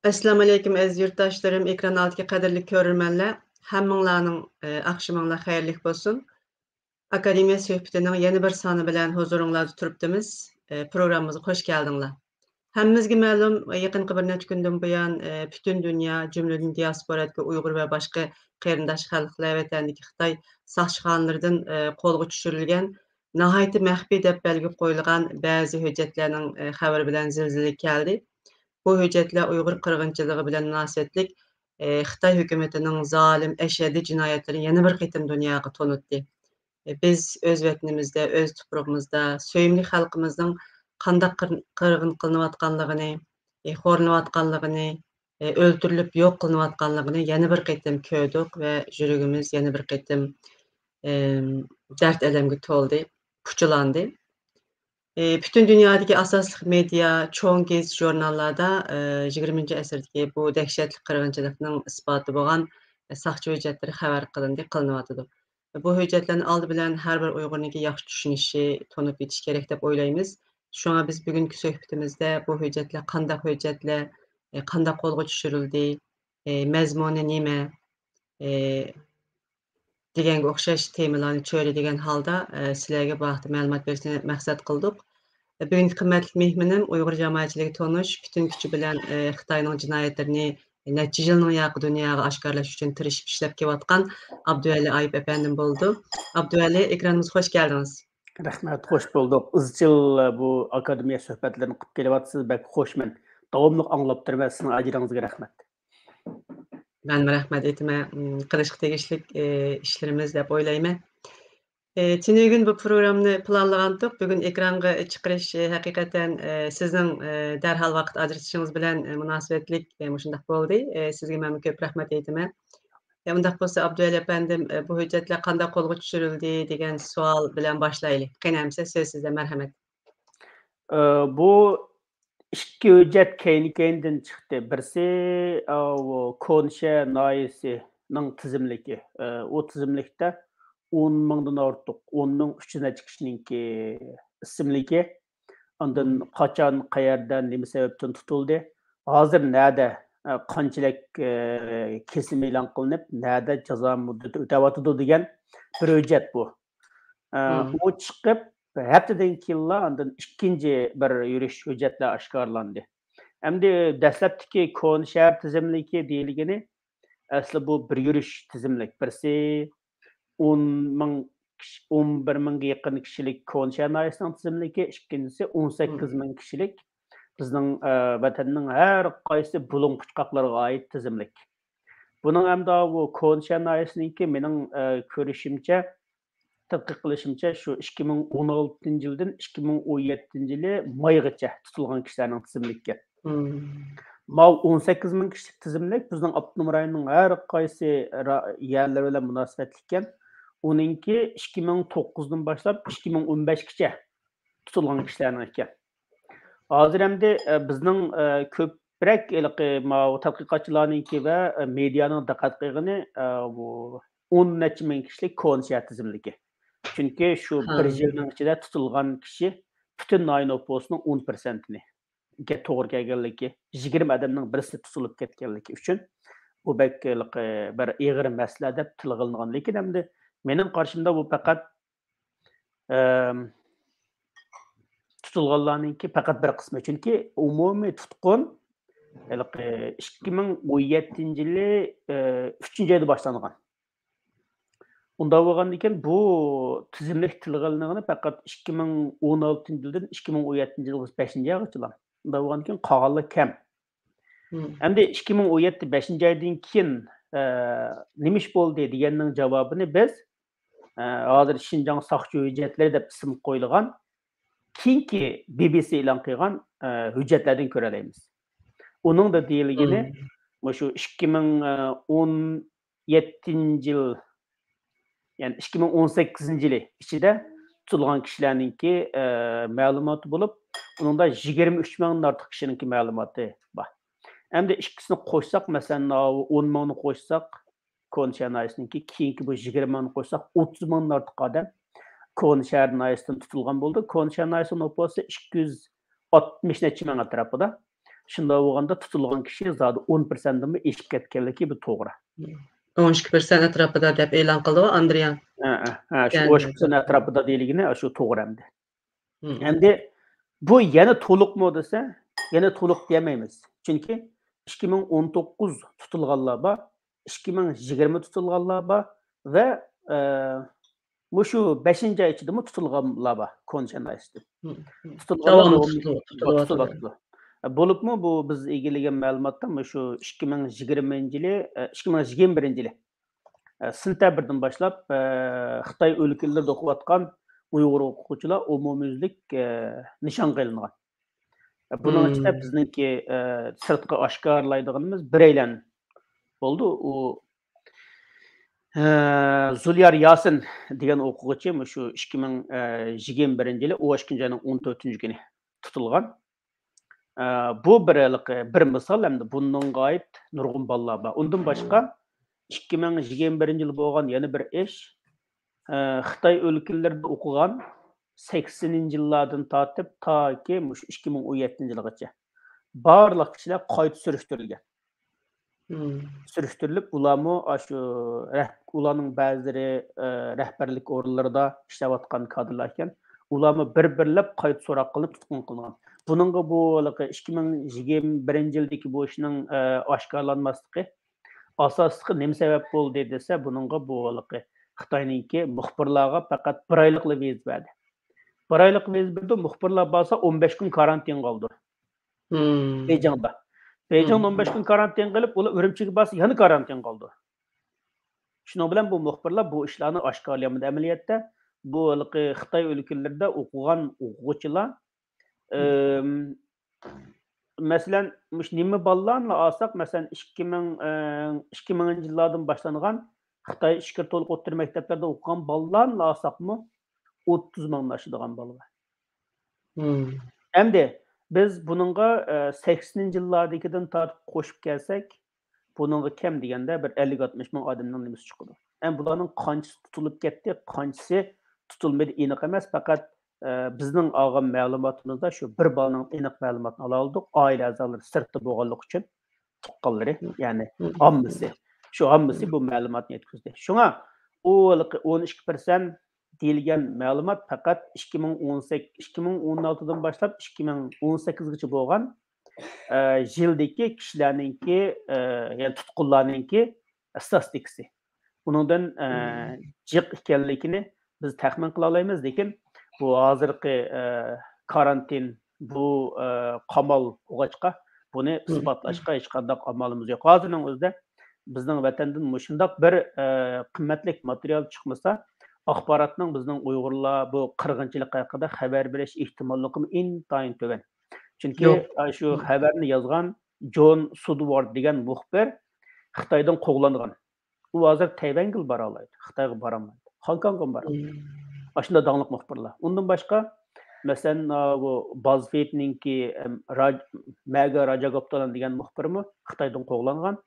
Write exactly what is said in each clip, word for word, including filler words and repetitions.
ئەسسالامۇئەلەيكۇم، ئەزىز يۇرتداشلىرىم، ئېكران ئالدىدىكى قەدىرلىك كۆرۈرمەنلەر، ھەممىڭلارنىڭ، ئە، ئاخشىمىڭلار خەيرلىك بولسۇن. ئاكادېمىيە سۆھبىتىنىڭ يەنە بىر سانى بىلەن ھۇزۇرۇڭلاردا تۇرۇپتىمىز. ئە، پروگراممىمىزغا خوش كەلدىڭلار. ھەممىمىزگە مەلۇم، يېقىنقى بىر نەچچە كۈندىن بۇيان، ئە، پۈتۈن دۇنيا، جۈملىدىن دىياسپورادىكى ئۇيغۇر ۋە باشقا قېرىنداش خەلقلەر ۋەتەندىكى خىتاي ساقچىخانىلىرىدىن، ئە، قولغا چۈشۈرۈلگەن ناھايىتى مەخپىي دەپ بەلگە قويۇلغان بەزى ھۆججەتلەرنىڭ، ئە، خەۋىرى بىلەن زىلزىلە كەلدى. بۇ ھۆججەتلەر ئۇيغۇر قىرغىنچىلىقى بىلەن مۇناسىۋەتلىك، ئە، خىتاي ھۆكۈمىتىنىڭ زالىم، ئەشەددىي جىنايەتلىرىنى يەنە بىر قېتىم دۇنياغا تونۇتتى. ئە، بىز ئۆز ۋەتىنىمىزدە، ئۆز تۇپرىقىمىزدا سۆيۈملۈك خەلقىمىزنىڭ قانداق قىر-، قىرغىن قىلىنىۋاتقانلىقىنى، ئە، خورلىنىۋاتقانلىقىنى، ئە، ئۆلتۈرۈلۈپ يوق قىلىنىۋاتقانلىقىنى يەنە بىر قېتىم كۆردۇق ۋە يۈرىكىمىز يەنە بىر قېتىم، ئەم، دەرد ئەلەمگە تولدى، پۇچىلاندى. ئى، پۈتۈن دۇنيادىكى ئاساسلىق مېدىيا، چوڭ گېزىت-ژۇرناللاردا، ئى، يىگىرمىنچى ئەسىردىكى بۇ دەھشەتلىك قىرغىنچىلىقنىڭ ئىسپاتى بولغان، ئى، ساقچى ھۆججەتلىرى خەۋەر قىلىندى، قىلىنىۋاتىدۇ. بۇ ھۆججەتلەرنى ئالدى بىلەن ھەر بىر ئۇيغۇرنىڭكى ياخشى چۈشىنىشى، تونۇپ يېتىشى كېرەك دەپ ئويلايمىز. شۇڭا بىز بۈگۈنكى سۆھبىتىمىزدە بۇ ھۆججەتلەر قانداق ھۆججەتلەر، ئى، قانداق قولغا چۈشۈرۈلدى، ئى، مەزمۇنى نېمە، ئى، دېگەنگە ئوخشاش تېمىلارنى چۆرىدىگەن ھالدا، ئە، سىلەرگە بۇ ھەقتە مەلۇمات بېرىشنى مەقسەت قىلدۇق. بۈگۈنكى قىممەتلىك مېھمىنىم ئۇيغۇر جامائەتچىلىكىگە تونۇش، پۈتۈن كۈچى بىلەن، ئە، خىتاينىڭ جىنايەتلىرىنى نەچچە يىلنىڭ ياقى دۇنياغا ئاشكارىلاش ئۈچۈن تىرىشىپ ئىشلەپ كېلىۋاتقان ئابدۇۋەلى ئايۇپ ئەپەندىم بولىدۇ. ئابدۇۋەلى، ئېكرانىمىزغا خوش كەلدىڭىز. رەھمەت، خوش بولدۇق. ئىزچىل بۇ ئاكادېمىيە سۆھبەتلىرىنى قىلىپ كېلىۋاتىسىز، بەك خۇشمەن. داۋاملىق ئاڭلاپ تۇرىمەن، سىزنىڭ ئەجرىڭىزگە رەھمەت. مەنمۇ رەھمەت ئېيتىمەن، ئىم، قىلىشقا تېگىشلىك، ئى، ئىشلىرىمىز دەپ ئويلايمەن. ئى، تۈنۈگۈن بۇ پروگراممىنى پىلانلىغانتۇق. بۈگۈن ئېكرانغا چىقىرىش، ئى، ھەقىقەتەن، ئى، سىزنىڭ، ئى، دەرھال ۋاقىت ئاجرىتىشىڭىز بىلەن، ئى، مۇناسىۋەتلىك، ئى، مۇشۇنداق بولدى. ئى، سىزگە مەنمۇ كۆپ رەھمەت ئېيتىمەن. ئى، ئۇنداق بولسا، ئابدۇۋەلى ئەپەندىم، ئى، بۇ ھۆججەتلەر قانداق قولغا چۈشۈرۈلدى دېگەن سوئال بىلەن باشلايلى. قېنى ئەمىسە، سۆز سىزدە، مەرھەمەت. ئى، بۇ ئىككى ھۆججەت كەينى-كەينىدىن چىقتى. بىرسى، ئاۋۇ كونشە ناھىيەسىنىڭ تىزىملىكى. ئى، ئۇ تىزىملىكتە ئون مىڭدىن ئارتۇق، ئون مىڭ ئۈچ يۈز نەچچە كىشىنىڭكى ئىسىملىكى. ئاندىن مم. قاچان، قەيەردە، نېمە سەۋەبتىن تۇتۇلدى؟ ھازىر نەدە، ئە، قانچىلىك، ئە، كېسىم ئېلان قىلىنىپ، نەدە جازا مۇددىتى ئۆتەۋاتىدۇ دېگەن بىر ھۆججەت بۇ. ئە، مم. ئۇ چىقىپ، بىر ھەپتىدىن كېيىنلا ئاندىن ئىككىنچى بىر يۈرۈش ھۆججەتلەر ئاشكارىلاندى. ئەمدى دەسلەپتىكى كونا شەھەر تىزىملىكى دېيىلگىنى، ئەسلى بۇ بىر يۈرۈش تىزىملىك. بىرسى ئون مىڭ كىشى، ئون بىر مىڭغا يېقىن كىشىلىك كونا شەھەر ناھىيەسىنىڭ تىزىملىكى، ئىككىنچىسى ئون سەككىز مىڭ كىشىلىك بىزنىڭ، ئە، ۋەتەننىڭ ھەر قايسى بۇلۇڭ پۇچقاقلىرىغا ئائىت تىزىملىك. بۇنىڭ ئەمدى بۇ كونا شەھەر ناھىيەسىنىڭكى مېنىڭ، ئە، كۆرۈشۈمچە، تەتقىق قىلىشىمچە، شۇ ئىككى مىڭ ئون ئالتىنچى يىلدىن ئىككى مىڭ ئون يەتتىنچى يىلى مايغىچە تۇتۇلغان كىشىلەرنىڭ تىزىملىكى. مم. ماۋۇ ئون سەككىز مىڭ كىشىلىك تىزىملىك بىزنىڭ ئاپتونوم رايوننىڭ ھەر قايسى را-، يەرلىرى بىلەن مۇناسىۋەتلىككەن. ئۇنىڭكى ئىككى مىڭ توققۇزدىن باشلاپ ئىككى مىڭ ئون بەشكىچە تۇتۇلغان كىشىلەرنىڭ ئىكەن. ھازىر ئەمدى، ئە، بىزنىڭ، ئە، كۆپرەك ھېلىقى ماۋۇ تەتقىقاتچىلارنىڭكى ۋە، ئە، مېدىيانىڭ دىققەت قىلغىنى، ئە، بۇ ئون نەچچە مىڭ كىشىلىك كونا شەھەر تىزىملىكى. چۈنكى شۇ ھە. بىر يىلنىڭ ئىچىدە تۇتۇلغان كىشى پۈتۈن ناھىيە نوپۇسىنىڭ ئون پىرسەنتىنى گە توغرا كەلگەنلىكى، يىگىرمە ئادەمنىڭ بىرسى تۇتۇلۇپ كەتكەنلىكى ئۈچۈن بۇ بەك ھېلىقى بىر ئېغىر مەسىلە دەپ تىلغا ئېلىنغان. لېكىن ئەمدى مېنىڭ قارىشىمدا بۇ پەقەت، ئەم، تۇتۇلغانلارنىڭكى پەقەت بىر قىسمى. چۈنكى ئومۇمىي تۇتقۇن ھېلىقى ئىككى مىڭ ئون يەتتىنچى يىلى، ئە، ئۈچىنچى ئايدا باشلانغان. ئۇنداق بولغاندىكىن بۇ تىزىملىك تىلغا ئېلىنغىنى پەقەت ئىككى مىڭ ئون ئالتىنچى يىلدىن ئىككى مىڭ ئون يەتتىنچى يىلغىچە بەشىنچى ئايغىچىلا. ئۇنداق بولغاندىكىن قالغانلار كەم. مم. ئەمدى ئىككى مىڭ ئون يەتتە بەشىنچى ئايدىن كېيىن، ئە، نېمە ئىش بولدى دېگەننىڭ جاۋابىنى بىز، ئە، ھازىر شىنجاڭ ساقچى ھۆججەتلىرى دەپ ئىسىم قويۇلغان كېيىنكى بى بى سى ئېلان قىلغان، ئە، ھۆججەتلەردىن كۆرەلەيمىز. ئۇنىڭدا دېيىلگىنى، مم. مۇشۇ ئىككى مىڭ ئون يەتتىنچى يىل، يەنى ئىككى مىڭ ئون سەككىزىنچى يىلى ئىچىدە تۇتۇلغان كىشىلەرنىڭكى، ئە، مەلۇماتى بولۇپ، ئۇنىڭدا يىگىرمە ئۈچ مىڭدىن ئارتۇق كىشىنىڭكى مەلۇماتى بار. ئەمدى ئىككىسىنى قوشساق، مەسىلەن، ئون مىڭنى قوشساق، كونا شەھەر ناھىيەسىنىڭكى كېيىنكى بۇ يىگىرمە مىڭنى قوشساق، ئوتتۇز مىڭدىن ئارتۇق ئادەم كونا شەھەر ناھىيەسىدىن تۇتۇلغان بولىدۇ. كونا شەھەر ناھىيەسى نوپۇسى ئىككى يۈز ئاتمىش نەچچە مىڭ ئەتراپىدا. شۇنداق بولغاندا تۇتۇلغان كىشى زادى ئون پىرسەنتتىنمۇ ئېشىپ كەتكەنلىكى بۇ توغرا. ئون ئىككى پىرسەنت ئەتراپىدا دەپ ئېلان قىلدىغۇ ئاندرىيان. ھە، ھە، ھە، شۇ ئون ئىككى پىرسەنت ئەتراپىدا دېيىلگىنى شۇ توغرا ئەمدى. ئەمدى بۇ يەنە تولۇقمۇ دېسە، يەنە تولۇق دېيەلمەيمىز. چۈنكى ئىككى مىڭ ئون توققۇز تۇتۇلغانلار بار، ئىككى مىڭ يىگىرمە تۇتۇلغانلار بار ۋە، ئە، مۇشۇ بەشىنچى ئاي ئىچىدىمۇ تۇتۇلغانلار بار، كونا شەنايىسىدىن. تۇتۇلغانلار داۋاملىق داۋاملىق تۇتۇلۇۋاتىدۇ. تۇتۇلۇۋاتىدۇ. بولۇپمۇ بۇ بىز ئىگىلىگەن مەلۇماتتا مۇشۇ ئىككى مىڭ يىگىرمىنچى يىلى، ئە، ئىككى مىڭ يىگىرمە بىرىنچى يىلى، ئە، سېنتەبىردىن باشلاپ، ئە، خىتاي ئۆلكىلىرىدە ئوقۇۋاتقان ئۇيغۇر ئوقۇغۇچىلار ئومۇميۈزلۈك، ئە، نىشانغا ئېلىنغان. بۇنىڭ ئىچىدە بىزنىڭكى، ئە، سىرتقا ئاشكارىلايدىغىنىمىز بىرەيلەن بولدى. ئۇ، ئە، زۇليار ياسىن دېگەن ئوقۇغۇچى مۇشۇ ئىككى مىڭ يىگىرمە بىرىنچى يىلى ئون ئىككىنچى ئاينىڭ ئون تۆتىنچى كۈنى تۇتۇلغان. ئە، بۇ بىر ھېلىقى بىر مىسال، ھەمدە بۇنىڭغا ئائىت نۇرغۇن بالىلار بار. ئۇندىن باشقا، ئىككى مىڭ يىگىرمە بىرىنچى يىل بولغان يەنە بىر ئىش، ئە، خىتاي ئۆلكىلىرىدە ئوقۇغان سەكسىنىنچى يىللاردىن تارتىپ تاكى مۇشۇ ئىككى مىڭ ئون يەتتىنچى يىلغىچە بارلىق كىشىلەر قايتا سۈرۈشتۈرۈلگەن. سۈرۈشتۈرۈلۈپ، ئۇلارمۇ ئاشۇ رەھ-، ئۇلارنىڭ بەزىلىرى، ئە، رەھبەرلىك ئورۇنلىرىدا ئىشلەۋاتقان كادىرلار ئىكەن. ئۇلارمۇ بىر-بىرلەپ قايتا سوراق قىلىنىپ تۇتقۇن قىلىنغان. بۇنىڭغا بۇ ھېلىقى ئىككى مىڭ يىگىرمە بىرىنچى يىلدىكى بۇ ئىشنىڭ، ئە، ئاشكارىلانماسلىقى ئاساسلىقى نېمە سەۋەب بولدى دېسە، بۇنىڭغا بۇ ھېلىقى خىتاينىڭكى مۇخبىرلارغا پەقەت بىر ئايلىقلا ۋىزا بەردى. بىر ئايلىق ۋىزا بېرىدۇ، مۇخبىرلار بارسا ئون بەش كۈن كارانتىنغا ئالىدۇ. بېيجىڭدا. بېيجىڭدا ئون بەش كۈن كارانتىنغا ئېلىپ، ئۇلار ئۈرۈمچىگە بارسا يەنە كارانتىنغا ئالىدۇ. شۇنىڭ بىلەن بۇ مۇخبىرلار بۇ ئىشلارنى ئاشكارىلىيالمىدى. ئەمەلىيەتتە بۇ ھېلىقى خىتاي ئۆلكىلىرىدە ئوقۇغان ئوقۇغۇچىلار، ئىم، مەسىلەن، مۇشۇ نېمە بالىلارنىلا ئالساق، مەسىلەن، ئىككى مىڭ، ئە، ئىككى مىڭىنچى يىللاردىن باشلانغان خىتاي ئىچكىرى تولۇق ئوتتۇرا مەكتەپلەردە ئوقۇغان بالىلارنىلا ئالساقمۇ، ئوتتۇز مىڭدىن ئاشىدىغان بالا بار. ئەمدى بىز بۇنىڭغا، ئە، سەكسىنىنچى يىللاردىكىدىن تارتىپ قوشۇپ كەلسەك، بۇنىڭغا كەم دېگەندە بىر ئەللىك ئاتمىش مىڭ ئادەمنىڭ نېمىسى چىقىدۇ. ئەمدى بۇلارنىڭ قانچىسى تۇتۇلۇپ كەتتى، قانچىسى تۇتۇلمىدى، ئېنىق ئەمەس. پەقەت، ئە، بىزنىڭ ئالغان مەلۇماتىمىزدا شۇ بىر بالىنىڭ ئېنىق مەلۇماتىنى ئالالىدۇق. ئائىلە ئەزالىرى سىرتتا بولغانلىقى ئۈچۈن تۇغقانلىرى، يەنى ئاممىسى. شۇ ئاممىسى بۇ مەلۇماتنى يەتكۈزدى. شۇڭا ئۇ ھېلىقى ئون ئىككى پىرسەنت دېيىلگەن مەلۇمات پەقەت ئىككى مىڭ ئون سەككىز، ئىككى مىڭ ئون ئالتىدىن باشلاپ ئىككى مىڭ ئون سەككىزگىچە بولغان، ئە، يىلدىكى كىشىلەرنىڭكى، ئە، يەنى تۇتقۇنلارنىڭكى ستاتىستىكىسى. ئۇنىڭدىن، ئە، جىق ئىكەنلىكىنى بىز تەخمىن قىلالايمىز، لېكىن بۇ ھازىرقى، ئە، كارانتىن، بۇ، ئە، قامال بولغاچقا، بۇنى ئىسپاتلاشقا ھېچقانداق ئامالىمىز يوق. ھازىرنىڭ ئۆزىدە بىزنىڭ ۋەتەندىن مۇشۇنداق بىر، ئە، قىممەتلىك ماتېرىيال چىقمىسا، ئاخباراتنىڭ بىزنىڭ ئۇيغۇرلار بۇ قىرغىنچىلىق ھەققىدە خەۋەر بېرىش ئېھتىماللىقىمۇ ئىنتايىن تۆۋەن. چۈنكى، ئە، شۇ خەۋەرنى يازغان جون سۇدۋارد دېگەن مۇخبىر خىتايدىن قوغلانغان. ئۇ ھازىر تەيۋەنگىلا بارالايدۇ، خىتايغا بارالمايدۇ. خوڭكوڭغىمۇ بارالمايدۇ. ئاشۇنداق داڭلىق مۇخبىرلار. ئۇندىن باشقا، مەسىلەن، ئا، بۇ بازفېدنىڭكى، ئەم، راج-، مەگە راجاگوپتالان دېگەن مۇخبىرمۇ خىتايدىن قوغلانغان.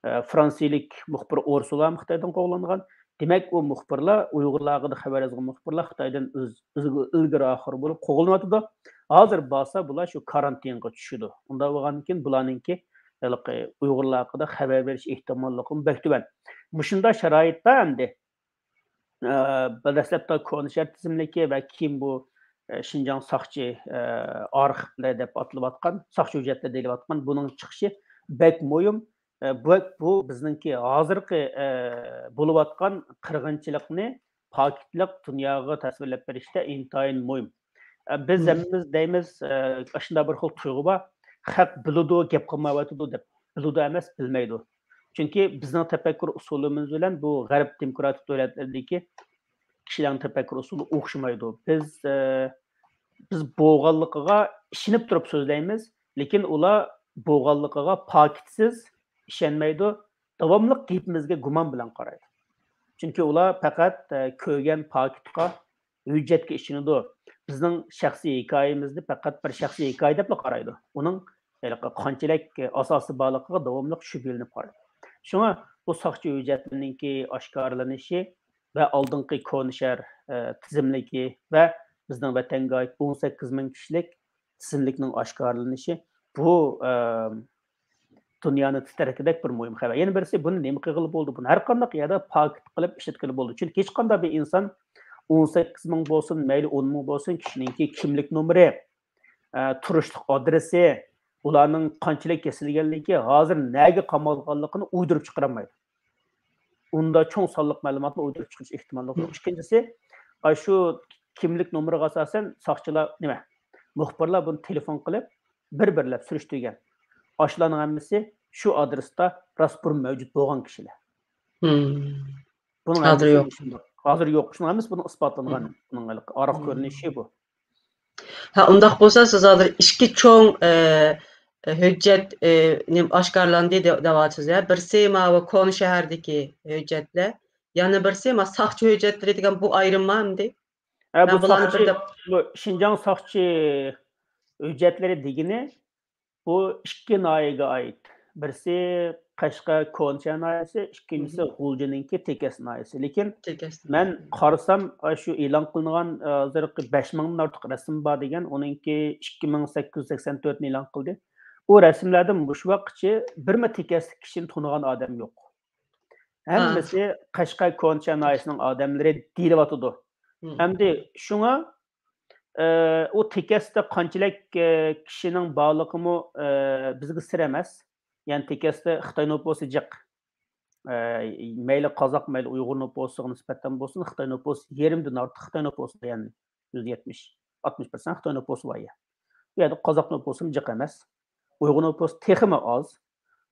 ئە، فرانسىيىلىك مۇخبىر ئورسۇلام خىتايدىن قوغلانغان. دېمەك، ئۇ مۇخبىرلار، ئۇيغۇرلار ھەققىدە خەۋەر يازغان مۇخبىرلار خىتايدىن ئۆز-، ئۆزى ئىلگىرى ئاخىر بولۇپ قوغلىنىۋاتىدۇ. ھازىر بارسا بۇلار شۇ كارانتىنغا چۈشىدۇ. ئۇنداق بولغاندىن كېيىن بۇلارنىڭكى ھېلىقى ئۇيغۇرلار ھەققىدە خەۋەر بېرىش ئېھتىماللىقىمۇ بەك تۆۋەن. مۇشۇنداق شارائىتتا ئەمدى، ئە، دەسلەپتە كونا شەھەر تىزىملىكى ۋە كېيىن بۇ، ئە، شىنجاڭ ساقچى، ئە، ئارخىپلىرى دەپ ئاتىلىۋاتقان، ساقچى ھۆججەتلىرى دېيىلىۋاتقان بۇنىڭ چىقىشى بەك مۇھىم. ئە، بۇ، بۇ بىزنىڭكى ھازىرقى، ئە، بولۇۋاتقان قىرغىنچىلىقنى پاكىتلىق دۇنياغا تەسۋىرلەپ بېرىشتە ئىنتايىن مۇھىم. ئە، بىز ھەممىمىز دەيمىز، ئە، ئاشۇنداق بىر خىل تۇيغۇ بار، خەق بىلىدۇ، گەپ قىلمايۋاتىدۇ دەپ. بىلىدۇ ئەمەس، بىلمەيدۇ. چۈنكى بىزنىڭ تەپەككۇر ئۇسۇلىمىز بىلەن بۇ غەرب دېموكراتىك دۆلەتلىرىدىكى كىشىلەرنىڭ تەپەككۇر ئۇسۇلى ئوخشىمايدۇ. بىز، ئە، بىز بولغانلىقىغا ئىشىنىپ تۇرۇپ سۆزلەيمىز، لېكىن ئۇلار بولغانلىقىغا پاكىتسىز ئىشەنمەيدۇ، داۋاملىق گېپىمىزگە گۇمان بىلەن قارايدۇ. چۈنكى ئۇلار پەقەت، ئە، كۆرگەن پاكىتقا، ھۆججەتكە ئىشىنىدۇ. بىزنىڭ شەخسىي ھېكايىمىزنى پەقەت بىر شەخسىي ھېكايە دەپلا قارايدۇ. ئۇنىڭ ھېلىقى قانچىلىك ئاساسى بارلىقىغا داۋاملىق شۈبھىلىنىپ قارايدۇ. شۇڭا بۇ ساقچى ھۆججەتلىرىنىڭكى ئاشكارىلىنىشى ۋە ئالدىنقى كونا شەھەر، ئە، تىزىملىكى ۋە بىزنىڭ ۋەتەنگە ئائىت ئون سەككىز مىڭ كىشىلىك تىزىملىكنىڭ ئاشكارىلىنىشى، بۇ، ئە، دۇنيانى تىترەتكۈدەك بىر مۇھىم خەۋەر. يەنە بىرسى، بۇنى نېمە قىلغىلى بولىدۇ؟ بۇنى ھەر قانداق يەردە پاكېت قىلىپ ئىشلەتكىلى بولىدۇ. چۈنكى ھېچقانداق بىر ئىنسان ئون سەككىز مىڭ بولسۇن، مەيلى ئون مىڭ بولسۇن، كىشىنىڭكى كىملىك نومۇرى، ئە، تۇرۇشلۇق ئادرېسى، ئۇلارنىڭ قانچىلىك كېسىلگەنلىكى، ھازىر نەگە قامالغانلىقىنى ئۇيدۇرۇپ چىقىرالمايدۇ. ئۇنداق چوڭ سانلىق مەلۇماتنى ئۇيدۇرۇپ چىقىرىش ئېھتىماللىقى يوق. ئىككىنچىسى، ئاشۇ كىملىك نومۇرىغا ئاساسەن ساقچىلار، نېمە، مۇخبىرلار بۇنى تېلېفون قىلىپ، بىر-بىرلەپ سۈرۈشتۈرگەن. ئاشۇلارنىڭ ھەممىسى شۇ ئادرېستا راست بۇرۇن مەۋجۇت بولغان كىشىلەر. بۇنىڭ ھازىر ھەممىسى يوق. شۇنداق. ھازىر يوق. شۇنىڭ ھەممىسى بۇنىڭ ئىسپاتلانغان. بۇنىڭ ھېلىقى ئارقا كۆرۈنۈشى بۇ. ھە، ئۇنداق بولسا سىز ھازىر ئىككى چوڭ، ئە، ھۆججەت، ئە، نېمە، ئاشكارىلاندى دە-، دەۋاتىسىز، ھە؟ بىرسى ماۋۇ كونا شەھەردىكى ھۆججەتلەر، يەنە بىرسى ما ساقچى ھۆججەتلىرى دېگەن بۇ ئايرىم ما ئەمدى؟ ھە، بۇ بۇلارنى ساقچى، بىردەك بۇ شىنجاڭ ساقچى ھۆججەتلىرى دېگىنى بۇ ئىككى ناھىيەگە ئائىت. بىرسى قەشقەر كونا شەھەر ناھىيەسى، ئىككىنچىسى غۇلجىنىڭكى تېكەس ناھىيەسى. لېكىن مەن قارىسام، ئاشۇ ئېلان قىلىنغان، ھازىرقى بەش مىڭدىن ئارتۇق رەسىم بار دېگەن، ئۇنىڭكى ئىككى مىڭ سەككىز يۈز سەكسەن تۆتىنى ئېلان قىلدى. ئۇ رەسىملەردە مۇشۇ ۋاقىتقىچە بىرمۇ تېكەسلىك كىشىنى تونۇغان ئادەم يوق. ھەممىسى قەشقەر كونا شەھەر ناھىيەسىنىڭ ئادەملىرى دېيىلىۋاتىدۇ. ئەمدى شۇڭا ئە، ئۇ تېكەستە قانچىلىك، ئە، كىشىنىڭ بارلىقىمۇ، ئە، بىزگە سىر ئەمەس. يەنى تېكەستە خىتاي نوپۇسى جىق. ئە، مەيلى قازاق، مەيلى ئۇيغۇر نوپۇسىغا نىسبەتەن بولسۇن، خىتاي نوپۇسى يېرىمدىن ئارتۇق خىتاي نوپۇسى، يەنى يۈزدە يەتمىش، ئاتمىش پىرسەنت خىتاي نوپۇسى بار يا. بۇ يەردە قازاق نوپۇسىمۇ جىق ئەمەس. ئۇيغۇر نوپۇسى تېخىمۇ ئاز.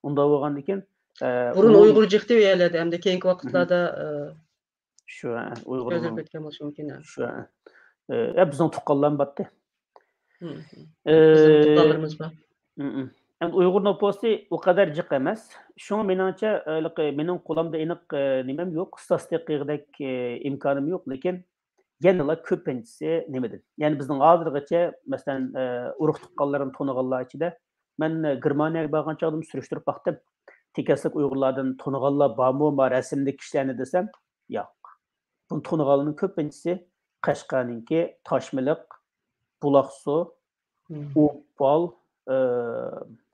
ئۇنداق بولغاندىكىن، ئە، بۇرۇن ئۇيغۇر جىقتى ئۇ يەرلەردە، ئەمدى كېيىنكى ۋاقىتلاردا، ئە، شۇ، ئۇيغۇر ئۆزگىرىپ كەتكەن بولۇشى مۇمكىن. شۇ، ئە، بىزنىڭ تۇغقانلارمۇ بارتى. بىزنىڭ تۇغقانلىرىمىز بار. ئەمدى ئۇيغۇر نوپۇسى ئۇ قەدەر جىق ئەمەس. شۇڭا مېنىڭچە، ھېلىقى مېنىڭ قولۇمدا ئېنىق، ئە، نېمەم يوق، ستاتىستىكىدەك، ئە، ئىمكانىم يوق، لېكىن يەنىلا كۆپىنچىسى نېمىدىن؟ يەنى بىزنىڭ ھازىرغىچە، مەسىلەن، ئە، ئۇرۇق تۇغقانلىرىنى تونۇغانلار ئىچىدە، مەن، ئە، گېرمانىيەگە بارغان چاغدىمۇ سۈرۈشتۈرۈپ باقتىم. تېكەستلىك ئۇيغۇرلاردىن تونۇغانلار بارمۇ، ما رەسىمدىكى كىشىلەرنى دېسەم، ياق. بۇنى تونۇغانلارنىڭ كۆپىنچىسى قەشقەرنىڭكى تاشمىلىق، بۇلاقسۇ، ئوپال، ئى،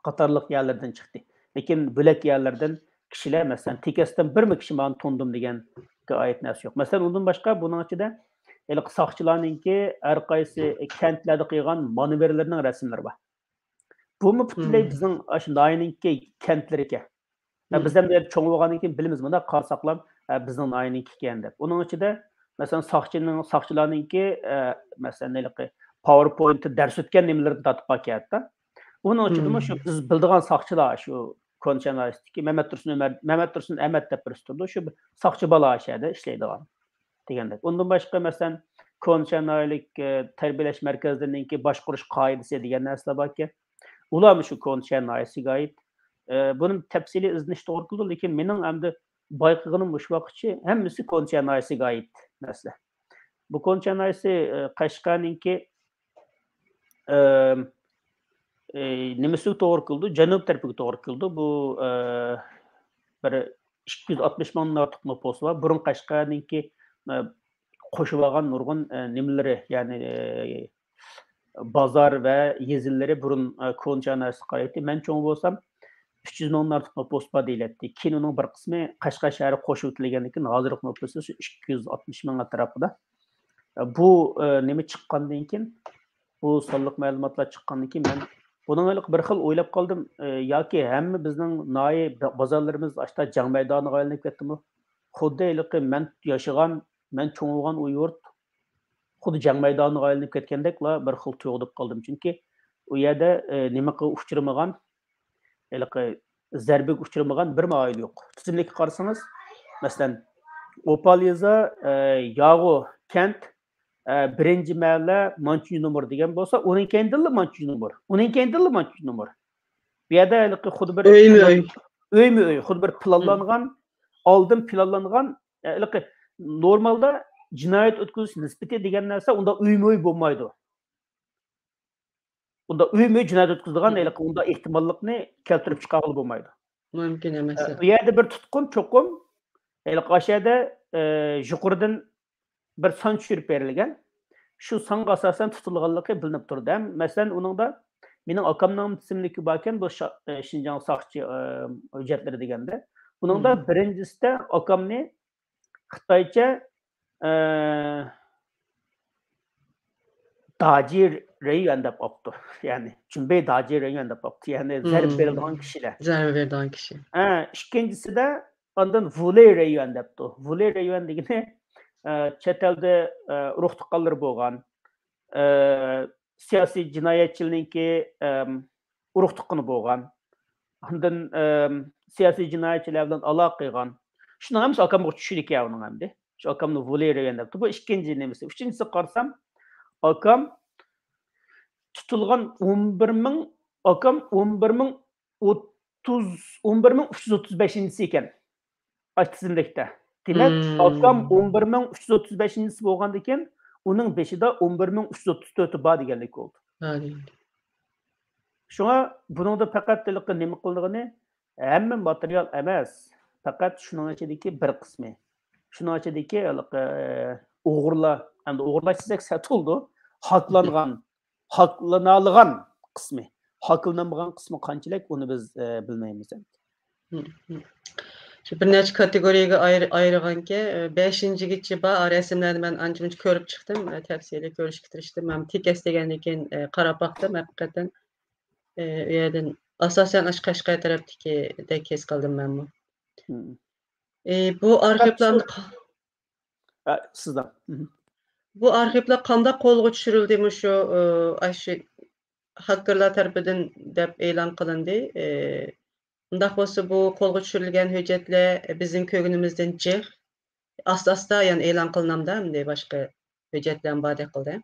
قاتارلىق يەرلەردىن چىقتى. لېكىن بۆلەك يەرلەردىن كىشىلەر، مەسىلەن، تېكەستتىن بىرمۇ كىشى مانا تونۇدۇم دېگەنگە ئائىت نەرسە يوق. مەسىلەن، ئۇندىن باشقا بۇنىڭ ئىچىدە ھېلىقى ساقچىلارنىڭكى ھەر قايسى كەنتلەردە قىلغان مانېۋىرلىرىنىڭ رەسىملىرى بار. بۇمۇ پۈتۈنلەي بىزنىڭ ئاشۇ ناھىيەنىڭكى كەنتلىرىكەن. يا، بىز ئەمدى چوڭ بولغاندىن كېيىن بىلىمىز، مۇنداق قارىساقلام، ئە، بىزنىڭ ناھىيەنىڭكى ئىكەن دەپ. ئۇنىڭ ئىچىدە، مەسىلەن، ساقچىنىڭ، ساقچىلارنىڭكى، ئە، مەسىلەن، ھېلىقى پاۋېرپوينتتا دەرس ئۆتكەن نېمىلىرىدىن تارتىپ بار كەنتتە. ئۇنىڭ ئىچىدىمۇ شۇ بىز بىلىدىغان ساقچىلار، شۇ كونا شەھەر ناھىيەسىدىكى مەمەت تۇرسۇن ئۆمەر، مەمەت تۇرسۇن ئەمەت دەپ بىرسى تۇرىدۇ، شۇ بىر ساقچى بالا شەھەردە ئىشلەيدىغان دېگەندەك. ئۇندىن باشقا، مەسىلەن، كونا شەھەر ناھىيەلىك، ئە، تەربىيەلەش مەركەزلىرىنىڭكى باشقۇرۇش قائىدىسى دېگەن نەرسىلەر باركەن. ئۇلارمۇ شۇ كونا شەھەر ناھىيەسىگە ئائىت. ئە، بۇنى تەپسىلىي ئىزدىنىش توغرا كېلىدۇ، لېكىن مېنىڭ ئەمدى بايقىغىنىم مۇشۇ ۋاقىتچە ھەممىسى كونا شەھەر ناھىيەسىگە ئائىت نەرسىلەر. بۇ كونا شەھەر ناھىيەسى، ئە، قەشقەرنىڭكى، ئە، ئە، نېمىسىگە توغرا كېلىدۇ؟ جەنۇب تەرىپىگە توغرا كېلىدۇ. بۇ، ئە، بىر ئىككى يۈز ئاتمىش مىڭدىن ئارتۇق نوپۇسى بار. بۇرۇن قەشقەرنىڭكى، ئە، قوشۇۋالغان نۇرغۇن، ئە، نېمىلىرى، يەنى، ئە، بازار ۋە يېزىلىرى بۇرۇن، ئە، كونا شەھەر ناھىيەسىگە قارايتتى. مەن چوڭ بولسام، ئۈچ يۈز مىڭدىن ئارتۇق نوپۇس بار دېيىلەتتى. كېيىن ئۇنىڭ بىر قىسمى قەشقەر شەھەرگە قوشۇۋېتىلگەندىن كېيىن، ھازىرقى نوپۇسى شۇ ئىككى يۈز ئاتمىش مىڭ ئەتراپىدا. ئە، بۇ، ئە، نېمە چىققاندىن كېيىن، بۇ سانلىق مەلۇماتلار چىققاندىن كېيىن، مەن بۇنىڭ ھېلىقى بىر خىل ئويلاپ قالدىم، ئە، ياكى ھەممە بىزنىڭ ناھىيە بازارلىرىمىز ئاشتا جەڭ مەيدانىغا ئايلىنىپ كەتتىمۇ؟ خۇددى ھېلىقى مەن ياشىغان، مەن چوڭ بولغان ئۇ يۇرت خۇددى جەڭ مەيدانىغا ئايلىنىپ كەتكەندەكلا بىر خىل تۇيغۇدا قالدىم. چۈنكى ئۇ يەردە، ئە، نېمىگە ئۇچرىمىغان، ھېلىقى زەربىگە ئۇچرىمىغان بىرمۇ ئائىلە يوق. تۈزۈملۈككە قارىسىڭىز، مەسىلەن، ئوپال يېزا، ئە، ياغۇ كەنت، ئە، بىرىنچى مەھەللە، مانچىنچى نومۇر دېگەن بولسا، ئۇنىڭ كەينىدىنلا مانچىنچى نومۇر، ئۇنىڭ كەينىدىنلا مانچىنچى نومۇر. بۇ يەردە ھېلىقى خۇددى بىر ئۆيمۇ ئۆي. ئۆيمۇ ئۆي، خۇددى بىر پىلانلانغان، ئالدىن پىلانلانغان، ئە، ھېلىقى نورمالدا جىنايەت ئۆتكۈزۈش نىسبىتى دېگەن نەرسە ئۇنداق ئۆيمۇ ئۆي بولمايدۇ. ئۇنداق ئۆيمۇ ئۆي جىنايەت ئۆتكۈزىدىغان ھېلىقى ئۇنداق ئېھتىماللىقنى كەلتۈرۈپ چىقارغىلى بولمايدۇ. مۇمكىن ئەمەس. ئە، بۇ يەردە بىر تۇتقۇن چوقۇم ھېلىقى ئاشۇ يەردە، ئە، يۇقىرىدىن بىر سان چۈشۈرۈپ بېرىلگەن. شۇ سانغا ئاساسەن تۇتۇلغانلىقى بىلىنىپ تۇرىدۇ. ھەم، مەسىلەن، ئۇنىڭدا مېنىڭ ئاكامنىڭ ئىسىملىكى باركەن، بۇ شا-، ئە، شىنجاڭ ساقچى، ئە، ھۆججەتلىرى دېگەندە. بۇنىڭدا بىرىنچىسىدە ئاكامنى خىتايچە، ئە، داجى رېيۈەن دەپ ئاپتۇ. يەنى، جۈنبەي داجى رېيۈەن دەپ ئاپتۇ. يەنى، زەربە بېرىدىغان كىشىلەر. زەربە بېرىدىغان كىشى. ھە، ئىككىنچىسىدە ئاندىن ۋۇلەي رېيۈەن دەپتۇ. ۋۇلەي رېيۈەن دېگىنى، ئە، چەت ئەلدە، ئە، ئۇرۇق تۇغقانلىرى بولغان، ئە، سىياسىي جىنايەتچىلىرىنىڭكى، ئەم، ئۇرۇق تۇغقىنى بولغان. ئاندىن، ئەم، سىياسىي جىنايەتچىلەر بىلەن ئالاقە قىلغان. شۇنىڭ ھەممىسى ئاكامغا چۈشىدىكەن ئۇنىڭ ئەمدى. شۇ ئاكامنى ۋۇلەي رېيۈەن دەپتۇ. بۇ ئىككىنچى نېمىسى. ئۈچىنچىسىگە قارىسام، ئاكام تۇتۇلغان ئون بىر مىڭ، ئاكام ئون بىر مىڭ ئوتتۇز، ئون بىر مىڭ ئۈچ يۈز ئوتتۇز بەشىنچىسى ئىكەن. ئاشۇ تىزىملىكتە. دېمەك، ئاكام ئون بىر مىڭ ئۈچ يۈز ئوتتۇز بەشىنچىسى بولغاندىكىن، ئۇنىڭ بېشىدا ئون بىر مىڭ ئۈچ يۈز ئوتتۇز تۆتى بار دېگەنلىك بولدى. ھە، دېگەنلىك. شۇڭا بۇنىڭدا پەقەت ھېلىقى نېمە قىلىدىغىنى، ھەممە ماتېرىيال ئەمەس، پەقەت شۇنىڭ ئىچىدىكى بىر قىسمى. شۇنىڭ ئىچىدىكى ھېلىقى ئوغرىلار، ئەمدى ئوغرىلار دېسەك سەت بولىدۇ، ھاكلانغان، ھاكلىنالىغان قىسمى. ھاكلىنالمىغان قىسمى قانچىلىك، ئۇنى بىز، ئە، بىلمەيمىز ئەمدى. مم، مم. شۇ بىر نەچچە كاتېگورىيەگە ئايرى-، ئايرىغانكەن، ئە، بەشىنچىگىچە بار، ئا، رەسىملەرنى مەن ئانچە-مۇنچە كۆرۈپ چىقتىم، ئە، تەپسىلىي كۆرۈشكە تىرىشتىم. مەن تېكەس دېگەندىن كېيىن، ئە، قاراپ باقتىم، ھەقىقەتەن، ئە، ئۇ يەردىن ئاساسەن ئاشۇ قەشقەر تەرەپتىكىدەك ھېس قىلدىم مەنمۇ. مم. ئە، بۇ ئارخىپلارنى ھە، سىزدە. مم. بۇ ئارخىپلار قانداق قولغا چۈشۈرۈلدى مۇشۇ، ئە، ئاشۇ ھاكېرلار تەرىپىدىن دەپ ئېلان قىلىندى. ئە، ئۇنداق بولسا، بۇ قولغا چۈشۈرۈلگەن ھۆججەتلەر بىزنىڭ كۆرگىنىمىزدىن جىق. ئاستا-ئاستا يەنە ئېلان قىلىنامدا، ئەمدى باشقا ھۆججەتلەرمۇ باردەك قىلدى.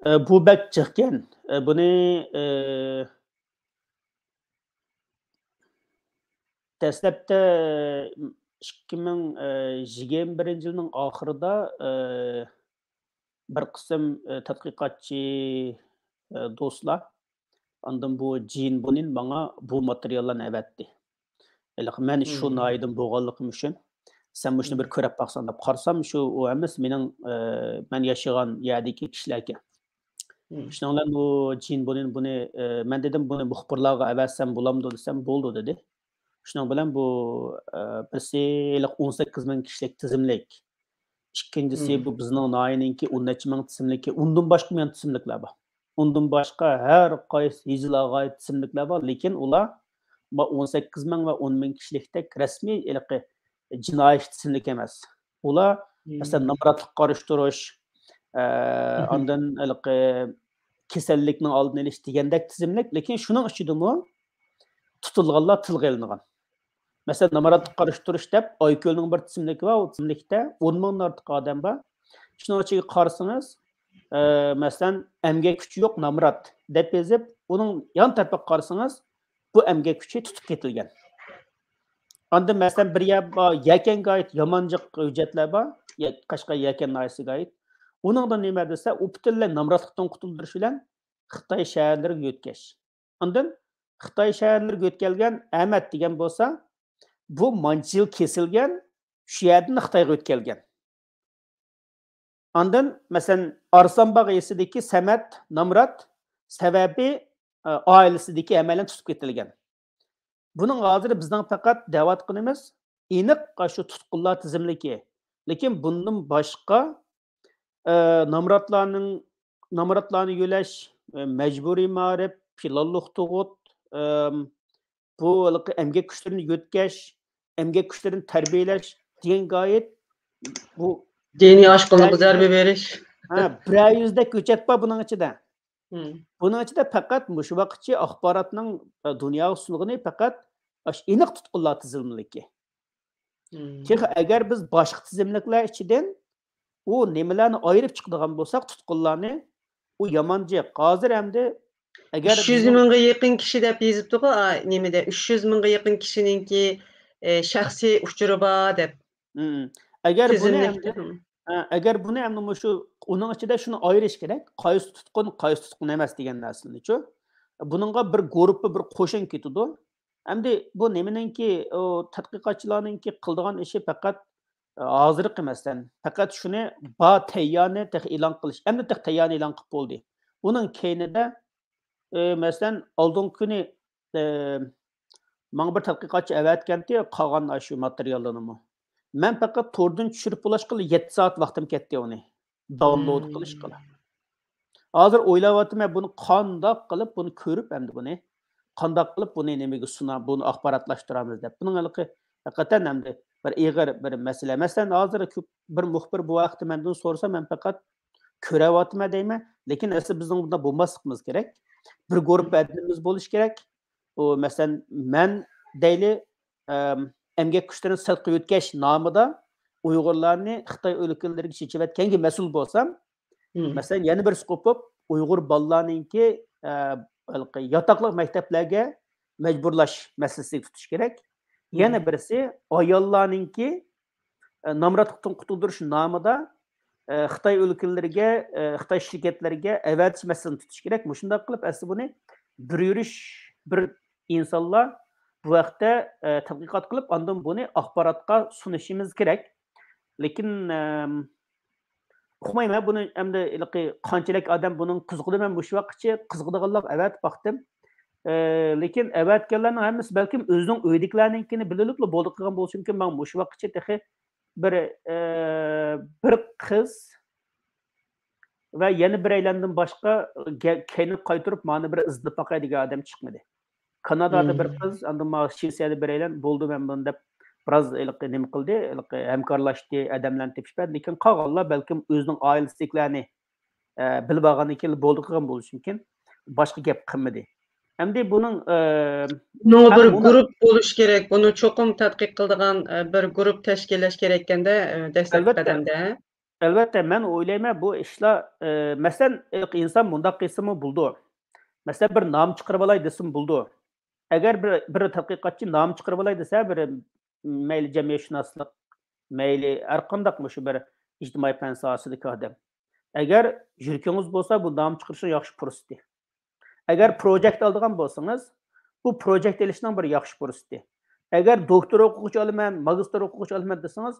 ئە، بۇ بەك جىقكەن. ئە، بۇنى، ئە، دەسلەپتە ئىككى مىڭ يىگىرمە بىرىنچى يىلنىڭ ئاخىرىدا، ئە، بىر قىسىم، ئە، تەتقىقاتچى، ئە، دوستلار، ئاندىن بۇ جىن بۇنىن ماڭا بۇ ماتېرىياللارنى ئەۋەتتى. ھېلىقى مەن شۇ ناھىيەدىن بولغانلىقىم ئۈچۈن، سەن مۇشۇنى بىر كۆرۈپ باقساڭ دەپ قارىسام، شۇ ئۇ ھەممىسى مېنىڭ، ئە، مەن ياشىغان يەردىكى كىشىلەركەن. شۇنىڭ بىلەن بۇ جىن بۇنىن بۇنى، ئە، مەن دېدىم، بۇنى مۇخبىرلارغا ئەۋەتسەم بولامدۇ دېسەم، بولىدۇ دېدى. شۇنىڭ بىلەن بۇ، ئە، بىرسى ھېلىقى ئون سەككىز مىڭ كىشىلىك تىزىملىك. ئىككىنچىسى، بۇ بىزنىڭ ناھىيەنىڭكى ئون نەچچە مىڭ تىزىملىكى، ئۇندىن باشقىمۇ يەنە تىزىملىكلەر بار. ئۇندىن باشقا ھەر قايسى يېزىلارغا ئايت تىزىملىكلەر بار، لېكىن ئۇلار ما ئون سەككىز مىڭ ۋە ئون مىڭ كىشىلىكتەك رەسمىي ھېلىقى جىنايى تىزىملىك ئەمەس. ئۇلار، مەسىلەن، نامراتلىققا قارشى تۇرۇش، ئە، ئاندىن ھېلىقى كېسەللىكنىڭ ئالدىنى ئېلىش دېگەندەك تىزىملىك، لېكىن شۇنىڭ ئىچىدىمۇ تۇتۇلغانلار تىلغا ئېلىنغان. مەسىلەن، نامراتلىققا قارشى تۇرۇش دەپ ئايكۆلنىڭ بىر تىزىملىكى بار، ئۇ تىزىملىكتە ئون مىڭدىن ئارتۇق ئادەم بار. شۇنىڭ ئىچىگە قارىسىڭىز، ئە، مەسىلەن، ئەمگەك كۈچى يوق نامرات دەپ يېزىپ، ئۇنىڭ يان تەرىپىگە قارىسىڭىز، بۇ ئەمگەك كۈچى تۇتۇپ كېتىلگەن. ئاندىن، مەسىلەن، بىر يەر بار، يەكەنگە ئائىت يامان جىق ھۆججەتلەر بار، يە-، قەشقەر يەكەن ناھىيەسىگە ئائىت. ئۇنىڭدا نېمە دېسە، ئۇ پۈتۈنلەي نامراتلىقتىن قۇتۇلدۇرۇش بىلەن خىتاي شەھەرلىرىگە يۆتكەش. ئاندىن خىتاي شەھەرلىرىگە يۆتكەلگەن ئەمەت دېگەن بولسا، بۇ مانچە يىل كېسىلگەن، شۇ يەردىن خىتايغا يۆتكەلگەن. ئاندىن، مەسىلەن، ئارسلانباغ يېزىسىدىكى سەمەت نامرات، سەۋەبى، ئە، ئائىلىسىدىكى ھەممەيلەن تۇتۇپ كېتىلگەن. بۇنىڭ ھازىر بىزنىڭ پەقەت دەۋاتقىنىمىز ئېنىق شۇ تۇتقۇنلار تىزىملىكى. لېكىن بۇندىن باشقا، ئە، نامراتلارنىڭ، نامراتلارنى يۆلەش، ئە، مەجبۇرىي مائارىپ، پىلانلىق تۇغۇت، ئەم، بۇ ھېلىقى ئەمگەك كۈچلىرىنى يۆتكەش، ئەمگەك كۈچلىرىنى تەربىيەلەش دېگەنگە ئائىت بۇ دىنىي ئاشقۇنلۇققا زەربە بېرىش. ھە، بىرەر يۈزدەك ھۆججەت بار بۇنىڭ ئىچىدە. مم. بۇنىڭ ئىچىدە پەقەت مۇشۇ ۋاقىتقىچە ئاخباراتنىڭ، ئە، دۇنياغا سۇنغىنى پەقەت ئاشۇ ئېنىق تۇتقۇنلار تىزىملىكى. مم. تېخى ئەگەر بىز باشقا تىزىملىكلەر ئىچىدىن ئۇ نېمىلەرنى ئايرىپ چىقىدىغان بولساق، تۇتقۇنلارنى، ئۇ يامان جىق. ھازىر ئەمدى ئەگەر ئۈچ يۈز مىڭغا يېقىن كىشى دەپ يېزىپتىغۇ، ئا، نېمىدە، ئۈچ يۈز مىڭغا يېقىن كىشىنىڭكى، ئە، شەخسىي ئۇچۇرى بار دەپ. مم. ئەگەر بۇنى تىزىملىكتە. ئەمدى، ھە، ئەگەر بۇنى ئەمدى مۇشۇ ئۇنىڭ ئىچىدە شۇنى ئايرىش كېرەك، قايسى تۇتقۇن، قايسى تۇتقۇن ئەمەس دېگەن نەرسىنىچۇ. بۇنىڭغا بىر گۇرۇپپا، بىر قوشۇن كېتىدۇ. ئەمدى بۇ نېمىنىڭكى، ئۇ تەتقىقاتچىلارنىڭكى قىلىدىغان ئىشى پەقەت، ئە، ھازىرقى مەسىلەن، پەقەت شۇنى بار تەييارنى تېخى ئېلان قىلىش. ئەمدى تېخى تەييارنى ئېلان قىلىپ بولدى. ئۇنىڭ كەينىدە ئى، مەسىلەن، ئالدىنقى كۈنى، ئى، ماڭا بىر تەتقىقاتچى ئەۋەتكەنتى، قالغان ئاشۇ ماتېرىياللىرىنىمۇ. مەن پەقەت توردىن چۈشۈرۈپ بولۇشقىلا يەتتە سائەت ۋاقتىم كەتتى ئۇنى داۋۇنلود قىلىشقىلا. ھازىر ئويلاۋاتىمەن، بۇنى قانداق قىلىپ بۇنى كۆرۈپ، ئەمدى بۇنى قانداق قىلىپ بۇنى نېمىگە سۇنا-، بۇنى ئاخباراتلاشتۇرىمىز دەپ. بۇنىڭ ھېلىقى ھەقىقەتەن ئەمدى بىر ئېغىر بىر مەسىلە. مەسىلەن، ھازىر كۆپ، بىر مۇخبىر بۇ ھەقتە مەندىن سورىسا، مەن پەقەت كۆرەۋاتىمەن دەيمەن. لېكىن ئەسلى بىزنىڭ بۇنداق بولماسلىقىمىز كېرەك. بىر گۇرۇپپا ئادەملىرىمىز بولۇشى كېرەك. ئۇ، مەسىلەن، مەن دەيلى، ئەم، ئەمگەك كۈچلىرىنى سىرتقا يۆتكەش نامىدا ئۇيغۇرلارنى خىتاي ئۆلكىلىرىگە چېچىۋەتكەنگە مەسئۇل بولسام، مەسىلەن، يەنە بىرسى قوپۇپ، ئۇيغۇر بالىلارنىڭكى، ئە، ھېلىقى ياتاقلىق مەكتەپلەرگە مەجبۇرلاش مەسىلىسىگە تۇتۇش كېرەك. يەنە بىرسى ئاياللارنىڭكى، ئە، نامراتلىقتىن قۇتۇلدۇرۇش نامىدا، ئە، خىتاي ئۆلكىلىرىگە، ئە، خىتاي شىركەتلىرىگە ئەۋەتىش مەسىلىسىنى تۇتۇش كېرەك. مۇشۇنداق قىلىپ، ئەسلى بۇنى بىر يۈرۈش، بىر ئىنسانلار بۇ ھەقتە، ئە، تەتقىقات قىلىپ، ئاندىن بۇنى ئاخباراتقا سۇنۇشىمىز كېرەك. لېكىن، ئەم، ئۇقمايمەن، بۇنى ئەمدى ھېلىقى قانچىلىك ئادەم بۇنىڭ قىزىقىدۇ، مەن مۇشۇ ۋاقىتقىچە قىزىقىدىغانلارغا ئەۋەتىپ باقتىم. ئە، لېكىن ئەۋەتكەنلەرنىڭ ھەممىسى بەلكىم ئۆزىنىڭ ئۆيىدىكىلەرنىڭكىنى بىلىۋېلىپلا بولىدىغان بولۇشى مۇمكىن. ماڭا مۇشۇ ۋاقىتقىچە تېخى بىر، ئە، بىر قىز ۋە يەنە بىرەيلەندىن باشقا گە-، كەينىگە قايتۇرۇپ، مانا بىر ئىزدەپ باقاي دېگەن ئادەم چىقمىدى. كانادادا بىر قىز، ئاندىن مانا شىۋېتسىيەدە بىرەيلەن بولدى، مەن بۇنى دەپ بىراز ھېلىقى نېمە قىلدى، ھېلىقى ھەمكارلاشتى، ئادەملەرنى تېپىش بەردى. لېكىن قالغانلار بەلكىم ئۆزىنىڭ ئائىلىسىدىكىلەرنى، ئە، بىلىپ ئالغاندىن كېيىن بولدى قىلغان بولۇشى مۇمكىن. باشقا گەپ قىلمىدى. ئەمدى بۇنىڭ، ئە، بۇنىڭغا ھەم بىر بۇنىڭ گۇرۇپ بولۇشى كېرەك. بۇنى چوقۇم تەتقىق قىلىدىغان، ئە، بىر گۇرۇپ تەشكىللەش كېرەككەندە، ئە، دەسلەپكى ئەلۋەتتە. قەدەمدە. ئەلۋەتتە، مەن ئويلايمەن، بۇ ئىشلار، ئە، مەسىلەن، ئىنسان مۇنداق قىلسىمۇ بولىدۇ. مەسىلەن، بىر نام چىقىرىۋالاي دېسىمۇ بولىدۇ. ئەگەر بىر، بىر تەتقىقاتچى نام چىقىرىۋالاي دېسە، بىر مەيلى جەمئىيەتشۇناسلىق، مەيلى ھەر قانداق مۇشۇ بىر ئىجتىمائىي پەن ساھەسىدىكى ئادەم. ئەگەر يۈرىكىڭىز بولسا، بۇ نام چىقىرىشنىڭ ياخشى پۇرسىتى. ئەگەر پروجېكت ئالىدىغان بولسىڭىز، بۇ پروجېكت ئېلىشنىڭ بىر ياخشى پۇرسىتى. ئەگەر دوكتور ئوقۇغۇچى ئالىمەن، ماگىستىر ئوقۇغۇچى ئالىمەن دېسىڭىز،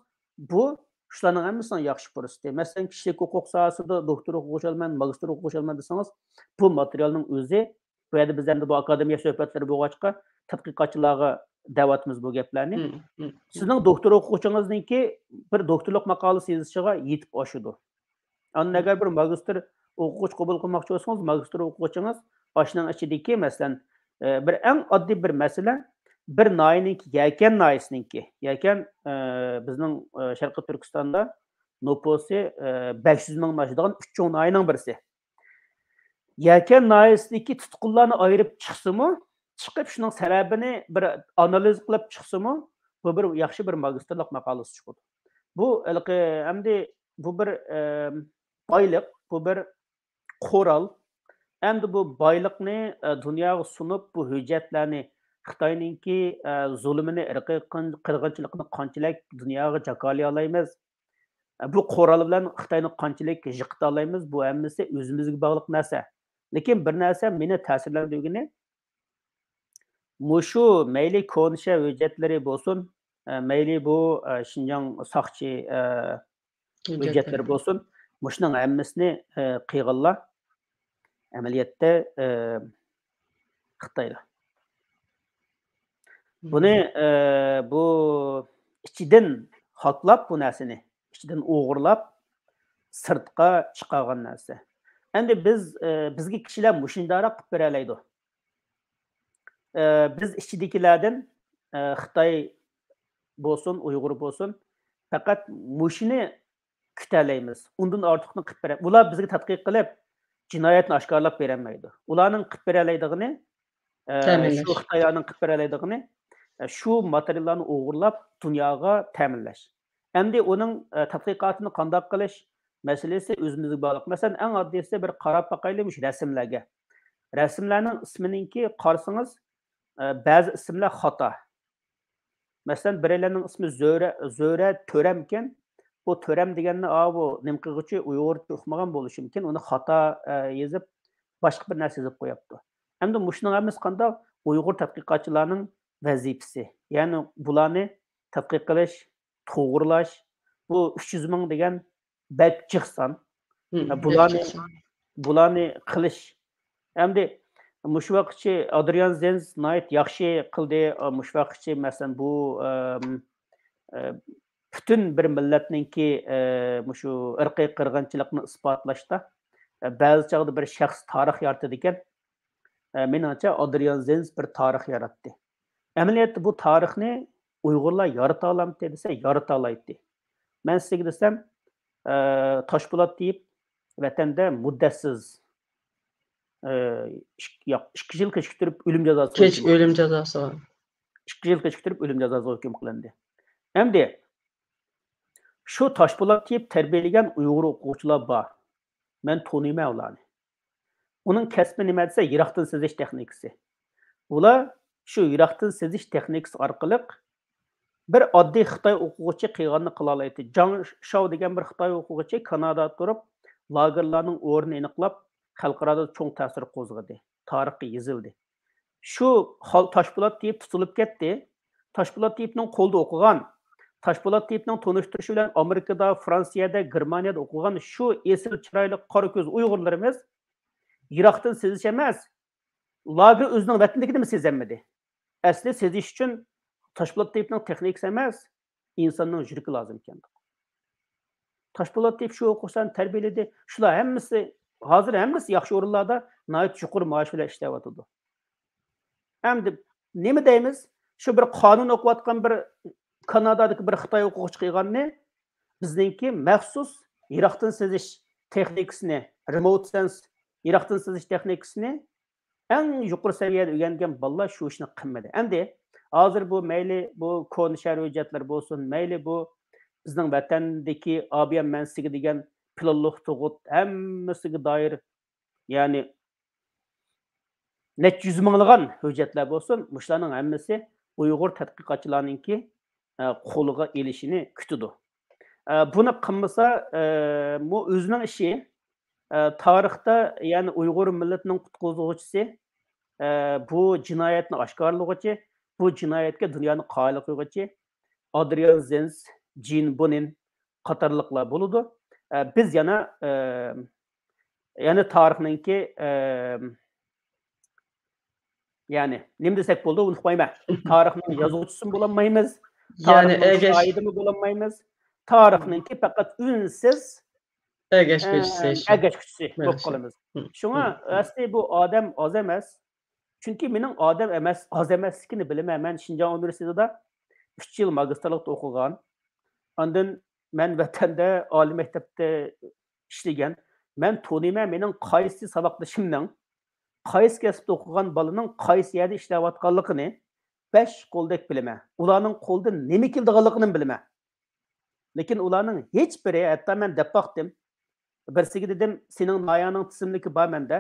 بۇ شۇلارنىڭ ھەممىسىنىڭ ياخشى پۇرسىتى. مەسىلەن، كىشىلىك ھوقۇق ساھەسىدە دوكتور ئوقۇغۇچى ئالىمەن، ماگىستىر ئوقۇغۇچى ئالىمەن دېسىڭىز، بۇ ماتېرىيالنىڭ ئۆزى، بۇ يەردە بىز ئەمدى بۇ ئاكادېمىيە سۆھبەتلىرى بولغاچقا، تەتقىقاتچىلارغا دەۋاتىمىز بۇ گەپلەرنى. سىزنىڭ دوكتور ئوقۇغۇچىڭىزنىڭكى بىر دوكتورلۇق ماقالىسى يېزىشىغا يېتىپ ئاشىدۇ. ئاندىن ئەگەر بىر ماگىستىر ئوقۇغۇچى قوبۇل قىلماقچى بولسىڭىز، ماگىستىر ئوقۇغۇچىڭىز ئاشۇنىڭ ئىچىدىكى، مەسىلەن، ئە، بىر ئەڭ ئاددىي بىر مەسىلە، بىر ناھىيەنىڭكى، يەكەن ناھىيەسىنىڭكى، يەكەن، ئە، بىزنىڭ، ئە، شەرقىي تۈركىستاندا نوپۇسى، ئە، بەش يۈز مىڭدىن ئاشىدىغان ئۈچ چوڭ ناھىيەنىڭ بىرسى. يەكەن ناھىيەسىدىكى تۇتقۇنلارنى ئايرىپ چىقسىمۇ، چىقىپ شۇنىڭ سەۋەبىنى بىر ئانالىز قىلىپ چىقسىمۇ، بۇ بىر ياخشى بىر ماگىستىرلىق ماقالىسى چىقىدۇ. بۇ ھېلىقى ئەمدى بۇ بىر، ئە، بايلىق، بۇ بىر قورال. ئەمدى بۇ بايلىقنى، ئە، دۇنياغا سۇنۇپ، بۇ ھۆججەتلەرنى خىتاينىڭكى، ئە، زۇلۇمىنى، ئىرقىي قىرغىنچىلىقىنى قانچىلىك دۇنياغا جاكارلىيالايمىز، ئە، بۇ قورال بىلەن خىتاينى قانچىلىك يىقىتالايمىز، بۇ ھەممىسى ئۆزىمىزگە باغلىق نەرسە. لېكىن بىر نەرسە مېنى تەسىرلەندۈرگىنى، مۇشۇ مەيلى كونا شەھەر ھۆججەتلىرى بولسۇن، ئە، مەيلى بۇ، ئە، شىنجاڭ ساقچى، ئە، ھۆججەتلىرى بولسۇن، مۇشۇنىڭ ھەممىسىنى، ئە، قىلغانلار ئەمەلىيەتتە، ئە، خىتايلار. بۇنى، ئە، بۇ ئىچىدىن ھاكلاپ بۇ نەرسىنى، ئىچىدىن ئوغرىلاپ سىرتقا چىقارغان نەرسە. ئەمدى بىز، ئە، بىزگە كىشىلەر مۇشۇنداقراق قىلىپ بېرەلەيدۇ. ئە، بىز ئىچىدىكىلەردىن، ئە، خىتاي بولسۇن، ئۇيغۇر بولسۇن، پەقەت مۇشۇنى كۈتەلەيمىز. ئۇندىن ئارتۇقنى قىلىپ بېرە-، ئۇلار بىزگە تەتقىق قىلىپ، جىنايەتنى ئاشكارىلاپ بېرەلمەيدۇ. ئۇلارنىڭ قىلىپ بېرەلەيدىغىنى، ئە، شۇ تەمىنلەش. خىتايلارنىڭ قىلىپ بېرەلەيدىغىنى، ئە، شۇ ماتېرىياللارنى ئوغرىلاپ، دۇنياغا تەمىنلەش. ئەمدى ئۇنىڭ، ئە، تەتقىقاتىنى قانداق قىلىش مەسىلىسى ئۆزىمىزگە باغلىق. مەسىلەن، ئەڭ ئاددىيسى بىر قاراپ باقايلى مۇشۇ رەسىملەرگە. رەسىملەرنىڭ ئىسمىنىڭكى قارىسىڭىز، ئە، بەزى ئىسىملەر خاتا. مەسىلەن، بىرەيلەننىڭ ئىسمى زۆرە، زۆرە تۆرەمكەن. بۇ تۆرەم دېگەننى، ئاۋۇ نېمە قىلغۇچى ئۇيغۇرچە ئۇقمىغان بولۇشى مۇمكىن، ئۇنى خاتا، ئە، يېزىپ، باشقا بىر نەرسە يېزىپ قويۇپتۇ. ئەمدى مۇشۇنىڭ ھەممىسى قانداق؟ ئۇيغۇر تەتقىقاتچىلارنىڭ ۋەزىپىسى. يەنى بۇلارنى تەتقىق قىلىش، توغرىلاش، بۇ ئۈچ يۈز مىڭ دېگەن بەك جىق سان. ھە، بۇلارنى، بۇلارنى قىلىش. ئەمدى مۇشۇ ۋاقىتچى ئادرىيان زېنز ناھايىتى ياخشى قىلدى. مۇشۇ ۋاقىتچى، مەسىلەن، بۇ، ئەم، ئە، پۈتۈن بىر مىللەتنىڭكى، ئە، مۇشۇ ئىرقىي قىرغىنچىلىقنى ئىسپاتلاشتا، ئە، بەزى چاغدا بىر شەخس تارىخ يارىتىدىكەن. ئە، مېنىڭچە، ئادرىيان زېنز بىر تارىخ ياراتتى. ئەمەلىيەتتە بۇ تارىخنى ئۇيغۇرلار يارىتالامتى دېسە، يارىتالايتتى. مەن سىزگە دېسەم، ئە، تاشپولات دېيىپ ۋەتەندە مۇددەتسىز، ئە، ئىك-، ياق، ئىككى يىل كېچىكتۈرۈپ ئۆلۈم جازاسى كېچ-، قويۇلدى. ئۆلۈم جازاسى بار. ئىككى يىل كېچىكتۈرۈپ ئۆلۈم جازاسىغا ھۆكۈم قىلىندى. ئەمدى شۇ تاشپولات دېيىپ تەربىيەلىگەن ئۇيغۇر ئوقۇغۇچىلار بار. مەن تونۇيمەن ئۇلارنى. ئۇنىڭ كەسپى نېمە دېسە، يىراقتىن سېزىش تېخنىكىسى. ئۇلار شۇ يىراقتىن سېزىش تېخنىكىسى ئارقىلىق بىر ئاددىي خىتاي ئوقۇغۇچى قىلغاننى قىلالايتتى. جاڭ شاۋ دېگەن بىر خىتاي ئوقۇغۇچى كانادادا تۇرۇپ، لاگېرلارنىڭ ئورنىنى ئېنىقلاپ، خەلقئارادا چوڭ تەسىر قوزغىدى، تارىخقا يېزىلدى. شۇ خال-، تاشپولات دېيىپ تۇتۇلۇپ كەتتى. تاشپولات دېيىپنىڭ قولىدا ئوقۇغان، تاشپولات دېيىپنىڭ تونۇشتۇرۇشى بىلەن ئامېرىكىدا، فرانسىيەدە، گېرمانىيەدە ئوقۇغان شۇ ئېسىل چىرايلىق قارا كۆز ئۇيغۇرلىرىمىز يىراقتىن سېزىش ئەمەس، لاگېر ئۆزىنىڭ ۋەتىنىدىكىنىمۇ سېزەلمىدى. ئەسلى سېزىش ئۈچۈن تاشپولات دېيىپنىڭ تېخنىكىسى ئەمەس، ئىنساننىڭ يۈرىكى لازىم ئىكەن. تاشپولات دېيىپ شۇ ئوقۇغۇچىلارنى تەربىيەلىدى. شۇلار ھەممىسى، ھازىر ھەممىسى ياخشى ئورۇنلاردا ناھايىتى يۇقىرى مائاش بىلەن ئىشلەۋاتىدۇ. ئەمدى نېمە دەيمىز؟ شۇ بىر قانۇن ئوقۇۋاتقان بىر كانادادىكى بىر خىتاي ئوقۇغۇچى قىلغاننى بىزنىڭكى مەخسۇس يىراقتىن سېزىش تېخنىكىسىنى، رېموت سېنس يىراقتىن سېزىش تېخنىكىسىنى ئەڭ يۇقىرى سەۋىيەدە ئۆگەنگەن بالىلار شۇ ئىشنى قىلمىدى. ئەمدى ھازىر بۇ مەيلى بۇ كونا شەھەر ھۆججەتلىرى بولسۇن، مەيلى بۇ بىزنىڭ ۋەتەندىكى ئابىيان مەنسىگە دېگەن پىلانلىق تۇغۇت، ھەممىسىگە دائىر، يەنى نەچچە يۈز مىڭلىغان ھۆججەتلەر بولسۇن، مۇشۇلارنىڭ ھەممىسى ئۇيغۇر تەتقىقاتچىلارنىڭكى، ئە، قولىغا ئېلىشىنى كۈتىدۇ. ئە، بۇنى قىلمىسا، ئە، بۇ ئۆزىنىڭ ئىشى. ئە، تارىختا، يەنى ئۇيغۇر مىللىتىنىڭ قۇتقۇزغۇچىسى، ئە، بۇ جىنايەتنى ئاشكارىلىغۇچى، بۇ جىنايەتكە دۇنيانى قايىل قىلغۇچى ئادرىيان زېنز، جىن بونىن قاتارلىقلار بولىدۇ. ئە، بىز يەنە، ئە، يەنە تارىخنىڭكى، ئە، يەنى نېمە دېسەك بولىدۇ، ئۇنتۇپ قويمەن. تارىخنىڭ يازغۇچىسىمۇ بولالمايمىز، يەنى تارىخنىڭ ئەگەش- شاھىدىمۇ بولالمايمىز. تارىخنىڭكى پەقەت ئۈنسىز، ئەگەشكۈچىسى، ئە، شۇ. ئەگەشكۈچىسى بولۇپ قالىمىز. شۇڭا ئەسلى بۇ ئادەم ئاز ئەمەس. چۈنكى مېنىڭ ئادەم ئەمەس، ئاز ئەمەسلىكىنى بىلىمەن. مەن شىنجاڭ ئۇنىۋېرسىتېتىدا ئۈچ يىل ماگىستىرلىقتا ئوقۇغان. ئاندىن مەن ۋەتەندە ئالىي مەكتەپتە ئىشلىگەن. مەن تونۇيمەن مېنىڭ قايسى ساۋاقدىشىمنىڭ، قايسى كەسىپتە ئوقۇغان بالىنىڭ قايسى يەردە ئىشلەۋاتقانلىقىنى بەش قولدەك بىلىمەن. ئۇلارنىڭ قولىدىن نېمە كېلىدىغانلىقىنىمۇ بىلىمەن. لېكىن ئۇلارنىڭ ھېچ بىرى، ھەتتا مەن دەپ باقتىم. بىرسىگە دېدىم، سېنىڭ ناياڭنىڭ تىزىملىكى بار مەندە.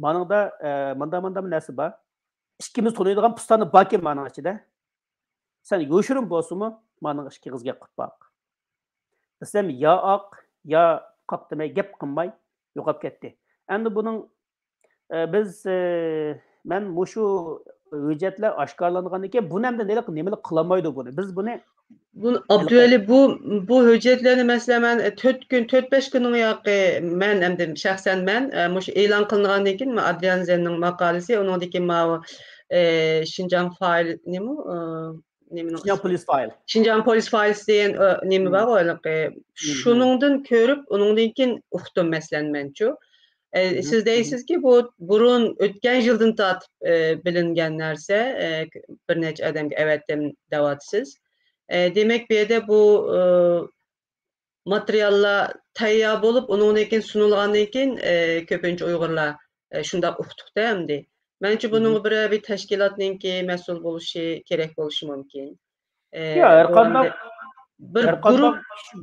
مانىڭدا، ئە، مۇنداق، مۇنداق نەرسە بار. ئىككىمىز تونۇيدىغان پۇستانى باركەن مانىڭ ئىچىدە. سەن يوشۇرۇن بولسىمۇ، مانىڭ ئىككى قىزغا گەپ قىلىپ باق. دېسەم، يا ئاق، يا قاق دېمەي، گەپ قىلماي يوقاپ كەتتى. ئەمدى بۇنىڭ، ئە، بىز، ئە، مەن مۇشۇ ھۆججەتلەر ئاشكارىلانغاندىن كېيىن، بۇنى ئەمدى نېمىلىك، نېمىلىك قىلالمايدۇ بۇنى. بىز بۇنى بۇ، ئابدۇئەلى، بۇ، بۇ ھۆججەتلەرنى، مەسىلەن، مەن تۆت كۈن، تۆت بەش كۈننىڭ ياقى، مەن ئەمدى شەخسەن مەن، ئە، مۇشۇ ئېلان قىلىنغاندىن كېيىن، ئادرىيان زېننىڭ ماقالىسى، ئۇنىڭدىن كېيىن ماۋۇ، ئە، شىنجاڭ فايل، نېمە، ئە، نېمىنىڭ شىنجاڭ ئىسمى؟ پولىس فايل. شىنجاڭ پولىس فايلىسى دېگەن، ئە، نېمە بار ھېلىقى. شۇنىڭدىن كۆرۈپ، ئۇنىڭدىن كېيىن ئۇقتۇم، مەسىلەن، مەنچۇ. ئە، سىز دەيسىزكى، بۇ بۇرۇن ئۆتكەن يىلدىن تارتىپ، ئە، بىلىنگەن نەرسە، ئە، بىر نەچچە ئادەمگە ئەۋەتتىم دەۋاتىسىز. ئە، دېمەك، بۇ يەردە بۇ، ئە، ماتېرىياللار تەييار بولۇپ، ئۇنىڭدىن كېيىن سۇنۇلغاندىن كېيىن، ئە، كۆپىنچە ئۇيغۇرلار، ئە، شۇنداق ئۇقتۇق-دە ئەمدى. مەنچە بۇنىڭغا بىرەر بىر تەشكىلاتنىڭكى مەسئۇل بولۇشى كېرەك بولۇشى مۇمكىن. ئە، ياق، ھەر بۇ قانداق، ئەمدى بىر گۇرۇپ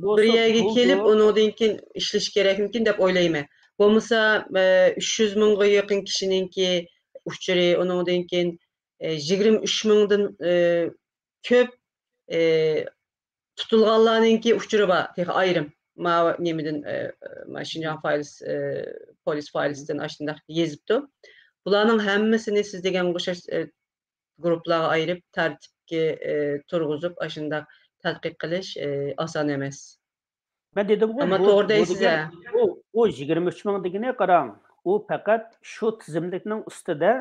بىر يەرگە كېلىپ، ئۇنىڭدىن كېيىن ئىشلىشى كېرەكمىكىن دەپ ئويلايمەن. بولمىسا، ئە، ئۈچ يۈز مىڭغا يېقىن كىشىنىڭكى ئۇچۇرى، ئۇنىڭدىن كېيىن، ئە، يىگىرمە ئۈچ مىڭدىن، ئە، كۆپ، ئە، تۇتۇلغانلارنىڭكى ئۇچۇرى بار، تېخى ئايرىم. ماۋۇ نېمىدىن، ئە، مانا شىنجاڭ فايلىس، ئە، پولىس فايلىسىدىن ئاشۇنداق يېزىپتۇ. بۇلارنىڭ ھەممىسىنى سىز دېگەنگە ئوخشاش، ئە، گۇرۇپپىلارغا ئايرىپ، تەرتىپكە، ئە، تۇرغۇزۇپ، ئاشۇنداق تەتقىق قىلىش، ئە، ئاسان ئەمەس. مەن دېدىمغۇ، ئەمما بۇ، توغرا بۇ دەيسىز، دېگەن، ھە. بۇ، بۇ يىگىرمە ئۈچ مىڭ دېگىنى، قاراڭ، ئۇ پەقەت شۇ تىزىملىكنىڭ ئۈستىدە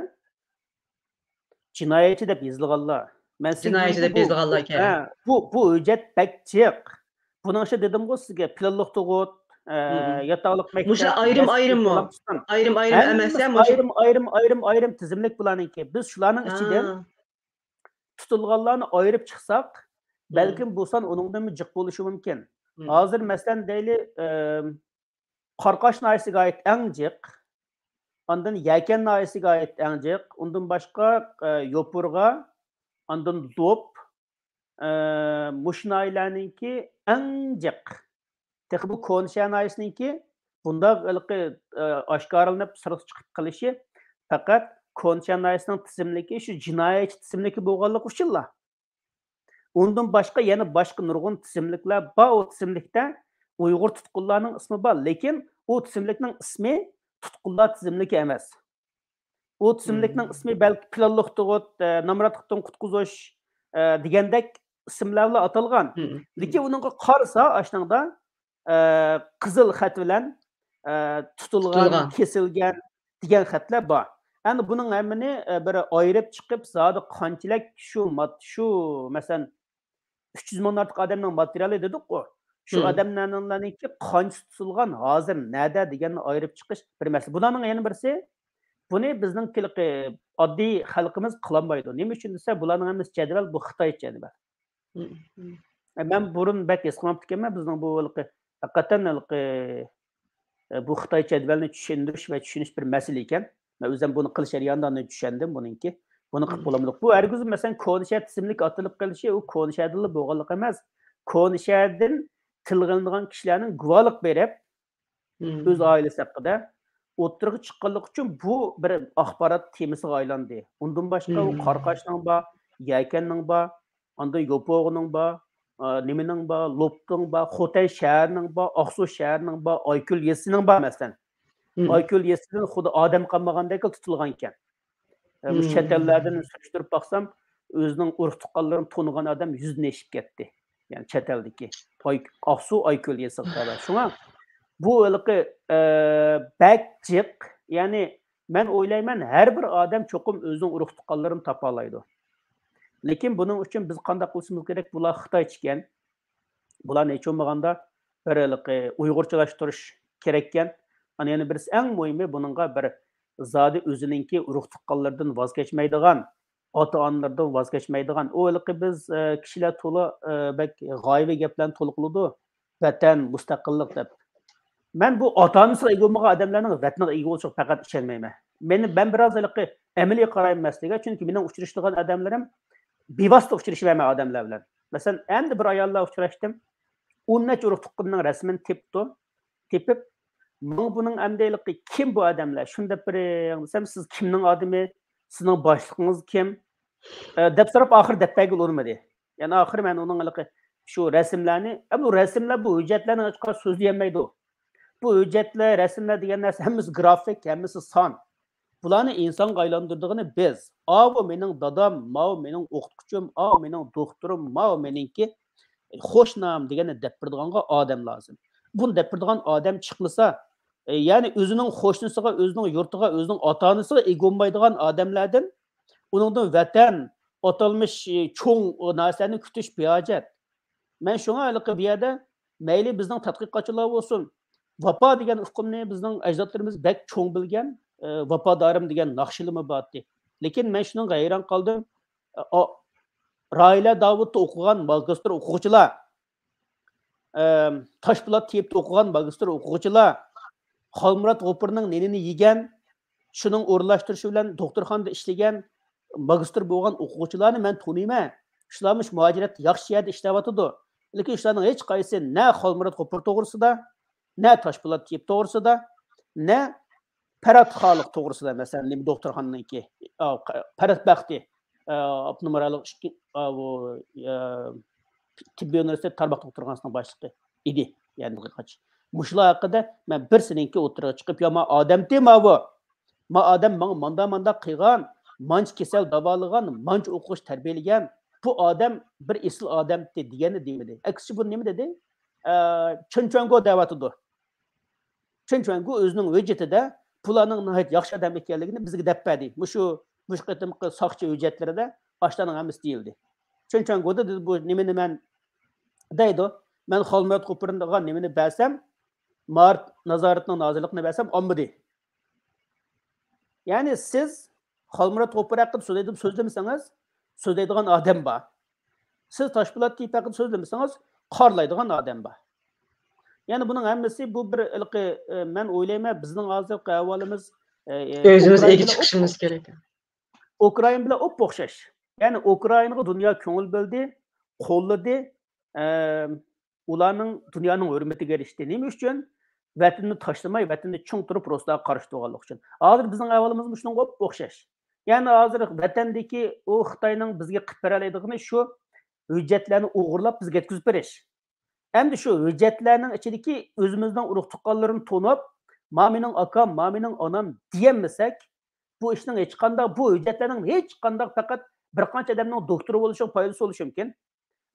جىنايەتچى دەپ يېزىلغانلار. مەن سىزگە جىنايەتچى دېدىمغۇ، دەپ بۇ، يېزىلغانلار ئىكەن. ھە، بۇ، بۇ ھۆججەت بەك جىق. بۇنىڭ ئىچىدە دېدىمغۇ سىزگە، پىلانلىق تۇغۇت، ئە، مم. ياتاقلىق مەكتەپ، مۇشۇلار ئايرىم مەسچىت، ئايرىممۇ؟ ئىمام خۇسۇن. ئايرىم ئايرىم ھەممىسى ئەمەس، يا؟ مۇشۇ ئايرىم، ئايرىم، ئايرىم، ئايرىم تىزىملىك بۇلارنىڭكى. بىز شۇلارنىڭ ئىچىدىن ھا. تۇتۇلغانلارنى ئايرىپ چىقساق، مم. بەلكىم بۇ سان ئۇنىڭدىنمۇ جىق بولۇشى مۇمكىن. مم. ھازىر، مەسىلەن، دەيلى، ئە، قاراقاش ناھىيەسىگە ئائىت ئەڭ جىق، ئاندىن يەكەن ناھىيەسىگە ئائىت ئەڭ جىق، ئۇندىن باشقا، ئە، يوپۇرغا، ئاندىن لوپ، ئە، مۇشۇ ناھىيەلەرنىڭكى ئەڭ جىق. تېخى بۇ كونا شەھەر ناھىيەسىنىڭكى بۇنداق ھېلىقى، ئە، ئاشكارىلىنىپ سىرتقا چىقىپ قېلىشى پەقەت كونا شەھەر ناھىيەسىنىڭ تىزىملىكى، شۇ جىنايەتچى تىزىملىكى بولغانلىقى ئۈچۈنلا. ئۇندىن باشقا يەنە باشقا نۇرغۇن تىزىملىكلەر بار. ئۇ تىزىملىكتە ئۇيغۇر تۇتقۇنلارنىڭ ئىسمى بار، لېكىن ئۇ تىزىملىكنىڭ ئىسمى تۇتقۇنلار تىزىملىكى ئەمەس. ئۇ تىزىملىكنىڭ مم. ئىسمى بەلكى پىلانلىق تۇغۇت، ئە، نامراتلىقتىن قۇتقۇزۇش، ئە، دېگەندەك ئىسىملار بىلەن ئاتالغان. مم. لېكىن ئۇنىڭغا قارىسا، ئاشۇنىڭدا، ئە، قىزىل خەت بىلەن، ئە، تۇتۇلغان، تۇتۇلغان. كېسىلگەن دېگەن خەتلەر بار. ئەمدى بۇنىڭ ھەممىنى، ئە، بىر ئايرىپ چىقىپ، زادى قانچىلىك شۇ مات-، شۇ، مەسىلەن، ئۈچ يۈز مىڭدىن ئارتۇق ئادەمنىڭ ماتېرىيالى دېدۇققۇ. شۇ مم. ئادەملەرنىڭكى قانچىسى تۇتۇلغان، ھازىر نەدە دېگەننى ئايرىپ چىقىش بىر مەسىلە. بۇلارنىڭ يەنە بىرسى، بۇنى بىزنىڭ ھېلىقى ئاددىي خەلقىمىز قىلالمايدۇ. نېمە ئۈچۈن دېسە، بۇلارنىڭ ھەممىسى جەدۋەل، بۇ خىتايچە جەدۋەل. مم. مم. ئە، مەن بۇرۇن بەك ھېس قىلماپتىكەنمەن، بىزنىڭ بۇ ھېلىقى ھەقىقەتەن ھېلىقى، ئە، بۇ خىتاي جەدۋەلنى چۈشەندۈرۈش ۋە چۈشىنىش بىر مەسىلە ئىكەن. مەن ئۆزۈم بۇنى قىلىش جەريانىدا ئاندىن چۈشەندىم بۇنىڭكى. بۇنى قىلىپ مم. بولامدۇق؟ بۇ ھەرگىز، مەسىلەن، كونا شەھەر تىزىملىك ئاتىلىپ قېلىشى، ئۇ كونا شەھەردىنلا بولغانلىق ئەمەس. كونا شەھەردىن تىلغا ئېلىنىدىغان كىشىلەرنىڭ گۇۋاھلىق بېرىپ، مم. ئۆز ئائىلىسى ھەققىدە ئوتتۇرىغا چىققانلىقى ئۈچۈن بۇ بىر ئاخبارات تېمىسىغا ئايلاندى. ئۇندىن باشقا ئۇ مم. قاراقاشنىڭ بار، يەكەننىڭ بار، ئاندىن يوپۇرغىنىڭ بار، ئا، نېمىنىڭ بار، لوپنىڭ بار، خوتەن شەھىرىنىڭ بار، ئاقسۇ شەھىرىنىڭ بار، ئايكۆل يېزىسىنىڭ بار، مەسىلەن. مم. ئايكۆل يېزىسىدىن خۇددى ئادەم قالمىغاندەكلا تۇتۇلغان ئىكەن. ئە، مۇشۇ مم. چەت ئەللەردىن سۈرۈشتۈرۈپ باقسام، ئۆزىنىڭ ئۇرۇق تۇغقانلىرىنى تونۇغان ئادەم يۈزدىن ئېشىپ كەتتى. يەنى چەت ئەلدىكى. ئاي-، ئاقسۇ، ئايكۆل يېزىسىغا قەدەر. شۇڭا بۇ ھېلىقى، ئە، بەك جىق. يەنى مەن ئويلايمەن، ھەر بىر ئادەم چوقۇم ئۆزىنىڭ ئۇرۇق تۇغقانلىرىنى تاپالايدۇ. لېكىن بۇنىڭ ئۈچۈن بىز قانداق قىلىشىمىز كېرەك؟ بۇلار خىتايچىكەن. بۇلارنى ھېچ بولمىغاندا بىر ھېلىقى ئۇيغۇرچىلاشتۇرۇش كېرەككەن. ئانا يەنە بىرسى، ئەڭ مۇھىمى بۇنىڭغا بىر زادى ئۆزىنىڭكى ئۇرۇق تۇغقانلىرىدىن ۋاز كەچمەيدىغان، ئاتا-ئانىلىرىدىن ۋاز كەچمەيدىغان. ئۇ ھېلىقى بىز، ئە، كىشىلەر تولا، ئە، بەك غايىۋى گەپلەرنى تولا قىلىدۇ. ۋەتەن، مۇستەقىللىق دەپ. مەن بۇ ئاتا-ئانىسىغا ئىگە بولمىغان ئادەملەرنىڭ ۋەتىنىگە ئىگە بولۇشىغا پەقەت ئىشەنمەيمەن. مېنى، مەن بىراز ھېلىقى ئەمەلىي قارايمەن مەسىلىگە، چۈنكى مېنىڭ ئۇچرىشىدىغان ئادەملىرىم بىۋاسىتە ئۇچرىشىۋەرمەن ئادەملەر بىلەن. مەسىلەن، ئەمدى بىر ئايال بىلەن ئۇچراشتىم. ئون نەچچە ئۇرۇق تۇغقىنىنىڭ رەسىمىنى تېپىپتۇ. تېپىپ، ماڭا بۇنىڭ ئەمدى ھېلىقى كىم بۇ ئادەملەر؟ شۇنى دەپ بېرىڭ دېسەم، سىز كىمنىڭ ئادىمى؟ سىزنىڭ باشلىقىڭىز كىم؟ ئە، دەپ سوراپ، ئاخىرى دەپ بەرگىلى ئۇنىمىدى. يەنى ئاخىرى مەن ئۇنىڭ ھېلىقى شۇ رەسىملەرنى، ئە، بۇ رەسىملەر، بۇ ھۆججەتلەرنى ھېچقاچان سۆزلىيەلمەيدۇ. بۇ ھۆججەتلەر، رەسىملەر دېگەن نەرسە ھەممىسى گرافىك، ھەممىسى سان. بۇلارنى ئىنسانغا ئايلاندۇرىدىغىنى بىز. ئاۋۇ مېنىڭ دادام، ماۋۇ مېنىڭ ئوقۇتقۇچىم، ئاۋۇ مېنىڭ دوختۇرۇم، ماۋۇ مېنىڭكى قوشنام دېگەننى دەپ بېرىدىغانغا ئادەم لازىم. بۇنى دەپ بېرىدىغان ئادەم چىقمىسا، ئە، يەنى ئۆزىنىڭ قوشنىسىغا، ئۆزىنىڭ يۇرتىغا، ئۆزىنىڭ ئاتا-ئانىسىغا ئىگە بولمايدىغان ئادەملەردىن، ئۇنىڭدىن ۋەتەن ئاتالمىش، ئە، چوڭ نەرسىلەرنى كۈتۈش بىھاجەت. مەن شۇڭا ھېلىقى بۇ يەردە مەيلى بىزنىڭ تەتقىقاتچىلار بولسۇن، ۋاپا دېگەن ئۇقۇمنى بىزنىڭ ئەجدادلىرىمىز بەك چوڭ بىلگەن، ئە، ۋاپادارىم دېگەن ناخشىلىرىمۇ بارتتى. لېكىن مەن شۇنىڭغا ھەيران قالدىم. ئە، ئا-، راھىلە داۋۇتتا ئوقۇغان ماگىستر ئوقۇغۇچىلار، ئەم، تاشپولات تېيىپتا ئوقۇغان ماگىستر ئوقۇغۇچىلار، خالمۇرات غوپۇرنىڭ نېنىنى يېگەن، شۇنىڭ ئورۇنلاشتۇرۇشى بىلەن دوختۇرخانىدا ئىشلىگەن، ماگىستر بولغان ئوقۇغۇچىلارنى مەن تونۇيمەن. شۇلارمۇ شۇ مۇھاجىرەتتە ياخشى يەردە ئىشلەۋاتىدۇ. لېكىن شۇلارنىڭ ھېچقايسىسى نە خالمۇرات غوپۇر توغرىسىدا، نە تاشپولات تېيىپ توغرىسىدا، نە پەرھات خالىق توغرىسىدا، مەسىلەن، نېمە دوختۇرخانىنىڭكى، ئا، پەرھات بەختى، ئا، ئاپتونوم رايونلۇق ئىككى، ئا، بۇ، ئا، تېببىي ئۇنىۋېرسىتېت تارماق دوختۇرخانىسىنىڭ باشلىقى ئىدى. يەنى قاچ-، مۇشۇلار ھەققىدە مەن بىرسىنىڭكى ئوتتۇرىغا چىقىپ، يا ما ئادەمتى ماۋۇ، ما ئادەم ماڭا ماندا-ماندا قىلغان، مانچە كېسەل داۋالىغان، مانچە ئوقۇغۇچى تەربىيەلىگەن، بۇ ئادەم بىر ئېسىل ئادەمتى دېگەننى دېمىدى. ئەكسىچە بۇ نېمە دېدى؟ ئا، چېن چۈەنگو دەۋاتىدۇ. چېن چۈەنگو ئۆزىنىڭ ھۆججىتىدە بۇلارنىڭ ناھايىتى ياخشى ئادەم ئىكەنلىكىنى بىزگە دەپ بەردى. مۇشۇ، مۇشۇ قېتىمقى ساقچى ھۆججەتلىرىدە ئاشۇلارنىڭ ھەممىسى دېيىلدى. چۈن چۈەنگو دېدى، بۇ نېمىنى مەن دەيدۇ، مەن خالمۇرات غوپۇرىغا نېمىنى بەرسەم، مائارىپ نازارىتىنىڭ نازىرلىقىنى بەرسەم، ئالمىدى. يەنى سىز خالمۇرات غوپۇر ھەققىدە سۆزلەيدۇ، سۆزلىمىسىڭىز، سۆزلەيدىغان ئادەم بار. سىز تاشپولات تېيىپ ھەققىدە سۆزلىمىسىڭىز، قارىلايدىغان ئادەم بار. يەنى بۇنىڭ ھەممىسى بۇ بىر ھېلىقى، ئە، مەن ئويلايمەن، بىزنىڭ ھازىرقى ئەھۋالىمىز، ئە، ئە، ئۆزىمىز ئوكرائىنا ئىگە بىلەن چىقىشىمىز كېرەك. ئوكرائىنا بىلەن ئوپئوخشاش. يەنى ئوكرائىنىغا دۇنيا كۆڭۈل بۆلدى، قوللىدى، ئە، ئۇلارنىڭ دۇنيانىڭ ھۆرمىتىگە ئېرىشتى. نېمە ئۈچۈن؟ ۋەتىنىنى تاشلىماي، ۋەتىنىدە چىڭ تۇرۇپ رۇسلارغا قارشى تۇرغانلىقى ئۈچۈن. ھازىر بىزنىڭ ئەھۋالىمىزمۇ شۇنىڭغا ئوپئوخشاش. يەنى ھازىر ۋەتەندىكى ئۇ خىتاينىڭ بىزگە قىلىپ بېرەلەيدىغىنى شۇ ھۆججەتلەرنى ئوغرىلاپ بىزگە يەتكۈزۈپ بېرىش. ئەمدى شۇ ھۆججەتلەرنىڭ ئىچىدىكى ئۆزىمىزنىڭ ئۇرۇق تۇغقانلىرىنى تونۇپ، ما مېنىڭ ئاكام، ما مېنىڭ ئانام دېيەلمىسەك، بۇ ئىشنىڭ ھېچقانداق، بۇ ھۆججەتلەرنىڭ ھېچقانداق پەقەت بىر قانچە ئادەمنىڭ دوكتورى بولۇشىغا پايدىسى بولۇشى مۇمكىن.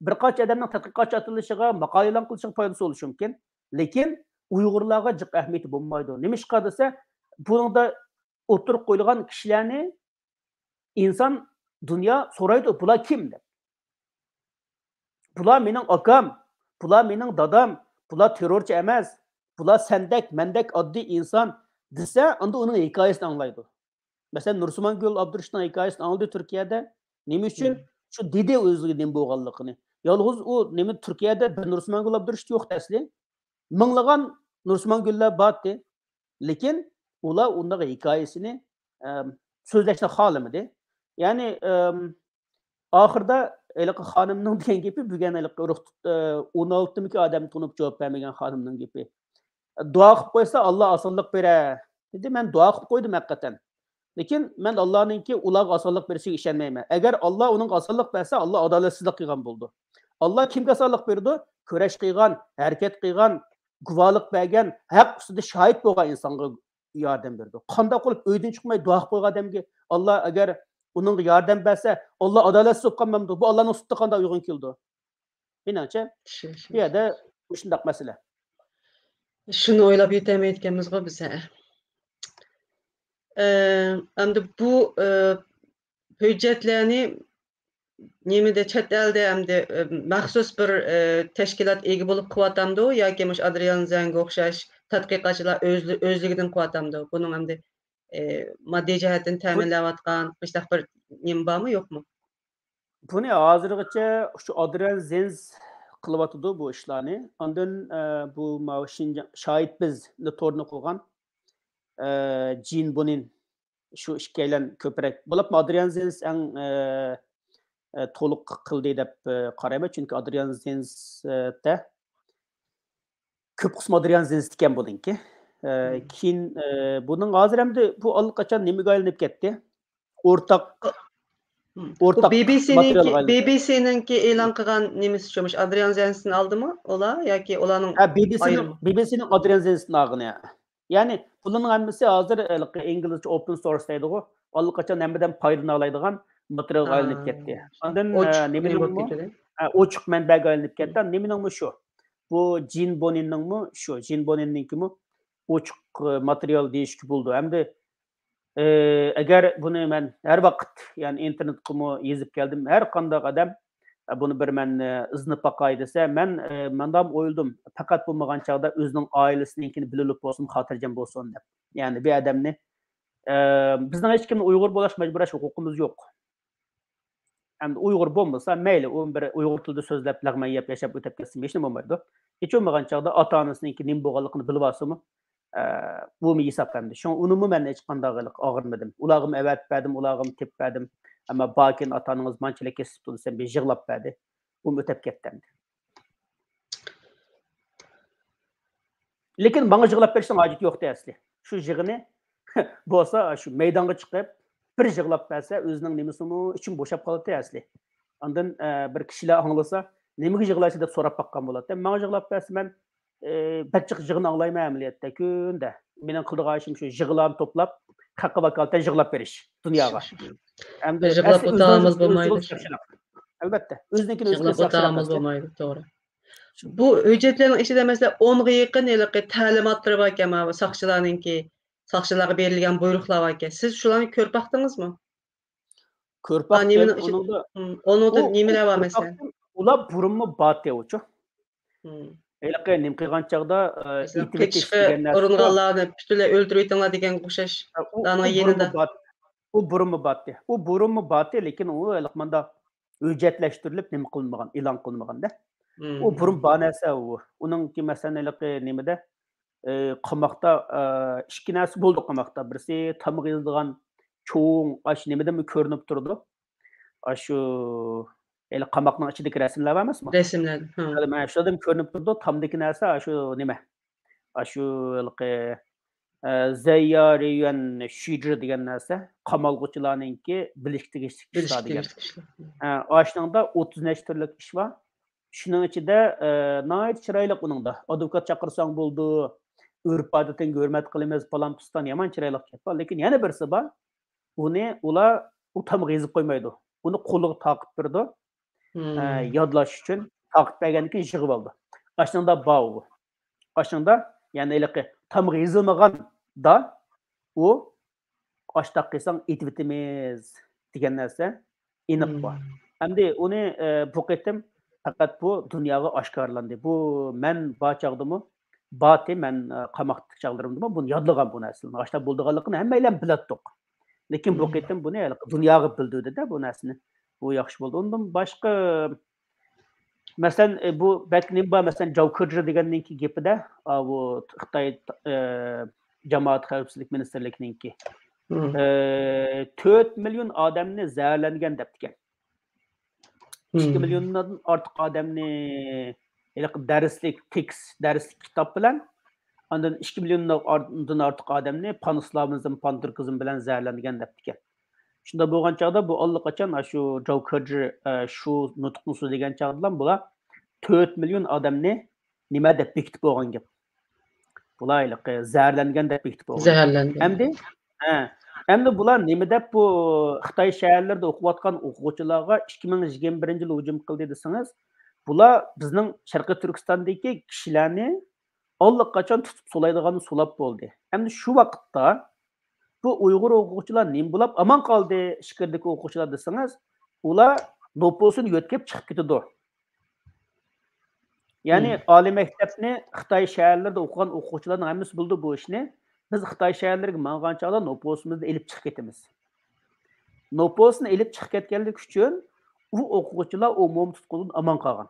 بىر قانچە ئادەمنىڭ تەتقىقاتچى ئاتىلىشىغا، ماقالە ئېلان قىلىشىغا پايدىسى بولۇشى مۇمكىن. لېكىن ئۇيغۇرلارغا جىق ئەھمىيىتى بولمايدۇ. نېمىشقا دېسە، بۇنىڭدا ئوتتۇرىغا قويۇلغان كىشىلەرنى ئىنسان، دۇنيا سورايدۇ، بۇلار كىم دەپ. بۇلار مېنىڭ ئاكام، بۇلار مېنىڭ دادام، بۇلار تېررورچى ئەمەس، بۇلار سەندەك، مەندەك ئاددىي ئىنسان دېسە، ئاندا ئۇنىڭ ھېكايىسىنى ئاڭلايدۇ. مەسىلەن، نۇرسىمانگۈل ئابدۇرۇشنىڭ ھېكايىسىنى ئاڭلىدى تۈركىيەدە. نېمە ئۈچۈن؟ شۇ دېدى ئۆزىگە نېمە بولغانلىقىنى. يالغۇز ئۇ نېمە، تۈركىيەدە بىر نۇرسىمانگۈل ئابدۇرۇش يوق ئەسلى. مىڭلىغان نۇرسىمانگۈللەر بارتى. لېكىن ئۇلار ئۇنداق ھېكايىسىنى، ئەم، سۆزلەشنى خالىمىدى. يەنى، ئەم، ئاخىرىدا ھېلىقى خانىمنىڭ دېگەن گېپى، بۈگۈن ھېلىقى ئۇرۇق، ئە، ئون ئالتىمىكى ئادەم تونۇپ جاۋاب بەرمىگەن خانىمنىڭ گېپى. دۇئا قىلىپ قويسا، ئاللا ئاسانلىق بېرە، دېدى. مەن دۇئا قىلىپ قويدۇم ھەقىقەتەن. لېكىن مەن ئاللانىڭكى ئۇلارغا ئاسانلىق بېرىشىگە ئىشەنمەيمەن. ئەگەر ئاللا ئۇنىڭغا ئاسانلىق بەرسە، ئاللا ئادالەتسىزلىك قىلغان بولىدۇ. ئاللا كىمگە ئاسانلىق بېرىدۇ؟ كۈرەش قىلغان، ھەرىكەت قىلغان، گۇۋاھلىق بەرگەن، ھەق ئۈستىدە شاھىت بولغان ئىنسانغا ياردەم بېرىدۇ. قانداق قىلىپ ئۆيدىن چىقماي دۇئا قىلىپ قويغان ئادەمگە ئاللا ئەگەر ئۇنىڭغا ياردەم بەرسە، ئاللا ئادالەتسىز بولۇپ قالمامدۇ؟ بۇ ئاللانىڭ سۈپىتىگە قانداق ئۇيغۇن كېلىدۇ؟ مېنىڭچە، بۇ يەردە مۇشۇنداق مەسىلە. شۇنى ئويلاپ يېتەلمەيدىكەنمىزغۇ بىز، ھە. ئە، ئەمدى بۇ، ئە، ھۆججەتلەرنى نېمىدە، چەت ئەلدە ئەمدى، ئە، مەخسۇس بىر، ئە، تەشكىلات ئىگە بولۇپ قىلىۋاتامدۇ ياكى مۇشۇ ئادرىيان زېنگە ئوخشاش تەتقىقاتچىلار ئۆزلە-، ئۆزلۈكىدىن قىلىۋاتامدۇ؟ بۇنىڭ ئەمدى، ئە، ماددىي جەھەتتىن تەمىنلەۋاتقان مۇشۇنداق بىر نېمە بارمۇ، يوقمۇ؟ بۇنى ھازىرغىچە شۇ ئادرىيان زېنز قىلىۋاتىدۇ بۇ ئىشلارنى. ئاندىن، ئە، بۇ ماۋۇ شىنجاڭ شاھىت بىز تورىنى قىلغان، ئە، جىن بونىن، شۇ ئىككىيلەن كۆپرەك. بولۇپمۇ ئادرىيان زېنز ئەڭ، ئە، ئە، تولۇق قىلدى دەپ، ئە، قارايمەن. چۈنكى ئادرىيان زېنز، ئە، دە كۆپ قىسمى ئادرىيان زېنز ئىكەن بۇنىڭكى. ئە، كېيىن، ئە، بۇنىڭ ھازىر ئەمدى بۇ ئاللىقاچان نېمىگە ئايلىنىپ كەتتى؟ ئورتاق، ئورتاق بۇ بى بى سىنىڭكى، ماتېرىيالغا ئايلىنىپ بى بى سىنىڭكى ئېلان قىلغان نېمىسىچۇ؟ مۇشۇ ئادرىيان زېنزدىن ئالدىمۇ ئۇلار ياكى ئۇلارنىڭ ھە، بى بى سىنىڭ، ئايرىمى؟ بى بى سىنىڭ ئادرىيان زېنزدىن ئالغىنى. يەنى بۇلارنىڭ ھەممىسى ھازىر ھېلىقى ئىنگلىزچە ئوپېن سورس دەيدىغۇ، ئاللىقاچان ھەممىدىن پايدىلىنالايدىغان ماتېرىيالغا ئايلىنىپ كەتتى. ئاندىن، ئوچۇق ئە، نېمە نېمىنىڭمۇ، بولۇپ كەتتى. ئە، ئوچۇق مەنبەگە ئايلىنىپ كەتتى. نېمىنىڭمۇ شۇ. بۇ جىن بونىننىڭمۇ شۇ، جىن بونىننىڭكىمۇ ئوچۇق، ئە، ماتېرىيال دېيىشكە بولىدۇ. ئەمدى، ئە، ئەگەر بۇنى مەن ھەر ۋاقىت، يەنى ئىنتېرنېتقىمۇ يېزىپ كەلدىم، ھەر قانداق ئادەم، ئە، بۇنى بىر مەن، ئە، ئىزدىنىپ باقاي دېسە، مەن، ئە، مەندام ئويلىدىم، پەقەت بولمىغان چاغدا ئۆزىنىڭ ئائىلىسىنىڭكىنى بىلىلىپ بولسۇن، خاتىرجەم بولسۇن دەپ. يەنى بىر ئادەمنى، ئە، بىزنىڭ ھېچكىمنى ئۇيغۇر بولۇش، مەجبۇرلاش ھوقۇقىمىز يوق. ئەمدى ئۇيغۇر بولمىسا مەيلى، ئۇ بىر ئۇيغۇر تىلىدا سۆزلەپ، لەغمەن يەپ ياشاپ ئۆتۈپ كەتسىمۇ ھېچنېمە بولمايدۇ. ھېچ بولمىغان چاغدا ئاتا-ئانىسىنىڭكى نېمە بولغانلىقىنى بىلىۋالسىمۇ، ئە، بۇمۇ ھېساب ئەمدى. شۇڭا ئۇنىمۇ مەن ھېچقانداق ھېلىقى ئاغرىمىدىم. ئۇلارغىمۇ ئەۋەتىپ بەردىم، ئۇلارغىمۇ تېپىپ بەردىم. ئەمما باركەن ئاتا-ئانىڭىز مانچىلىك كېسىپتۇ دېسەم، بىر يىغلاپ بەردى. ئۇمۇ ئۆتۈپ كەتتى ئەمدى. لېكىن ماڭا يىغلاپ بېرىشنىڭ ھاجىتى يوقتى ئەسلى. شۇ يىغىنى بولسا، شۇ مەيدانغا چىقىپ، بىر يىغلاپ بەرسە، ئۆزىنىڭ نېمىسىمۇ ئىچىم بوشاپ قالاتتى ئەسلى. ئاندىن، ئە، بىر كىشىلەر ئاڭلىسا، نېمىگە يىغلايسەن دەپ سوراپ باققان بولاتتى. ماڭا يىغلاپ بەرسە، مەن، ئە، بەك جىق يىغىن ئاڭلايمەن ئەمەلىيەتتە كۈندە. مېنىڭ قىلىدىغان ئىشىم شۇ يىغىنلارنى توپلاپ، خەققە ۋاكالىتەن يىغلاپ بېرىش دۇنياغا. ئەمدى يىغلاپ ئەسلى ئۆزىنىڭ ئۆزىگە ئۆزى بولمايدۇ. ئەلۋەتتە، ئۆزىنىڭكىنى ئۆزى يىغلاپ قىلسا ياخشىراق ئەسلى. بولمايدۇ، توغرا. بۇ ھۆججەتلەرنىڭ ئىچىدە، مەسىلەن، ئونغا يېقىن ھېلىقى تەلىماتلىرى باركەن، ماۋۇ ساقچىلارنىڭكى. ساقچىلارغا بېرىلگەن بۇيرۇقلار باركەن. سىز شۇلارنى كۆرۈپ باقتىڭىزمۇ؟ كۆرۈپ باقتىم. ئۇنىڭدا ئۇنىڭدا نېمىلەر بار مەسىلەن؟ ئۇلار بۇرۇنمۇ بارتى ئۇچۇ. ھېلىقى نېمە قىلغان چاغدا ئېتىۋېتىش دېگەن نەرسە ئۇرۇنغانلارنى پۈتۈنلەي ئۆلتۈرۈۋېتىڭلار دېگەن ئوخشاش. ئۇلارنىڭ يېنىدا. ئۇ بۇرۇنمۇ بارتى. ئۇ بۇرۇنمۇ بارتى، لېكىن ئۇ ھېلىقى ماندا ھۆججەتلەشتۈرۈلۈپ نېمە قىلمىغان، ئېلان قىلمىغاندا. ئۇ بۇرۇن بار نەرسە ئۇ. ئۇنىڭكى مەسىلەن ھېلىقى نېمىدە، ئى، قاماقتا، ئى، ئىككى نەرسە بولدى قاماقتا. بىرسى تامغا يېزىلغان چوڭ ئاش نېمىدىمۇ كۆرۈنۈپ تۇرىدۇ. ئاشۇ ھېلى قاماقنىڭ ئىچىدىكى رەسىملەر بار ئەمەسمۇ؟ رەسىملەر. ھە. مانا شۇلاردىن كۆرۈنۈپ تۇرىدۇ. تامدىكى نەرسە ئاشۇ نېمە؟ ئاشۇ ھېلىقى، ئە، زەييارىيۈەن شىجى دېگەن نەرسە قامالغۇچىلارنىڭكى بىلىشكە تېگىشلىك ئىشلار دېگەن. ئە، ئاشۇنىڭدا ئوتتۇز نەچچە تۈرلۈك ئىش بار. شۇنىڭ ئىچىدە، ئە، ناھايىتى چىرايلىق ئۇنىڭدا. ئادۋوكات چاقىرساڭ بولىدۇ، ئۆرپ-ئادىتىڭگە ھۆرمەت قىلىمىز، پالان پۇستان، يامان چىرايلىق گەپ بار. لېكىن يەنە بىرسى بار. ئۇنى ئۇلار ئۇ تامغا يېزىپ قويمايدۇ. ئۇنى قولىغا تاقىپ بېرىدۇ. ئە، يادلاش ئۈچۈن تاقىپ بەرگەندىن كېيىن يىغىۋالىدۇ. ئاشۇنىڭدا بار ئۇ. ئاشۇنىڭدا، يەنى ھېلىقى تامغا يېزىلمىغاندا ئۇ ئاشتاق قىلساڭ ئېتىۋېتىمىز دېگەن نەرسە ئېنىق بار. ئەمدى ئۇنى، ئە، بۇ قېتىم پەقەت بۇ دۇنياغا ئاشكارىلاندى. بۇ مەن بار چاغدىمۇ، بارتى مەن، ئە، قاماقتىكى چاغلىرىمدىمۇ بۇنى يادلىغان بۇ نەرسىلەرنىڭ ئاشتاق بولىدىغانلىقىنى ھەممەيلەن بىلەتتۇق. لېكىن بۇ قېتىم بۇنى ھېلىقى دۇنياغا بىلدۈردى-دە بۇ نەرسىنى. بۇ ياخشى بولدى. ئۇندىن باشقا مەسىلەن، ئى، بۇ بەك نېمە بار، مەسىلەن، جاۋ كېجى دېگەننىڭكى گېپىدە، ئا، بۇ خىتاي، ئى، جامائەت خەۋپسىزلىك مىنىستىرلىكىنىڭكى، ئى، تۆت مىليون ئادەمنى زەھەرلەنگەن دەپتىكەن. ئىككى مىليوندىن ئارتۇق ئادەمنى ھېلىقى دەرسلىك، تېكىست، دەرسلىك كىتاب بىلەن، ئاندىن ئىككى مىليوندىن ئارتۇق ئادەمنى پانسلامىزم، پانتۈركىزم بىلەن زەھەرلەنگەن دەپتىكەن. شۇنداق بولغان چاغدا بۇ ئاللىقاچان ئاشۇ جاۋ كېجى، ئە، شۇ نۇتۇقنى سۆزلىگەن چاغدىلا بۇلار تۆت مىليون ئادەمنى نېمە دەپ بېكىتىپ بولغان گەپ. بۇلار ھېلىقى زەھەرلەنگەن دەپ بېكىتىپ بولغان. زەھەرلەنگەن. ئەمدى، ھە، ئەمدى بۇلار نېمە دەپ بۇ خىتاي شەھەرلىرىدە ئوقۇۋاتقان ئوقۇغۇچىلارغا ئىككى مىڭ يىگىرمە بىرىنچى يىلى ھۇجۇم قىلدى دېسىڭىز، بۇلار بىزنىڭ شەرقىي تۈركىستاندىكى كىشىلەرنى ئاللىقاچان تۇتۇپ سولايدىغاننى سولاپ بولدى. ئەمدى شۇ ۋاقىتتا بۇ ئۇيغۇر ئوقۇغۇچىلار نېمە بولاپ ئامان قالدى، ئىچكىرىدىكى ئوقۇغۇچىلار دېسىڭىز، ئۇلار نوپۇسىنى يۆتكەپ چىقىپ كېتىدۇ. يەنى ئالىي مەكتەپنى خىتاي شەھەرلىرىدە ئوقۇغان ئوقۇغۇچىلارنىڭ ھەممىسى بىلىدۇ بۇ ئىشنى. بىز خىتاي شەھەرلىرىگە ماڭغان چاغدا نوپۇسىمىزنى ئېلىپ چىقىپ كېتىمىز. نوپۇسنى ئېلىپ چىقىپ كەتكەنلىكى ئۈچۈن ئۇ ئوقۇغۇچىلار ئۇ موم تۇتقۇندىن ئامان قالغان.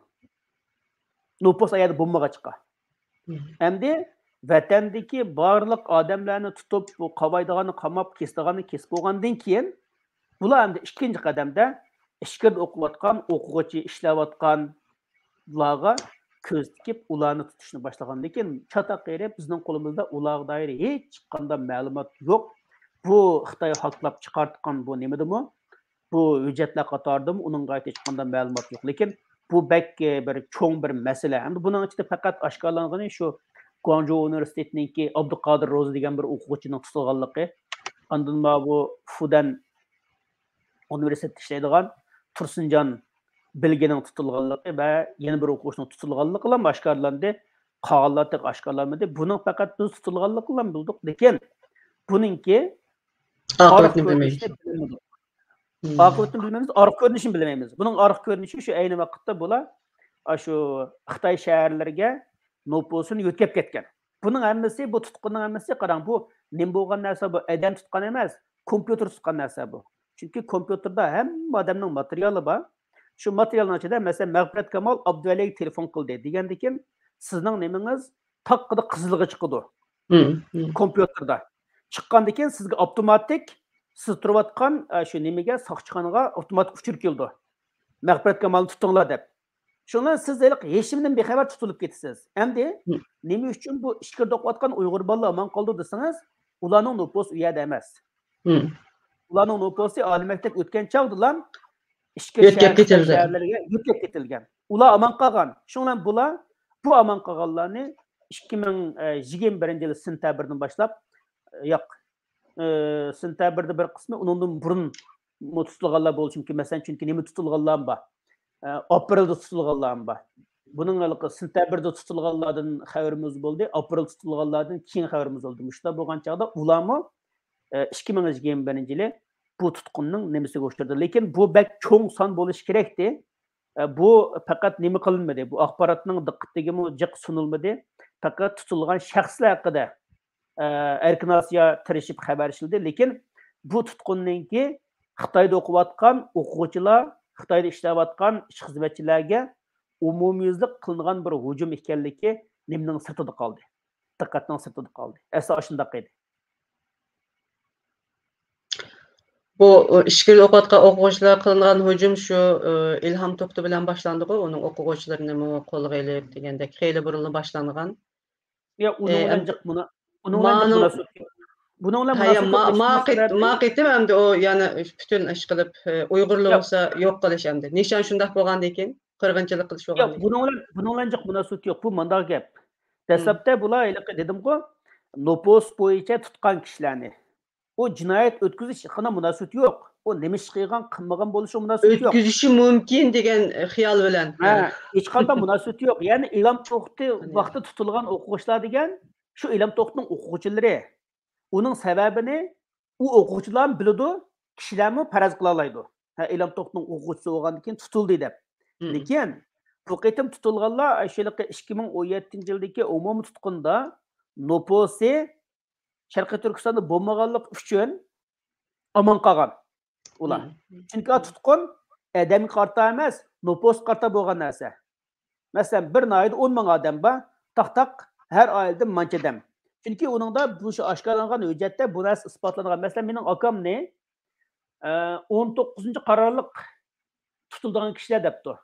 نوپۇس ئايەردە بولمىغاچقا. ئەمدى ۋەتەندىكى بارلىق ئادەملەرنى تۇتۇپ، بۇ قامايدىغاننى قاماپ، كېسىدىغاننى كېسىپ بولغاندىن كېيىن، بۇلار ئەمدى ئىككىنچى قەدەمدە ئىچكىرىدە ئوقۇۋاتقان ئوقۇغۇچى، ئىشلەۋاتقانلارغا كۆز تىكىپ، ئۇلارنى تۇتۇشنى باشلىغان. لېكىن چاتاق يېرى بىزنىڭ قولىمىزدا ئۇلارغا دائىر ھېچقانداق مەلۇمات يوق. بۇ خىتاي ھاكلاپ چىقارتقان بۇ نېمىدىمۇ، بۇ ھۆججەتلەر قاتارىدىمۇ ئۇنىڭغا ھېچقانداق مەلۇمات يوق. لېكىن بۇ بەك، ئە، بىر چوڭ بىر مەسىلە. ئەمدى بۇنىڭ ئىچىدە پەقەت ئاشكارىلانغىنى شۇ گۇاڭجۇ ئۇنىۋېرسىتېتىنىڭكى ئابدۇقادىر روزى دېگەن بىر ئوقۇغۇچىنىڭ تۇتۇلغانلىقى، ئاندىن ماۋۇ فۇدەن ئۇنىۋېرسىتېتتا ئىشلەيدىغان تۇرسۇنجان بىلگىنىڭ تۇتۇلغانلىقى ۋە يەنە بىر ئوقۇغۇچىنىڭ تۇتۇلغانلىقىلا ئاشكارىلاندى. قالغانلار تېخى ئاشكارىلانمىدى. بۇنىڭ پەقەت بىز تۇتۇلغانلىقىنىلا بىلدۇق. لېكىن بۇنىڭكى ئارقا كۆرۈنۈشىنى بىلمىدۇق. ئاقىۋىتىنى بىلمەيمىز، ئارقا كۆرۈنۈشىنى بىلمەيمىز. بۇنىڭ ئارقا كۆرۈنۈشى شۇ ئەينى ۋاقىتتا بۇلار ئاشۇ خىتاي شەھەرلىرىگە نوپۇسىنى يۆتكەپ كەتكەن. بۇنىڭ ھەممىسى، بۇ تۇتقۇننىڭ ھەممىسى، قاراڭ، بۇ نېمە بولغان نەرسە بۇ؟ ئادەم تۇتقان ئەمەس، كومپيۇتېر تۇتقان نەرسە بۇ. چۈنكى كومپيۇتېردا ھەممە ئادەمنىڭ ماتېرىيالى بار. شۇ ماتېرىيالنىڭ ئىچىدە، مەسىلەن، مەغپىرەت كامال ئابدۇۋەلىگە تېلېفون قىلدى دېگەندىكىن، سىزنىڭ نېمىڭىز تاققىدە قىزىلغا چىقىدۇ كومپيۇتېردا. چىققاندىن كېيىن سىزگە ئاپتوماتىك سىز تۇرۇۋاتقان، ئە، شۇ نېمىگە، ساقچىخانىغا ئاپتوماتىك ئۇچۇر كېلىدۇ. مەغپىرەت كامالنى تۇتۇڭلار دەپ. شۇڭا سىز ھېلىقى ھېچنېمىدىن بىخەۋەر تۇتۇلۇپ كېتىسىز. ئەمدى نېمە ئۈچۈن بۇ ئىچكىرىدە ئوقۇۋاتقان ئۇيغۇر بالىلار ئامان قالدى دېسىڭىز، ئۇلارنىڭ نوپۇسى ئۇ يەردە ئەمەس. ئۇلارنىڭ نوپۇسى ئالىي مەكتەپ ئۆتكەن چاغدىلا ئىچكىرى يۆتكەپ شەھەر، كېتىلدى. شەھەرلەرگە يۆتكەپ كېتىلگەن. ئۇلار ئامان قالغان. شۇڭا بۇلار بۇ ئامان قالغانلارنى ئىككى مىڭ يىگىرمە بىرىنچى يىل سېنتەبىردىن باشلاپ، ياق، ئى، سېنتەبىردە بىر قىسمى، ئۇنىڭدىن بۇرۇن تۇتۇلغانلار بولۇشى مۇمكىن. مەسىلەن، چۈنكى نېمە تۇتۇلغانلارمۇ بار. ئى، ئاپرېلدا تۇتۇلغانلارمۇ بار. بۇنىڭ ھېلىقى سېنتەبىردە تۇتۇلغانلاردىن خەۋىرىمىز بولدى، ئاپرېل تۇتۇلغانلاردىن كېيىن خەۋىرىمىز بولدى. مۇشۇنداق بولغان چاغدا ئۇلارمۇ، ئە، ئىككى مىڭ يىگىرمە بىرىنچى يىلى بۇ تۇتقۇننىڭ نېمىسىگە ئۇچرىدى. لېكىن بۇ بەك چوڭ سان بولۇشى كېرەكتى. ئە، بۇ پەقەت نېمە قىلىنمىدى، بۇ ئاخباراتنىڭ دىققىتىگىمۇ جىق سۇنۇلمىدى. پەقەت تۇتۇلغان شەخسلەر ھەققىدە، ئە، ئەركىن ئاسىيا تىرىشىپ خەۋەر ئىشلىدى. لېكىن بۇ تۇتقۇننىڭكى خىتايدا ئوقۇۋاتقان ئوقۇغۇچىلار، خىتايدا ئىشلەۋاتقان ئىش خىزمەتچىلەرگە ئومۇميۈزلۈك قىلىنغان بىر ھۇجۇم ئىكەنلىكى نېمىنىڭ سىرتىدا قالدى، دىققەتنىڭ سىرتىدا قالدى. ئەسلى ئاشۇنداق ئىدى. بۇ ئىچكىرىدە ئوقۇۋاتقان ئوقۇغۇچىلارغا قىلىنغان ھۇجۇم شۇ، ئى، ئىلھام توختى بىلەن باشلاندىغۇ، ئۇنىڭ ئوقۇغۇچىلىرىنىمۇ قولغا ئېلىپ دېگەندەك خېلى بۇرۇنلا باشلانغان. يا، ئۇنىڭ ئى، بىلەن ئەم-، جىق مۇنا-، ئۇنىڭ بىلەن جىق مۇناسىۋىتى يوق. بۇنىڭ بىلەن مۇناسىۋىتى يوق. ما-، ما قېت-، ما قېتىم ئەمدى ئۇ يەنە پۈتۈن ئىشقىلىپ، ئى، ئۇيغۇرلار بولسا يوق قىلىش ئەمدى. نىشان شۇنداق بولغاندىن كېيىن، قىرغىنچىلىق قىلىش بولغاندىن كېيىن. بۇنىڭ بىلەن، بۇنىڭ بىلەن جىق مۇناسىۋىتى يوق. بۇ مانداق گەپ. دەسلەپتە بۇلار ھېلىقى دېدىمغۇ، نوپۇس بويىچە تۇتقان كىشىلەرنى. ئۇ جىنايەت ئۆتكۈزۈش ئىشقا مۇناسىۋىتى يوق. ئۇ نېمە ئىش قىلغان، قىلمىغان بولۇشىغا مۇناسىۋىتى يوق. ئۆتكۈزۈشى مۇمكىن دېگەن خىيال بىلەن. ھە، ھېچقانداق مۇناسىۋىتى يوق. يەنى ئىلھام توختى ۋاقتىدا تۇتۇلغان ئوقۇغۇچىلار دېگەن شۇ ئىلھام توختىنىڭ ئوقۇغۇچىلىرى. ئۇنىڭ سەۋەبىنى ئۇ ئوقۇغۇچىلارمۇ بىلىدۇ، كىشىلەرمۇ پەرەز قىلالايدۇ. ھە، ئىلھام توختىنىڭ ئوقۇغۇچىسى بولغاندىن كېيىن تۇتۇلدى دەپ. لېكىن بۇ قېتىم تۇتۇلغانلار شۇ ھېلىقى ئىككى مىڭ ئون يەتتىنچى يىلدىكى ئومۇمىي تۇتقۇندا نوپۇسى شەرقىي تۈركىستاندا بولمىغانلىقى ئۈچۈن ئامان قالغان ئۇلار. چۈنكى تۇتقۇن ئادەمگە قارىتا ئەمەس، نوپۇسقا قارىتا بولغان نەرسە. مەسىلەن، بىر ناھىيەدە ئون مىڭ ئادەم بار، تاق-تاق ھەر ئائىلىدىن مانچە ئادەم. چۈنكى ئۇنىڭدا بۇ شۇ ئاشكارىلانغان ھۆججەتتە بۇ نەرسە ئىسپاتلانغان. مەسىلەن، مېنىڭ ئاكامنى، ئە، ئون توققۇزىنچى قارارلىق تۇتۇلىدىغان كىشىلەر دەپتۇ.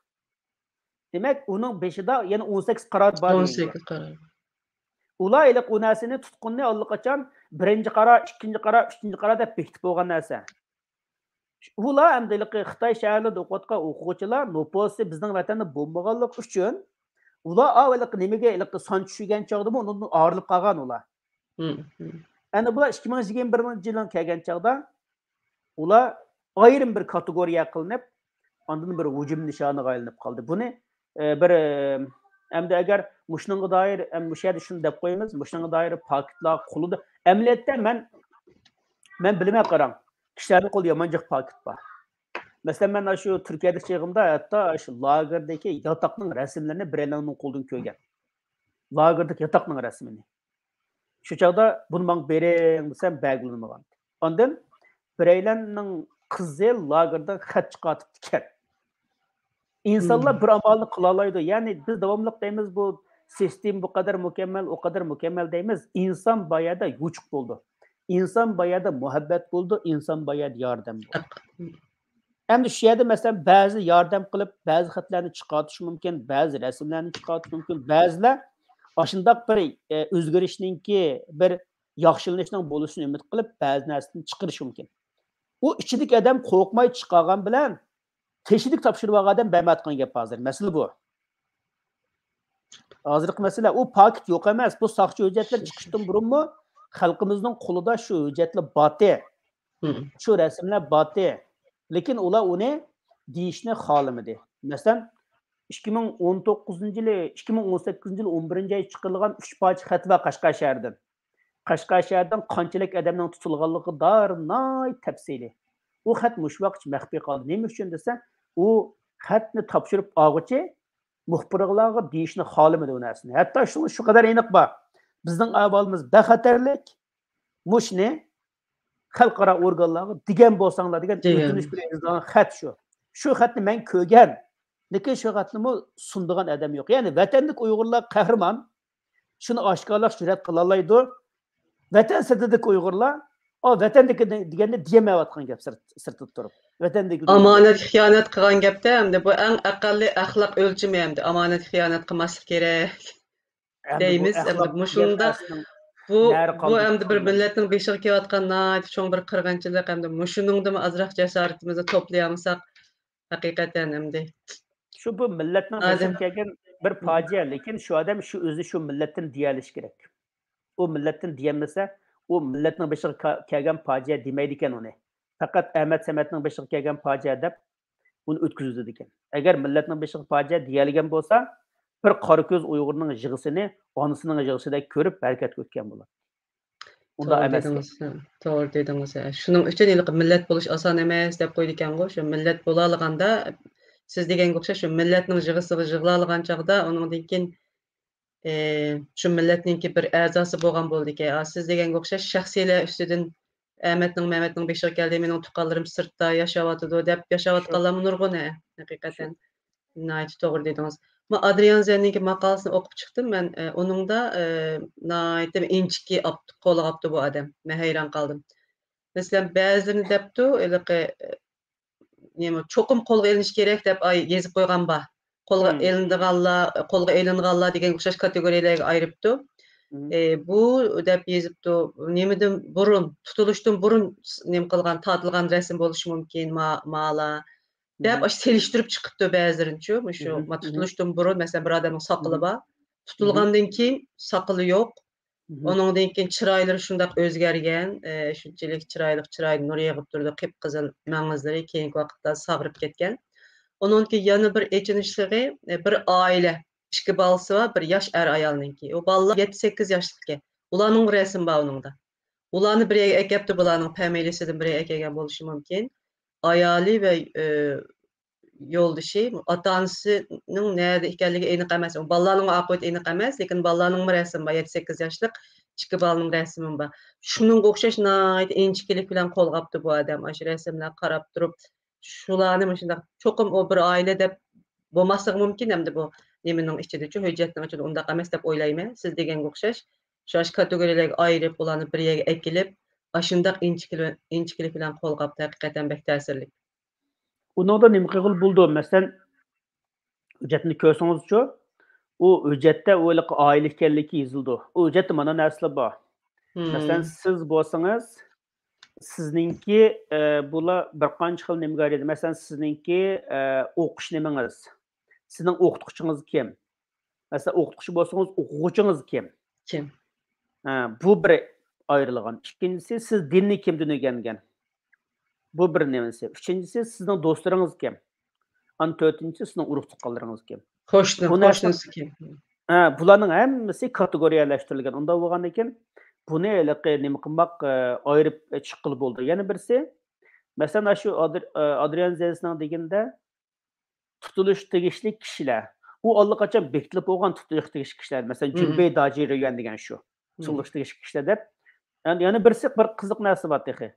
دېمەك، ئۇنىڭ بېشىدا يەنە ئون سەككىز قارار بار دېگەن گەپ. ئون سەككىز قارار. ئۇلار ھېلىقى ئۇ نەرسىنى تۇتقۇننى ئاللىقاچان بىرىنچى قارار، ئىككىنچى قارار، ئۈچىنچى قارار دەپ بېكىتىپ بولغان نەرسە. ئۇلار ئەمدى ھېلىقى خىتاي شەھەرلىرىدە ئوقۇۋاتقان ئوقۇغۇچىلار نوپۇسى بىزنىڭ ۋەتەندە بولمىغانلىقى ئۈچۈن، ئۇلار ئاۋۇ ھېلىقى نېمىگە ھېلىقى سان چۈشۈرگەن چاغدىمۇ ئۇنىڭدىن ئايرىلىپ قالغان ئۇلار. ئەنە بۇلار ئىككى مىڭ يىگىرمە بىرىنچى يىلىغا كەلگەن چاغدا ئۇلار ئايرىم بىر كاتېگورىيە قىلىنىپ، ئاندىن بىر ھۇجۇم نىشانىغا ئايلىنىپ قالدى. بۇنى، ئە، بىر، ئە، ئەمدى ئەگەر مۇشۇنىڭغا دائىر، ئەم، مۇشۇ يەردە شۇنى دەپ قويىمىز، مۇشۇنىڭغا دائىر پاكىتلار قولىدا. ئەمەلىيەتتە مەن، مەن بىلىمەن، قاراڭ، كىشىلەرنىڭ قولىدا يامان جىق پاكىت بار. مەسىلەن، مەن شۇ تۈركىيەدىكى چېغىمدا ھەتتا شۇ لاگېردىكى ياتاقنىڭ رەسىملىرىنى بىرەيلەننىڭ قولىدىن كۆرگەن. لاگېردىكى ياتاقنىڭ رەسىمىنى. شۇ چاغدا بۇنى ماڭا بېرىڭ دېسەم، بەرگىلى ئۇنىمىغان. ئاندىن بىرەيلەننىڭ قىزى لاگېردىن خەت چىقارتىپتىكەن. ئىنسانلار بىر ئامالنى قىلالايدۇ. يەنى بىز داۋاملىق دەيمىز، بۇ سىستېما بۇ قەدەر مۇكەممەل، ئۇ قەدەر مۇكەممەل دەيمىز. ئىنسان بار يەردە يوچۇق بولىدۇ. ئىنسان بار يەردە مۇھەببەت بولىدۇ، ئىنسان بار يەردە ياردەم بولىدۇ. ئەمدى شۇ يەردە، مەسىلەن، بەزى ياردەم قىلىپ، بەزى خەتلەرنى چىقارتىشى مۇمكىن، بەزى رەسىملەرنى چىقارتىشى مۇمكىن، بەزىلەر ئاشۇنداق بىر، ئە، ئۆزگىرىشنىڭكى، بىر ياخشىلىنىشنىڭ بولۇشىنى ئۈمىد قىلىپ، بەزى نەرسىنى چىقىرىشى مۇمكىن. ئۇ ئىچىدىكى ئادەم قورقماي چىقارغان بىلەن تېشىدىكى تاپشۇرۇۋالغان ئادەم بەرمەيدىغان گەپ ھازىر. مەسىلە بۇ. ھازىرقى مەسىلە، ئۇ پاكىت يوق ئەمەس. بۇ ساقچى ھۆججەتلەر چىقىشتىن بۇرۇنمۇ خەلقىمىزنىڭ قولىدا شۇ ھۆججەتلەر بارتى. شۇ رەسىملەر بارتى. لېكىن ئۇلار ئۇنى دېيىشنى خالىمىدى. مەسىلەن، ئىككى مىڭ ئون توققۇزىنچى يىلى، ئىككى مىڭ ئون سەككىزىنچى يىلى ئون بىرىنچى ئايدا چىقىرىلغان ئۈچ پارچە خەت بار قەشقەر شەھىرىدىن. قەشقەر شەھىرىدىن قانچىلىك ئادەمنىڭ تۇتۇلغانلىقى دائىر ناھايىتى تەپسىلىي. ئۇ خەت مۇشۇ ۋاقىتقىچە مەخپىي قالدى. نېمە ئۈچۈن دېسە، ئۇ خەتنى تاپشۇرۇپ ئالغۇچى مۇخبىرلارغا دېيىشنى خالىمىدى ئۇ نەرسىنى. ھەتتا شۇ، شۇ قەدەر ئېنىق بار. بىزنىڭ ئەھۋالىمىز بەخەتەرلىك، مۇشۇنى خەلقئارا ئورگانلارغا دېگەن بولساڭلار دېگەن ئۆتۈنۈش بىلەن يېزىلغان خەت شۇ. شۇ خەتنى مەن كۆرگەن. لېكىن شۇ خەتنىمۇ سۇنىدىغان ئادەم يوق. يەنى ۋەتەندىكى ئۇيغۇرلار قەھرىمان، شۇنى ئاشكارىلاش جۈرئەت قىلالايدۇ. ۋەتەن سىرتىدىكى ئۇيغۇرلار، ئا، ۋەتەندىكى دېگەننى دېيەلمەيۋاتقان گەپ سىرت-، سىرتىدا تۇرۇپ. ۋەتەندىكى ئامانەتكە خىيانەت قىلغان گەپتە ئەمدى بۇ ئەڭ ئەقەللىي ئەخلاق ئۆلچىمى ئەمدى ئامانەتكە خىيانەت قىلماسلىق كېرەك دەيمىز. ئەمدى مۇشۇنداق بۇ، بۇ ئەمدى بىر مىللەتنىڭ بېشىغا كېلىۋاتقان ناھايىتى چوڭ بىر قىرغىنچىلىق ئەمدى مۇشۇنىڭدىمۇ ئازراق جاسارىتىمىزنى توپلىيالمىساق، ھەقىقەتەن ئەمدى. شۇ بۇ مىللەتنىڭ بېشىغا كەلگەن بىر پاجىئە، لېكىن شۇ ئادەم شۇ ئۆزى شۇ مىللەتتىن دېيەلىشى كېرەك. ئۇ مىللەتتىن دېيەلمىسە، ئۇ مىللەتنىڭ بېشىغا كە-، كەلگەن پاجىئە دېمەيدىكەن ئۇنى. پەقەت ئەمەت سەمەتنىڭ بېشىغا كەلگەن پاجىئە دەپ ئۇنى ئۆتكۈزۈۋېتىدىكەن. ئەگەر مىللەتنىڭ بېشىغا پاجىئە دېيەلىگەن بولسا، بىر قارا كۆز ئۇيغۇرنىڭ يىغىسىنى ئانىسىنىڭ يىغىسىدەك كۆرۈپ ھەرىكەتكە ئۆتكەن بۇلار. ئۇنداق توغرا ئەمەسكەن. دېدىڭىز، توغرا دېدىڭىز. شۇنىڭ ئۈچۈن ھېلىقى مىللەت بولۇش ئاسان ئەمەس دەپ قويىدىكەنغۇ. شۇ مىللەت بولالىغاندا، سىز دېگەنگە ئوخشاش، شۇ مىللەتنىڭ يىغىسىغا يىغىلالىغان چاغدا، ئۇنىڭدىن كېيىن، ئى، شۇ مىللەتنىڭكى بىر ئەزاسى بولغان بولىدىكەن. ئا، سىز دېگەنگە ئوخشاش شەخسىيلەر ئۈستىدىن ئەمەتنىڭ، مەمەتنىڭ بېشىغا كەلدى، مېنىڭ تۇغقانلىرىم سىرتتا ياشاۋاتىدۇ دەپ ياشاۋاتقانلارمۇ نۇرغۇن، ھە، ھەقىقەتەن. ناھايىتى توغرا دېدىڭىز. ما ئادرىيان زېننىڭكى ماقالىسىنى ئوقۇپ چىقتىم مەن. ئە، ئۇنىڭدا، ئە، ناھايىتى ئىنچىكە ئاپتۇ، قولغا ئاپتۇ بۇ ئادەم. مەن ھەيران قالدىم. مەسىلەن، بەزىلىرىنى دەپتۇ، ھېلىقى، ئە، نېمە، چوقۇم قولغا ئېلىنىشى كېرەك دەپ، ئاي، يېزىپ قويغان بار. قولغا مم. ئېلىنىدىغانلار، قولغا ئېلىنغانلار دېگەنگە ئوخشاش كاتېگورىيەلەرگە ئايرىپتۇ. مم. ئە، بۇ دەپ يېزىپتۇ. نېمىدىن بۇرۇن، تۇتۇلۇشتىن بۇرۇن س-، نېمە قىلغان، تارتىلغان رەسىم بولۇشى مۇمكىن، ما-، مالا. دەپ مم. ئاشۇ سېلىشتۇرۇپ چىقىپتۇ بەزىلىرىنچۇ، مۇشۇ مم. ما-، مم. تۇتۇلۇشتىن بۇرۇن، مەسىلەن، بىر ئادەمنىڭ ساقىلى مم. بار، مم. تۇتۇلغاندىن كېيىن ساقىلى يوق. مم. ئۇنىڭدىن كېيىن چىرايلىرى شۇنداق ئۆزگەرگەن، ئە، شۇنچىلىك چىرايلىق، چىرايىدا نۇر يېغىپ تۇرىدۇ، قىپقىزىل مەڭزىلىرى كېيىنكى ۋاقىتتا ساغىرىپ كەتكەن. ئۇنىڭدىن كېيىن يەنە بىر ئېچىنىشلىقى، ئە، بىر ئائىلە، ئىككى بالىسى بار، بىر ياش ئەر ئايالنىڭكى. ئۇ بالىلار يەتتە سەككىز ياشلىقكەن. ئۇلارنىڭ رەسىمى بار ئۇنىڭدا. ئۇلارنى بىر يەرگە ئەكەپتۇ، بۇلارنىڭ پەمىلىسىدىن بىر يەرگە ئەكەلگەن بولۇشى مۇمكىن. ئايالى ۋە، ئە، يولدىشى، ئاتا-ئانىسىنىڭ نەدە ئىكەنلىكى ئېنىق ئەمەس. بالىلارنىڭ ئاقىۋىتى ئېنىق ئەمەس، لېكىن بالىلارنىڭمۇ رەسىمى بار، يەتتە سەككىز ياشلىق ئىككى بالىنىڭ رەسىمى بار. شۇنىڭغا ئوخشاش ناھايىتى ئىنچىكىلىك بىلەن قولغا ئاپتۇ بۇ ئادەم. ئاشۇ رەسىملەرگە قاراپ تۇرۇپ، شۇلارنى مۇشۇنداق، چوقۇم ئۇ بىر ئائىلە دەپ بولماسلىقى مۇمكىن، ئەمدى بۇ نېمىنىڭ ئىچىدىچۇ، ھۆججەتنىڭ ئىچىدە ئۇنداق ئەمەس دەپ ئويلايمەن. سىز دېگەنگە ئوخشاش، شۇ، شۇ كاتېگورىيەلەرگە ئايرىپ، ئۇلارنى بىر يەرگە ئەكېلىپ، ئاشۇنداق ئىنچىكىلىك، ئىنچىكىلىك بىلەن قولغا ئاپتۇ، ھەقىقەتەن بەك تەسىرلىك. ئۇنىڭدا نېمە قىلغىلى بولىدۇ؟ مەسىلەن، ھۆججەتنى كۆرسىڭىزچۇ، ئۇ ھۆججەتتە ئۇ ھېلىقى ئائىلە ئىكەنلىكى يېزىلىدۇ. ئۇ ھۆججەتتە مانا نەرسىلەر بار. مەسىلەن، مم. سىز بولسىڭىز، سىزنىڭكى، ئە، بۇلار بىر قانچە خىل نېمىگە ئايرىلىدۇ. مەسىلەن، سىزنىڭكى، ئە، ئوقۇش نېمىڭىز، سىزنىڭ ئوقۇتقۇچىڭىز كىم؟ مەسىلەن، ئوقۇتقۇچى بولسىڭىز، ئوقۇغۇچىڭىز كىم؟ كىم؟ ھە، بۇ بىر ئايرىلغان. ئىككىنچىسى، سىز دىننى كىمدىن ئۆگەنگەن؟ بۇ بىر نېمىسى. ئۈچىنچىسى، سىزنىڭ دوستلىرىڭىز كىم؟ ئاندىن تۆتىنچىسى، سىزنىڭ ئۇرۇق تۇغقانلىرىڭىز كىم؟ قوشنا، بۇ نەرسە قوشنىسى كىم؟ ھە، بۇلارنىڭ ھەممىسى كاتېگورىيەلەشتۈرۈلگەن. ئۇنداق بولغاندىن كېيىن، بۇنى ھېلىقى نېمە قىلماق، ئە، ئايرىپ چىققىلى بولىدۇ. يەنە بىرسى، مەسىلەن، ئاشۇ ئادر-، ئە، ئادرىيان زېنسنىڭ دېگىنىدە، تۇتۇلۇش تېگىشلىك كىشىلەر. ئۇ ئاللىقاچان بېكىتىلىپ بولغان تۇتۇلۇش تېگىشلىك كىشىلەر. مەسىلەن، مم. جۈنبەي داجى رېيۈەن دېگەن شۇ. مم. تۇتۇلۇش تېگىشلىك كىشىلەر دەپ. يەنە، يەنە بىرسى بىر قىزىق نەرسە بار تېخى.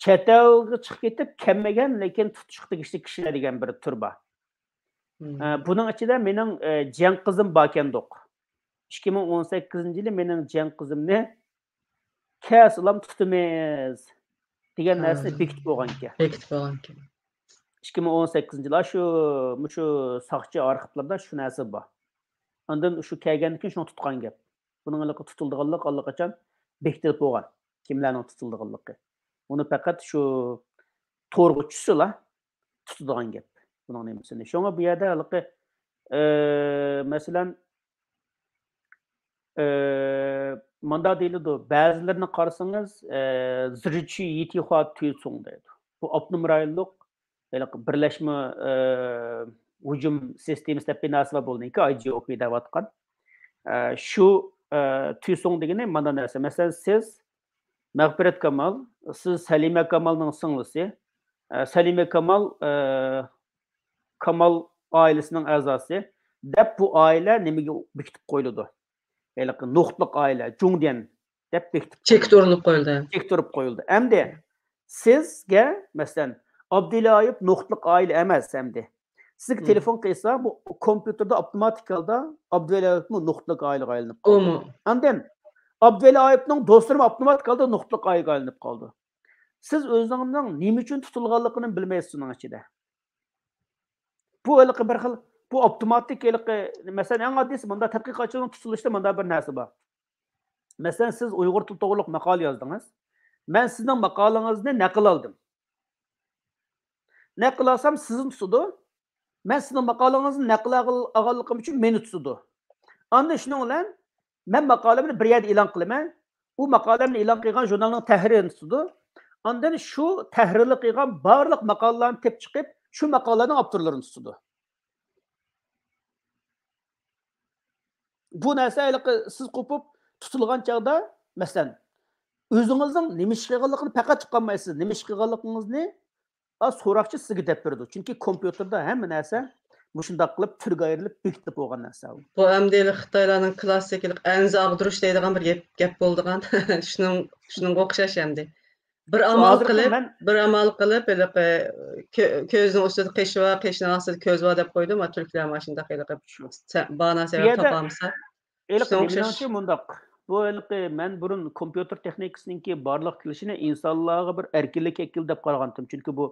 چەت ئەلگە چىقىپ كېتىپ كەلمىگەن، لېكىن تۇتۇشقا تېگىشلىك كىشىلەر دېگەن بىر تۈر بار. مم. ئە، بۇنىڭ ئىچىدە مېنىڭ، ئە، جىيەن قىزىم باركەندۇق. ئىككى مىڭ ئون سەككىزىنچى يىلى مېنىڭ جىيەن قىزىمنى كەلسىلام تۇتىمىز دېگەن ھە. نەرسىنى بېكىتىپ بولغانىكەن. بېكىتىپ بولغانىكەن. ئىككى مىڭ ئون سەككىزىنچى يىل شۇ، مۇشۇ ساقچى ئارخىپلىرىدا شۇ نەرسە بار. ئاندىن شۇ كەلگەندىن كېيىن شۇنى تۇتقان گەپ. بۇنىڭ ھېلىقى تۇتۇلىدىغانلىقى ئاللىقاچان بېكىتىلىپ بولغان. كىملەرنىڭ تۇتۇلىدىغانلىقى. ئۇنى پەقەت شۇ تورغا چۈشسىلا تۇتىدىغان گەپ. بۇنىڭ نېمىسىنى. شۇڭا بۇ يەردە ھېلىقى، ئە، مەسىلەن، ئە، ماندا دېيىلىدۇ، بەزىلىرىنى قارىسىڭىز، ئە، زىرچى يىتىخۇا تۈيسۇڭ دەيدۇ. بۇ ئاپتونوم رايونلۇق ھېلىقى بىرلەشمە، ئە، ھۇجۇم سىستېمىسى دەپ بىناسى بار بولدى، ئاي جى ئو پى دەۋاتقان. ئە، شۇ، ئە، تۈيسۇڭ دېگىنى مانا نەرسە. مەسىلەن، سىز مەغپىرەت كامال، سىز سەلىمە كامالنىڭ سىڭلىسى، ئە، سەلىمە كامال، ئە، كامال ئائىلىسىنىڭ ئەزاسى دەپ بۇ ئائىلە نېمىگە بېكىتىپ قويۇلىدۇ؟ ھېلىقى نۇقتىلىق ئائىلە، جۇڭديەن دەپ بېكىتىپ چېكىت قويۇلىدۇ. ئۇرۇلۇپ قويۇلدى. چېكىت ئۇرۇپ قويۇلدى. ئەمدى سىزگە، مەسىلەن، ئابدۇۋەلى ئايۇپ نۇقتىلىق ئائىلە ئەمەس ئەمدى. سىزگە مم. تېلېفون قىلسا، بۇ كومپيۇتېردا ئاپتوماتىكا ھالدا ئابدۇۋەلى ئايۇپمۇ نۇقتىلىق ئائىلىگە ئايلىنىپ قالدى. ئۇمۇ. ئاندىن ئابدۇۋەلى ئايۇپنىڭ دوستلىرىمۇ ئاپتوماتىك ھالدا نۇقتىلىق ئائىلىگە ئايلىنىپ قالدى. سىز ئۆزىڭىزنىڭ نېمە ئۈچۈن تۇتۇلغانلىقىنى بىلمەيسىز ئۇنىڭ ئىچىدە. بۇ ھېلىقى بىر خىل، بۇ ئاپتوماتىك ھېلىقى، مەسىلەن، ئەڭ ئاددىيسى مۇنداق تەتقىقاتچىنىڭ تۇتۇلۇشىدا مۇنداق بىر نەرسە بار. مەسىلەن، سىز ئۇيغۇر تىلى توغرۇلۇق ماقالە يازدىڭىز. مەن سىزنىڭ ماقالىڭىزنى نەقىل ئالدىم. نەقىل ئالسام سىزنى تۇتىدۇ. مەن سىزنىڭ ماقالىڭىزنى نەقىل ئال-، ئالغانلىقىم ئۈچۈن مېنى تۇتىدۇ. ئاندىن شۇنىڭ بىلەن مەن ماقالەمنى بىر يەردە ئېلان قىلىمەن. ئۇ ماقالەمنى ئېلان قىلغان ژۇرنالنىڭ تەھرىرىنى تۇتىدۇ. ئاندىن شۇ تەھرىرلىك قىلغان بارلىق ماقالىلارنى تېپىپ چىقىپ، شۇ ماقالىنىڭ ئاپتورلىرىنى تۇتىدۇ. بۇ نەرسە ھېلىقى سىز قوپۇپ تۇتۇلغان چاغدا، مەسىلەن، ئۆزىڭىزنىڭ نېمە ئىش قىلغانلىقىنى پەقەت ئۇقالمايسىز. نېمە ئىش قىلغانلىقىڭىزنى، ئا، سوراقچى سىزگە دەپ بېرىدۇ. چۈنكى كومپيۇتېردا ھەممە نەرسە مۇشۇنداق قىلىپ تۈرگە ئايرىلىپ بېكىتىلىپ بولغان نەرسە ئۇ. بۇ ئەمدى خىتايلارنىڭ كلاسسىكىلىق ئەنزە ئاغدۇرۇش دەيدىغان بىر گەپ، گەپ بولىدىغان. شۇنىڭ، شۇنىڭغا ئوخشاش ئەمدى. بىر شۇ ئامال ھازىرقى قىلىپ، مەن بىر ئامال قىلىپ، ھېلىقى كۆ-، كۆزنىڭ ئۈستىدە قېشى بار، قېشىنىڭ ئاستىدا كۆزى بار دەپ قويدۇم. ھە، تۈركلەر مانا شۇنداق ھېلىقى شۇ. سە-، باھانە بۇ سەۋەب يەردە تاپالمىسا، ھېلىقى شۇنىڭغا ئوخشاش. نېمىنىڭچە مۇنداق، بۇ ھېلىقى مەن بۇرۇن كومپيۇتېر تېخنىكىسىنىڭكى بارلىققا كېلىشىنى ئىنسانلارغا بىر ئەركىنلىك ئەكىلدى دەپ قارىغانتىم. چۈنكى بۇ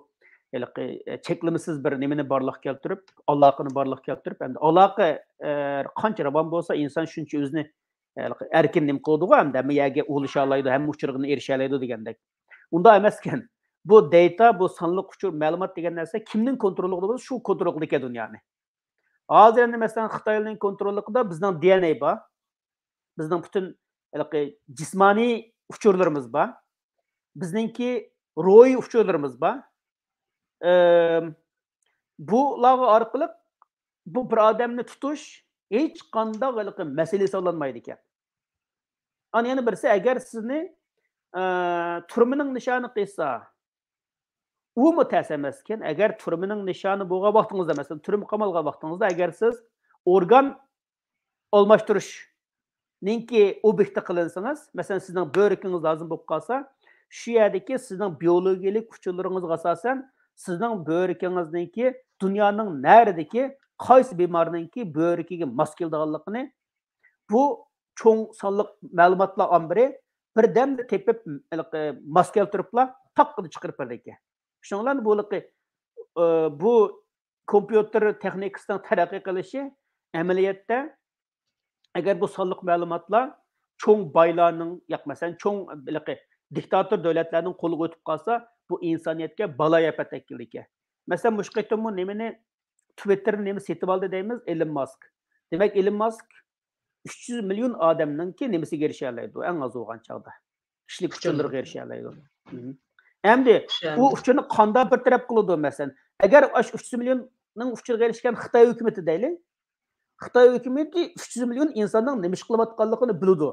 ھېلىقى، ئە، چەكلىمىسىز بىر نېمىنى بارلىققا كەلتۈرۈپ، ئالاقىنى بارلىققا كەلتۈرۈپ، ئەمدى ئالاقە، ئە، قانچە راۋان بولسا، ئىنسان شۇنچە ئۆزىنى، ئە، ئەركىن نېمە قىلىدىغۇ، ھەمدە ھەممە يەرگە ئۇلىشالايدۇ، ھەممە ئۇچۇرغا ئېرىشەلەيدۇ دېگەندەك. ئۇنداق ئەمەسكەن. بۇ دېيتا، بۇ سانلىق ئۇچۇر، مەلۇمات دېگەن نەرسە كىمنىڭ كونتروللۇقىدا بولسا، شۇ كونترول قىلىدىكەن دۇنيانى. ھازىر ئەمدى مەسىلەن، خىتاينىڭ كونتروللۇقىدا بىزنىڭ دى ئېن ئەي بار. بىزنىڭ پۈتۈن ھېلىقى جىسمانىي ئۇچۇرلىرىمىز بار. بىزنىڭكى روھىي ئۇچۇرلىرىمىز بار. ئەم، بۇلارغا ئارقىلىق بۇ بىر ئادەمنى تۇتۇش ھېچقانداق ھېلىقى مەسىلە ھېسابلانمايدىكەن. ئانا يەنە بىرسى، ئەگەر سىزنى، ئە، تۈرمىنىڭ نىشانى قىلسا، ئۇمۇ تەس ئەمەسكەن. ئەگەر تۈرمىنىڭ نىشانى بولغان ۋاقتىڭىزدا، مەسىلەن، تۈرمە قامالغان ۋاقتىڭىزدا، ئەگەر سىز ئورگان ئالماشتۇرۇشنىڭكى ئوبيېكتى قىلىنسىڭىز، مەسىلەن، سىزنىڭ بۆرىكىڭىز لازىم بولۇپ قالسا، شۇ يەردىكى سىزنىڭ بىيولوگىيەلىك ئۇچۇرلىرىڭىزغا ئاساسەن، سىزنىڭ بۆرىكىڭىزنىڭكى دۇنيانىڭ نەرىدىكى قايسى بىمارنىڭكى بۆرىكىگە ماس كېلىدىغانلىقىنى بۇ چوڭ سانلىق مەلۇماتلار ئامبىرى بىردەمدە تېپىپ، ھېلىقى ماس كەلتۈرۈپلا تاققىدە چىقىرىپ بېرىدىكەن. شۇنىڭ بىلەن بۇ ھېلىقى، ئى، بۇ كومپيۇتېر تېخنىكىسىنىڭ تەرەققىي قىلىشى ئەمەلىيەتتە، ئەگەر بۇ سانلىق مەلۇماتلار چوڭ بايلارنىڭ، ياق، مەسىلەن، چوڭ ھېلىقى دىكتاتور دۆلەتلەرنىڭ قولىغا ئۆتۈپ قالسا، بۇ ئىنسانىيەتكە بالايىئاپەت ئەكېلىدىكەن. مەسىلەن، مۇشۇ قېتىممۇ نېمىنى، تىۋىتتېرنى نېمە سېتىۋالدى دەيمىز؟ ئېلون ماسك. دېمەك، ئېلون ماسك ئۈچ يۈز مىليون ئادەمنىڭكى نېمىسىگە ئېرىشەلەيدۇ، ئەڭ ئاز بولغان چاغدا. كىشىلىك ئۇچۇرلىرى. ئۇچۇرلىرىغا ئېرىشەلەيدۇ. مم. ئەمدى ئۇ ئۇچۇرنى قانداق بىر تەرەپ قىلىدۇ، مەسىلەن؟ ئەگەر ئاشۇ ئۈچ يۈز مىليوننىڭ ئۇچۇرىغا ئېرىشكەن خىتاي ھۆكۈمىتى دەيلى. خىتاي ھۆكۈمىتى ئۈچ يۈز مىليون ئىنساننىڭ نېمە ئىش قىلىۋاتقانلىقىنى بىلىدۇ.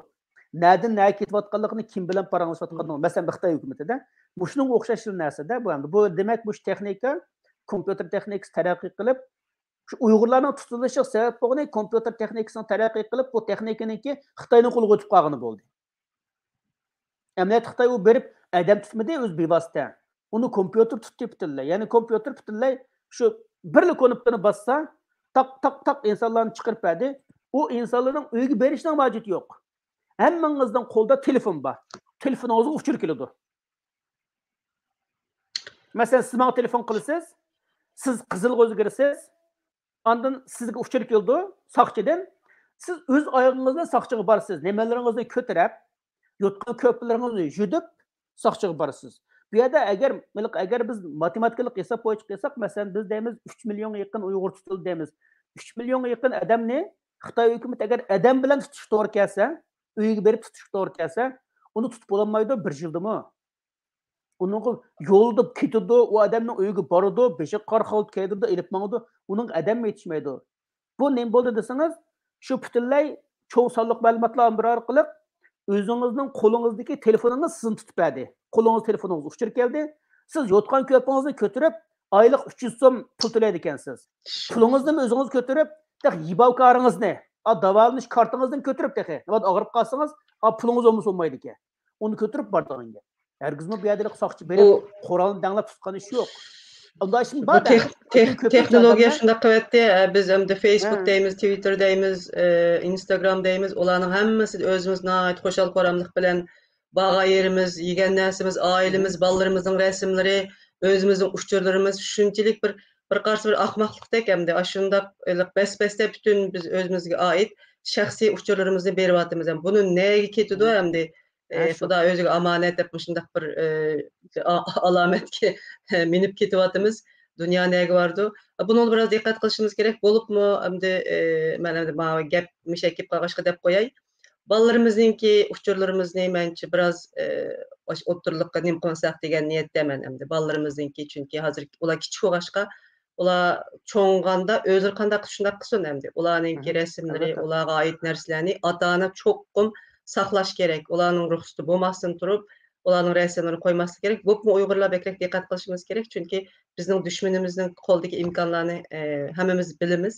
نەدىن نەگە كېتىۋاتقانلىقىنى، كىم بىلەن پاراڭلىشىۋاتقانلىقىنى، مەسىلەن، بىر خىتاي ھۆكۈمىتىدە. مۇشۇنىڭغا ئوخشاش نەرسىدە بۇ ئەمدى. بۇ، دېمەك، مۇشۇ تېخنىكا، كومپيۇتېر تېخنىكىسى تەرەققىي قىلىپ، شۇ ئۇيغۇرلارنىڭ تۇتۇلۇشىغا سەۋەب بولغىنى كومپيۇتېر تېخنىكىسىنىڭ تەرەققىي قىلىپ، بۇ تېخنىكىنىڭكى خىتاينىڭ قولىغا ئۆتۈپ قالغىنى بولدى. ئەمەلىيەتتە خىتاي ئۇ بېرىپ ئادەم تۇتمىدى ئۆزى بىۋاسىتە. ئۇنى كومپيۇتېر تۇتتى پۈتۈنلەي. يەنى كومپيۇتېر پۈتۈنلەي شۇ بىرلا كۇنۇپكىنى باسسا، تاق، تاق، تاق ئىنسانلارنى چىقىرىپ بەردى. ئۇ ئىنسانلارنىڭ ئۆيىگە بېرىشنىڭ ھاجىتى يوق. ھەممىڭىزنىڭ قولىدا تېلېفون بار. تېلېفونىڭىزغا ئۇچۇر كېلىدۇ. مەسىلەن، سىز ماڭا تېلېفون قىلىسىز، سىز قىزىلغا ئۆزگىرىسىز، ئاندىن سىزگە ئۇچۇر كېلىدۇ ساقچىدىن. سىز ئۆز ئايىغىڭىز بىلەن ساقچىغا بارىسىز، نېمىلىرىڭىزنى كۆتۈرۈپ، يوتقان-كۆرپىلىرىڭىزنى يۇدۇپ، ساقچىغا بارىسىز. بۇ يەردە ئەگەر، ئەگەر بىز ماتېماتىكىلىق ھېساب بويىچە قىلساق، مەسىلەن، بىز دەيمىز، ئۈچ مىليونغا يېقىن ئۇيغۇر تۇتۇلدى دەيمىز. ئۈچ مىليونغا يېقىن ئادەمنى خىتاي ھۆكۈمىتى ئەگەر ئادەم بىلەن تۇتۇشقا توغرا كەلسە، ئۆيىگە بېرىپ تۇتۇشقا توغرا كەلسە، ئۇنى تۇتۇپ بولالمايدۇ بىر يىلدىمۇ. ئۇنىڭغا يولدا كېتىدۇ، ئۇ ئادەمنىڭ ئۆيىگە بارىدۇ، بېشىغا قارا خالتا كىيدۈرىدۇ، ئېلىپ ماڭىدۇ. ئۇنىڭغا ئادەممۇ يېتىشمەيدۇ. بۇ نېمە بولدى دېسىڭىز، شۇ پۈتۈنلەي چوڭ سانلىق مەلۇماتلار ئامبىرى ئارقىلىق ئۆزىڭىزنىڭ قولىڭىزدىكى تېلېفونىڭىز سىزنى تۇتۇپ بەردى. قولىڭىز تېلېفونىڭىزغا ئۇچۇر كەلدى. سىز يوتقان-كۆرپىڭىزنى كۆتۈرۈپ، ئايلىق ئۈچ يۈز سوم پۇل تۆلەيدىكەنسىز. پۇلىڭىزنىمۇ ئۆزىڭىز كۆتۈرۈپ، تېخى يىباۋكارىڭىزنى، ئا، داۋالىنىش كارتىڭىزنى كۆتۈرۈپ تېخى. نېمە ئاغرىپ قالسىڭىز، ئا، پۇلىڭىز بولمىسا بولمايدىكەن. ئۇنى كۆتۈرۈپ بارىدىغان گەپ. ھەرگىزمۇ بۇ يەردە ساقچى بېرىپ، بۇ قورالنى دەڭلەپ تۇتقان ئىش يوق. ئۇنداق ئىشمۇ بۇ بار تېخ-، تېخ-، تېخنولوگىيە شۇنداق قىلىۋەتتى. ئە، بىز ئەمدى فېيسبۇك دەيمىز، تىۋىتتېر دەيمىز، ئە، ئىنستاگرام دەيمىز. ئۇلارنىڭ ھەممىسىدە ئۆزىمىز ناھايىتى خۇشال-خۇراملىق بىلەن بارغان يېرىمىز، يېگەن نەرسىمىز، ئائىلىمىز، بالىلىرىمىزنىڭ رەسىملىرى، ئۆزىمىزنىڭ ئۇچۇرلىرىمىز شۇنچىلىك بىر، بىر قارىسا بىر ئاخماقلىقتەك ئەمدى. ئاشۇنداق بەس-بەستە پۈتۈن بىز ئۆزىمىزگە ئائىت شەخسىي ئۇچۇرلىرىمىزنى بېرىۋاتىمىز. بۇنى نەگە كېتىدۇ ئەمدى؟ ئە، ئە، شۇ. خۇدا ئۆزىگە ئامانەت دەپ مۇشۇنداق بىر، ئە، ئا-، ئالامەتكە مىنىپ كېتىۋاتىمىز. دۇنيا نەگە بارىدۇ؟ بۇنىڭغا بىراز دىققەت قىلىشىمىز كېرەك. بولۇپمۇ ئەمدى، ئە، مەن ئەمدى ماۋۇ گەپ مۇشەككە قالغاچقا دەپ قوياي. بالىلىرىمىزنىڭكى ئۇچۇرلىرىمىزنى مەنچە بىراز، ئە، ئاشۇ ئوتتۇرىلىققا نېمە قىلمىساق دېگەن نىيەتتە مەن ئەمدى. بالىلىرىمىزنىڭكى، چۈنكى ھازىر ئۇلار كىچىك بولغاچقا، ئۇلار چوڭغاندا ئۆزلىرى قانداق قىلسا شۇنداق قىلسۇن ئەمدى. ئۇلارنىڭكى رەسىملىرى، ئالبەتتە. ئۇلارغا ئائىت نەرسىلەرنى ئاتا-ئانا چوقۇم ساقلاش كېرەك. ئۇلارنىڭ رۇخسىتى بولماستىن تۇرۇپ، ئۇلارنىڭ رەسىملىرىنى قويماسلىق كېرەك. بولۇپمۇ ئۇيغۇرلار بەكرەك دىققەت قىلىشىمىز كېرەك، چۈنكى بىزنىڭ دۈشمىنىمىزنىڭ قولىدىكى ئىمكانلارنى، ئە، ھەممىمىز بىلىمىز.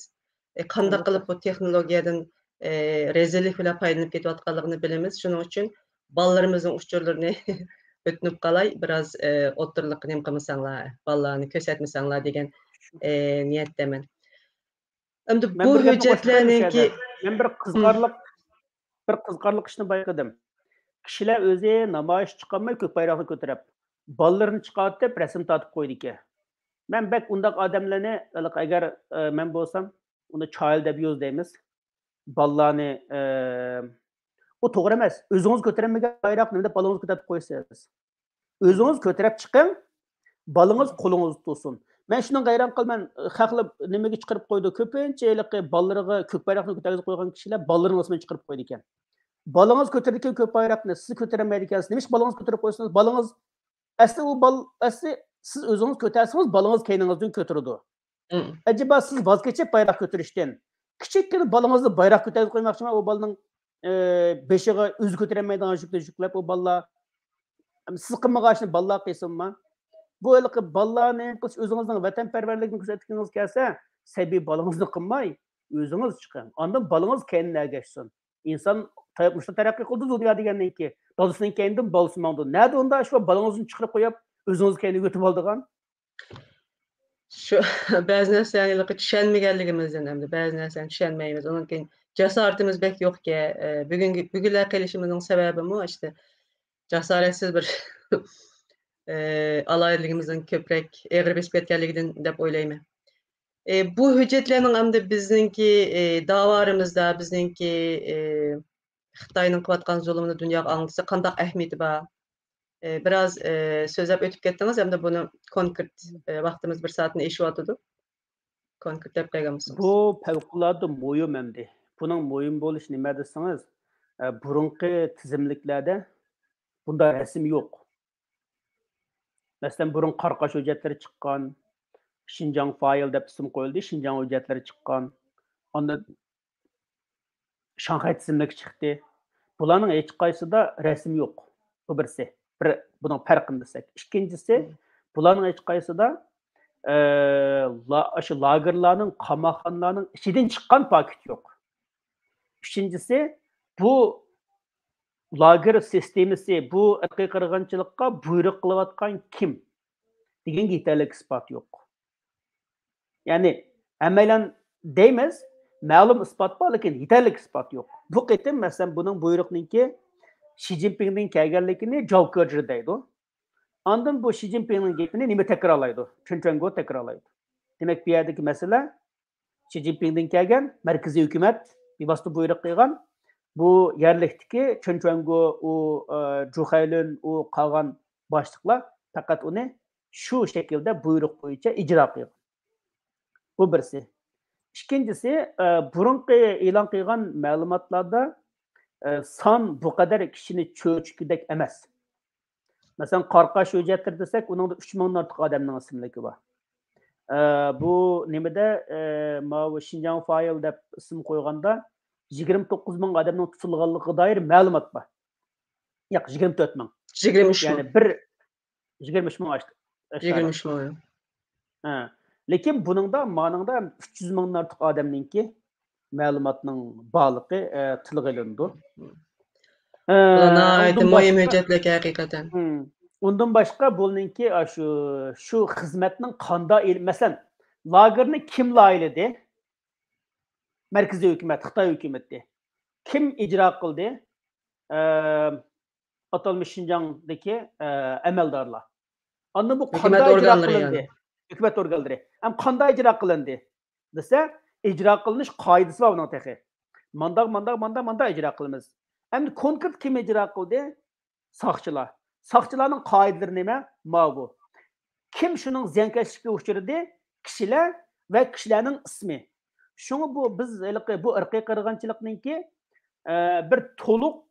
ئە، قانداق قىلىپ بۇ تېخنولوگىيەدىن، ئە، رەزىللىك بىلەن پايدىلىنىپ كېتىۋاتقانلىقىنى بىلىمىز. شۇنىڭ ئۈچۈن بالىلىرىمىزنىڭ ئۇچۇرلىرىنى ئۆتۈنۈپ قالاي، بىراز، ئە، ئوتتۇرىلىققا نېمە قىلمىساڭلار، بالىلارنى كۆرسەتمىسەڭلار دېگەن، ئە، نىيەتتىمەن. ئەمدى مەن بۇ بىر گەپنى قوشۇپ بېرەيمۇ شۇ ھۆججەتلەرنىڭكى يەردە؟ مەن بىر قىزىقارلىق، بىر قىزىقارلىق ئىشنى بايقىدىم. كىشىلەر ئۆزى نامايىش چىقارماي كۆك بايراقنى كۆتۈرۈپ، بالىلىرىنى چىقارتىپ رەسىم تارتىپ قويىدىكەن. مەن بەك ئۇنداق ئادەملەرنى، ھېلىقى ئەگەر، ئە، مەن بولسام، ئۇنى چايلد ئەبيۇز دەيمىز. بالىلارنى، ئە، ئۇ توغرا ئەمەس. ئۆزىڭىز كۆتۈرەلمىگەن بايراقنى نېمە دەپ بالىڭىزغا كۆتۈرۈپ قويىسىز؟ ئۆزىڭىز كۆتۈرۈپ چىقىڭ، بالىڭىز قولىڭىزدا تۇرسۇن. مەن شۇنىڭغا ھەيران قالىمەن، خەقلەر نېمىگە چىقىرىپ قويىدۇ؟ كۆپىنچە ھېلىقى بالىلىرىغا كۆك بايراقنى كۆتۈرگۈزۈپ قويغان كىشىلەر بالىلىرىنىڭ ئىسمىنى چىقىرىپ قويىدىكەن. بالىڭىز كۆتۈرىدىكەن كۆك بايراقنى، سىز كۆتۈرەلمەيدىكەنسىز، نېمىشقا بالىڭىز كۆتۈرۈپ قويىسىز؟ بالىڭىز، ئەسلى ئۇ بال-، ئەسلى سىز ئۆزىڭىز كۆتەرسىڭىز، بالىڭىز كەينىڭىزدىن كۆتۈرىدۇ. مم. ئەجەبا سىز ۋاز كېچىپ بايراق كۆتۈرۈشتىن، كىچىككىنە بالىڭىزنى بايراق كۆتۈرگۈزۈپ قويماقچىما؟ ئۇ بالىنىڭ، ئە، بېشىغا ئۆزى كۆتۈرەلمەيدىغان يۈكنى يۈكلەپ، ئۇ بالىلار، سىز قىلمىغان ئىشنى بالىلار قىلسۇنما؟ بۇ ھېلىقى بالىلارنى نېمە قىلىش، ئۆزىڭىزنىڭ ۋەتەنپەرۋەرلىكىنى كۆرسەتكىڭىز كەلسە، سەبىي بالىڭىزنى قىلماي، ئۆزىڭىز چىقىڭ. ئاندىن بالىڭىز كەينىدىن ئەگەشسۇن. ئىنسان تاياق مۇشۇنداق تەرەققىي قىلدى دۇنيا دېگەندىن كېيىن، دادىسىنىڭ كەينىدىن بالىسى ماڭىدۇ. نەدە ئۇنداق ئىش بار، بالىڭىزنى چىقىرىپ قويۇپ، ئۆزىڭىز كەينىگە ئۆتۈپ ئالىدىغان؟ شۇ بەزى نەرسىلەرنى ھېلىقى چۈشەنمىگەنلىكىمىزدىن ئەمدى بەزى نەرسىلەرنى چۈشەنمەيمىز. ئۇنىڭ كېيىن جاسارىتىمىز بەك يوقكەن. ئە، بۈگۈنكى، بۈگۈنلەر قېلىشىمىزنىڭ سەۋەبىمۇ ئىشتە جاسارەتسىز بىر، ئە، ئالاھىدىلىكىمىزنىڭ كۆپرەك ئېغىر بېسىپ كەتكەنلىكىدىن دەپ ئويلايمەن. ئە، بۇ ھۆججەتلەرنىڭ ئەمدى بىزنىڭكى، ئە، داۋالىرىمىزدا، بىزنىڭكى، ئە، خىتاينىڭ قىلىۋاتقان زۇلۇمىنى دۇنياغا ئاڭلىتسا قانداق ئەھمىيىتى بار؟ ئى، بىراز، ئى، سۆزلەپ ئۆتۈپ كەتتىڭىز، ئەمدى بۇنى كونكرېت، ئى، ۋاقتىمىز بىر سائەتتىن ئېشىۋاتىدۇ. كونكرېتلاپ قويغان بولسىڭىز. بۇ پەۋقۇلئاددە مۇھىم ئەمدى. بۇنىڭ مۇھىم بولۇشى نېمە دېسىڭىز، ئە، بۇرۇنقى تىزىملىكلەردە بۇنداق رەسىم يوق. مەسىلەن، بۇرۇن قاراقاش ھۆججەتلىرى چىققان، شىنجاڭ فايل دەپ ئىسىم قويۇلدى، شىنجاڭ ھۆججەتلىرى چىققان. ئاندىن شاڭخەي تىزىملىكى چىقتى. بۇلارنىڭ ھېچقايسىسىدا رەسىم يوق. بۇ بىرسى. بىر، بۇنىڭ پەرقىنى دېسەك. ئىككىنچىسى، مم. بۇلارنىڭ ھېچقايسىدا، ئە، لا-، ئاشۇ لاگېرلارنىڭ، قاماقخانىلارنىڭ ئىچىدىن چىققان پاكىت يوق. ئۈچىنچىسى، بۇ لاگېر سىستېمىسى، بۇ ئىرقىي قىرغىنچىلىققا بۇيرۇق قىلىۋاتقان كىم دېگەنگە يېتەرلىك ئىسپات يوق. يەنى ھەممەيلەن دەيمىز، مەلۇم ئىسپات بار، لېكىن يېتەرلىك ئىسپات يوق. بۇ قېتىم، مەسىلەن، بۇنىڭ بۇيرۇقنىڭكى شى جىنپىڭدىن كەلگەنلىكىنى جاۋ كېجى دەيدۇ. ئاندىن بۇ شى جىنپىڭنىڭ گېپىنى نېمە تەكرارلايدۇ؟ چېن چۈەنگو تەكرارلايدۇ. دېمەك، بۇ يەردىكى مەسىلە شى جىنپىڭدىن كەلگەن مەركىزىي ھۆكۈمەت بىۋاسىتە بۇيرۇق قىلغان. بۇ يەرلىكتىكى چېن چۈەنگو، ئۇ، ئە، جۇ خەيلۈن، ئۇ قالغان باشلىقلار پەقەت ئۇنى شۇ شەكىلدە بۇيرۇق بويىچە ئىجرا قىلغان. بۇ بىرسى. ئىككىنچىسى، ئە، بۇرۇنقى ئېلان قىلغان مەلۇماتلاردا، ئە، سان بۇ قەدەر كىشىنى چۆچۈتكۈدەك ئەمەس. مەسىلەن، قاراقاش ھۆججەتلىرى دېسەك، ئۇنىڭدا ئۈچ مىڭدىن ئارتۇق ئادەمنىڭ ئىسىملىكى بار. ئە، بۇ نېمىدە، ئە، ماۋۇ شىنجاڭ فايل دەپ ئىسىم قويغاندا، يىگىرمە توققۇز مىڭ ئادەمنىڭ تۇتۇلغانلىقىغا دائىر مەلۇمات بار. ياق، يىگىرمە تۆت مىڭ. يىگىرمە ئۈچ مىڭ. يەنى بىر يىگىرمە ئۈچ مىڭ ئاشتى. يىگىرمە ئۈچ مىڭ. ھە. لېكىن بۇنىڭدا، مانىڭدا ئۈچ يۈز مىڭدىن ئارتۇق ئادەمنىڭكى مەلۇماتنىڭ بارلىقى، ئە، تىلغا ئېلىنىدۇ. ئە، بۇلار ناھايىتى ئۇندىن مۇھىم باشقا، ھۆججەتلەر ھەقىقەتەن. ھىم. ئۇندىن باشقا بۇنىڭكى، ئاشۇ، شۇ خىزمەتنىڭ قاندا ئېل-، مەسىلەن، لاگېرنى كىم لايىھەلىدى؟ مەركىزىي ھۆكۈمەت، خىتاي ھۆكۈمىتى. كىم ئىجرا قىلدى؟ ئە، ئاتالمىش شىنجاڭدىكى، ئە، ئەمەلدارلار. ئاندىن بۇ ھۆكۈمەت قانداق ئىجرا ئورگانلىرى قىلىندى؟ يەنى. ھۆكۈمەت ئورگانلىرى. ھەم قانداق ئىجرا قىلىندى دېسە، ئىجرا قىلىنىش قائىدىسى بار ئۇنىڭ تېخى. مانداق، مانداق، مانداق، مانداق ئىجرا قىلىمىز. ئەمدى كونكرېت كىم ئىجرا قىلدى؟ ساقچىلار. ساقچىلارنىڭ قائىدىلىرى نېمە؟ ماۋۇ. كىم شۇنىڭ زىيانكەشلىككە ئۇچرىدى؟ كىشىلەر ۋە كىشىلەرنىڭ ئىسمى. شۇڭا بۇ، بىز ھېلىقى بۇ ئىرقىي قىرغىنچىلىقنىڭكى، ئە، بىر تولۇق،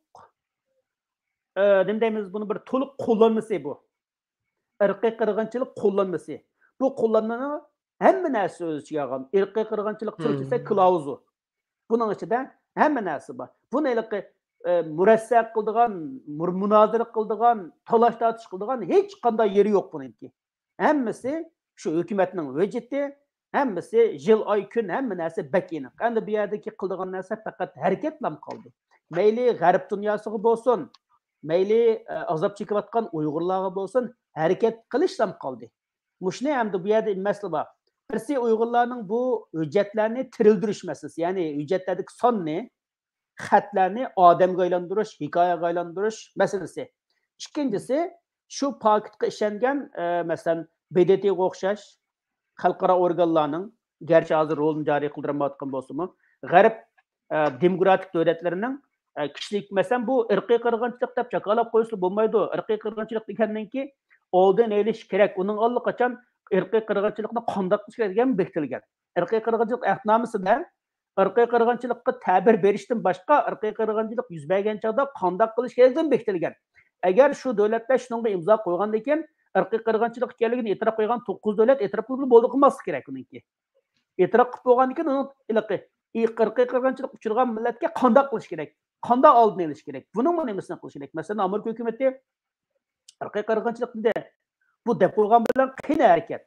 ئە، نېمە دەيمىز، بۇنى بىر تولۇق قوللانمىسى بۇ. ئىرقىي قىرغىنچىلىق قوللانمىسى. بۇ قوللانمىنى ھەممە نەرسە ئۆز ئىچىگە ئالغان. ئىرقىي قىرغىنچىلىق تۈركچىسى كلاۋزۇ. بۇنىڭ ئىچىدە ھەممە نەرسە بار. بۇنى ھېلىقى، ئە، مۇرەسسە قىلىدىغان، مۇر-، مۇنازىرە قىلىدىغان، تالاش تارتىش قىلىدىغان ھېچقانداق يېرى يوق بۇنىڭكى. ھەممىسى شۇ ھۆكۈمەتنىڭ ھۆججىتى، ھەممىسى يىل، ئاي، كۈن، ھەممە نەرسە بەك ئېنىق. ئەمدى بۇ يەردىكى قىلىدىغان نەرسە پەقەت ھەرىكەتلام قالدى. مەيلى غەرب دۇنياسىغا بولسۇن، مەيلى، ئە، ئازاب چېكىۋاتقان ئۇيغۇرلارغا بولسۇن، ھەرىكەت قىلىشلام قالدى. مۇشۇنى ئەمدى بۇ يەردە مەسىلە بار. بىرسى ئۇيغۇرلارنىڭ بۇ ھۆججەتلەرنى تىرىلدۈرۈش مەسىلىسى، يەنى ھۆججەتلەردىكى ساننى، خەتلەرنى ئادەمگە ئايلاندۇرۇش، ھېكايەگە ئايلاندۇرۇش مەسىلىسى. ئىككىنچىسى، شۇ پاكىتقا ئىشەنگەن، ئە، مەسىلەن، ب د ت غا ئوخشاش خەلقئارا ئورگانلارنىڭ، گەرچە ھازىر رولىنى جارى قىلدۇرالمايۋاتقان بولسىمۇ، غەرب، ئە، دېموكراتىك دۆلەتلىرىنىڭ، ئە، كىشىلىك، مەسىلەن، بۇ ئىرقىي قىرغىنچىلىق دەپ جاكالاپ قويسىلا بولمايدۇ. ئىرقىي قىرغىنچىلىق دېگەننىڭكى ئالدىنى ئېلىش كېرەك. ئۇنىڭ ئاللىقاچان ئىرقىي قىرغىنچىلىقنى قانداق قىلىش كېرەك دېگەن بېكىتىلگەن. ئىرقىي قىرغىنچىلىق ئەھدىنامىسىدە ئىرقىي قىرغىنچىلىققا تەبىر بېرىشتىن باشقا، ئىرقىي قىرغىنچىلىق يۈز بەرگەن چاغدا قانداق قىلىش كېرەكلىكى بېكىتىلگەن. ئەگەر شۇ دۆلەتلەر شۇنىڭغا ئىمزا قويغاندىن كېيىن، ئىرقىي قىرغىنچىلىق ئىكەنلىكىنى ئېتىراپ قىلغان توققۇز دۆلەت ئېتىراپ قىلغىلى بولدى قىلماسلىقى كېرەك ئۇنىڭكى. ئېتىراپ قىلىپ بولغاندىن كېيىن، ئۇنىڭ ھېلىقى ئىرقىي قىرغىنچىلىق ئۇچرىغان مىللەتكە قانداق قىلىش كېرەك؟ قانداق ئالدىنى ئېلىش كېرەك؟ بۇنىڭمۇ نېمىسىنى قىلىش كېرەك؟ مەسىلەن، ئامېرىكا ھۆكۈمىتى ئىرقىي قىرغىنچىلىق دېدى. بۇ دەپ قويغان بىلەن قېنى ھەرىكەت؟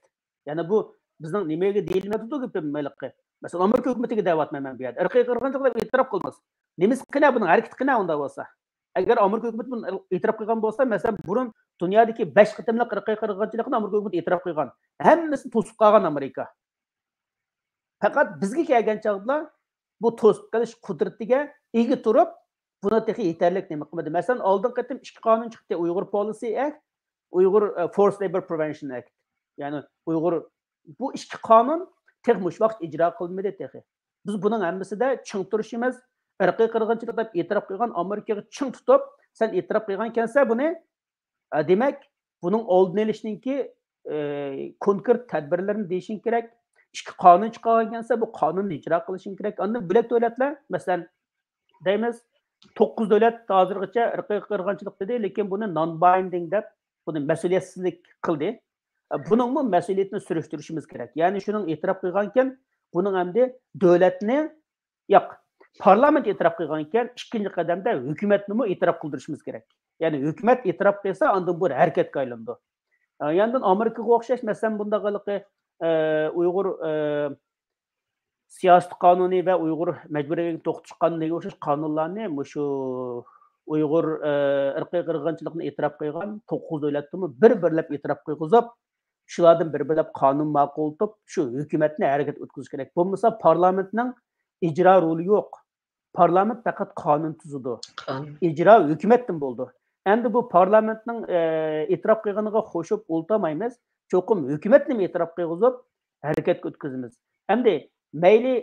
يەنى بۇ بىزنىڭ نېمىگە دېيىلمەيدۇ گېپىم ھېلىقى؟ مەسىلەن، ئامېرىكا ھۆكۈمىتىگە دەۋاتىمەن مەن بۇ يەردە. ئىرقىي قىرغىنچىلىق دەپ ئېتىراپ قىلماس. نېمىسى قېنى بۇنىڭ؟ ھەرىكىتى قېنى ئۇنداق بولسا؟ ئەگەر ئامېرىكا ھۆكۈمىتى بۇنى ئېتىراپ قىلغان بولسا، مەسىلەن، بۇرۇن دۇنيادىكى بەش قېتىملىق ئىرقىي قىرغىنچىلىقنى ئامېرىكا ھۆكۈمىتى ئېتىراپ قىلغان. ھەممىسىنى توسۇپ قالغان ئامېرىكا. پەقەت بىزگە كەلگەن چاغدىلا بۇ توسۇپ قېلىش قۇدرىتىگە ئىگە تۇرۇپ، بۇنى تېخى يېتەرلىك نېمە قىلمىدى. مەسىلەن، ئالدىنقى قېتىم ئىككى قانۇن چىقتى. ئۇيغۇر پولىسى ئەكت، ئۇيغۇر، ئە، فورس لەيبور پرېۋېنشن ئەكت. يەنى ئۇيغۇر، بۇ ئىككى قانۇن تېخى مۇشۇ ۋاقىت ئىجرا قىلمىدى تېخى. بىز بۇنىڭ ھەممىسىدە چىڭ تۇرۇشىمىز، ئىرقىي قىرغىنچىلىق دەپ ئېتىراپ قىلغان ئامېرىكىغا چىڭ تۇتۇپ، سەن ئېتىراپ قىلغانكەنسەن بۇنى، ئە، دېمەك، بۇنىڭ ئالدىنى ئېلىشنىڭكى، ئە، كونكرېت تەدبىرلىرىنى دېيىشىڭ كېرەك. ئىككى قانۇن چىقارغانكەنسەن، بۇ قانۇننى ئىجرا قىلىشىڭ كېرەك. ئاندىن بۆلەك دۆلەتلەر، مەسىلەن، دەيمىز، توققۇز دۆلەت ھازىرغىچە ئىرقىي قىرغىنچىلىق دېدى، لېكىن بۇنى نان بايندىڭ دەپ، بۇنى مەسئۇلىيەتسىزلىك قىلدى. ئە، بۇنىڭمۇ مەسئۇلىيىتىنى سۈرۈشتۈرۈشىمىز كېرەك. يەنى شۇنىڭ ئېتىراپ قىلغانكەن، بۇنىڭ ئەمدى دۆلەتنى، ياق، پارلامېنت ئېتىراپ قىلغانكەن، ئىككىنچى قەدەمدە ھۆكۈمەتنىمۇ ئېتىراپ قىلدۇرۇشىمىز كېرەك. يەنى ھۆكۈمەت ئېتىراپ قىلسا، ئاندىن بۇ ھەرىكەتكە ئايلىنىدۇ. ئە، ياندىن ئامېرىكىغا ئوخشاش، مەسىلەن، بۇنداق ھېلىقى، ئە، ئۇيغۇر، ئە، سىياسىي قانۇنى ۋە ئۇيغۇر مەجبۇرىي توختىتىش قانۇنىغا ئوخشاش قانۇنلارنى مۇشۇ ئۇيغۇر، ئە، ئىرقىي قىرغىنچىلىقنى ئېتىراپ قىلغان توققۇز دۆلەتتىمۇ بىر-بىرلەپ ئېتىراپ قىلغۇزۇپ، شۇلاردىن بىر-بىرلەپ قانۇن ماقۇلتۇپ، شۇ ھۆكۈمەتنى ھەرىكەتكە ئۆتكۈزۈش كېرەك. بولمىسا پارلامېنتنىڭ ئىجرا رولى يوق. پارلامېنت پەقەت قانۇن تۈزىدۇ. قانۇن. ئىجرا ھۆكۈمەتتىن بولىدۇ. ئەمدى بۇ پارلامېنتنىڭ، ئە، ئېتىراپ قىلغىنىغا خوشۇپ ئولتۇرمايمىز. چوقۇم ھۆكۈمەتنىمۇ ئېتىراپ قىلغۇزۇپ ھەرىكەتكە ئۆتكۈزىمىز. ئەمدى مەيلى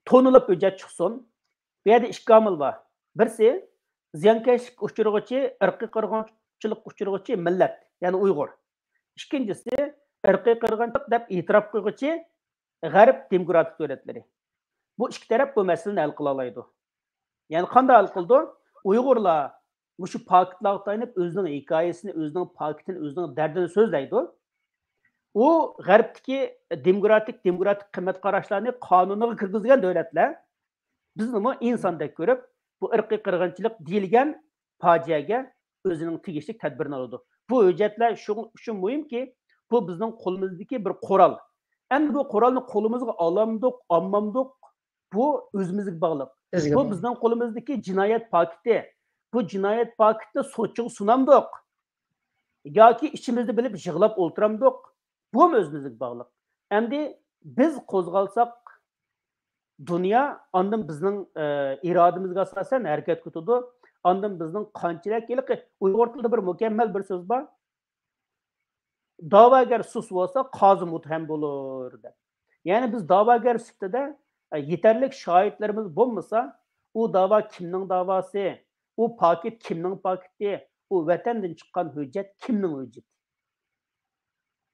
تونۇلۇپ ھۆججەت چىقسۇن. بۇ يەردە ئىككى ئامىل بار. بىرسى، زىيانكەشلىك ئۇچرىغۇچى، ئىرقىي قىرغىنچىلىق ئۇچرىغۇچى مىللەت، يەنى ئۇيغۇر. ئىككىنچىسى، ئىرقىي قىرغىنچىلىق دەپ ئېتىراپ قىلغۇچى غەرب دېموكراتىك دۆلەتلىرى. بۇ ئىككى تەرەپ بۇ مەسىلىنى ھەل قىلالايدۇ. يەنى قانداق ھەل قىلىدۇ؟ ئۇيغۇرلار مۇشۇ پاكىتلارغا تايىنىپ ئۆزىنىڭ ھېكايىسىنى، ئۆزىنىڭ پاكىتىنى، ئۆزىنىڭ دەردىنى سۆزلەيدۇ. ئۇ غەربتىكى دېموكراتىك، دېموكراتىك قىممەت قاراشلارنى قانۇنىغا كىرگۈزگەن دۆلەتلەر بىزنىمۇ ئىنساندەك كۆرۈپ، بۇ ئىرقىي قىرغىنچىلىق دېيىلگەن پاجىئەگە ئۆزىنىڭ تېگىشلىك تەدبىرىنى ئالىدۇ. بۇ ھۆججەتلەر شۇ، شۇ مۇھىمكى، بۇ بىزنىڭ قولىمىزدىكى بىر قورال. ئەمدى بۇ قورالنى قولىمىزغا ئالامدۇق، ئالمامدۇق، بۇ ئۆزىمىزگە باغلىق. بىزگە بۇ باغلىق. بىزنىڭ قولىمىزدىكى جىنايەت پاكىتى. بۇ جىنايەت پاكىتىنى سوتچىغا سۇنامدۇق ياكى ئىچىمىزدە بىلىپ يىغلاپ ئولتۇرامدۇق، بۇمۇ ئۆزىمىزگە باغلىق. ئەمدى بىز قوزغالساق، دۇنيا ئاندىن بىزنىڭ، ئە، ئىرادىمىزگە ئاساسەن ھەرىكەتكە ئۆتىدۇ. ئاندىن بىزنىڭ قانچىلىك، ھېلىقى ئۇيغۇر تىلىدا بىر مۇكەممەل بىر سۆز بار. داۋاگەر سۇس بولسا، قازى مۇتھەم بولۇر، دەپ. يەنى بىز داۋاگەر سۈپىتىدە، ئە، يېتەرلىك شاھىتلىرىمىز بولمىسا، ئۇ داۋا كىمنىڭ داۋاسى، ئۇ پاكىت كىمنىڭ پاكىتى، ئۇ ۋەتەندىن چىققان ھۆججەت كىمنىڭ ھۆججىتى؟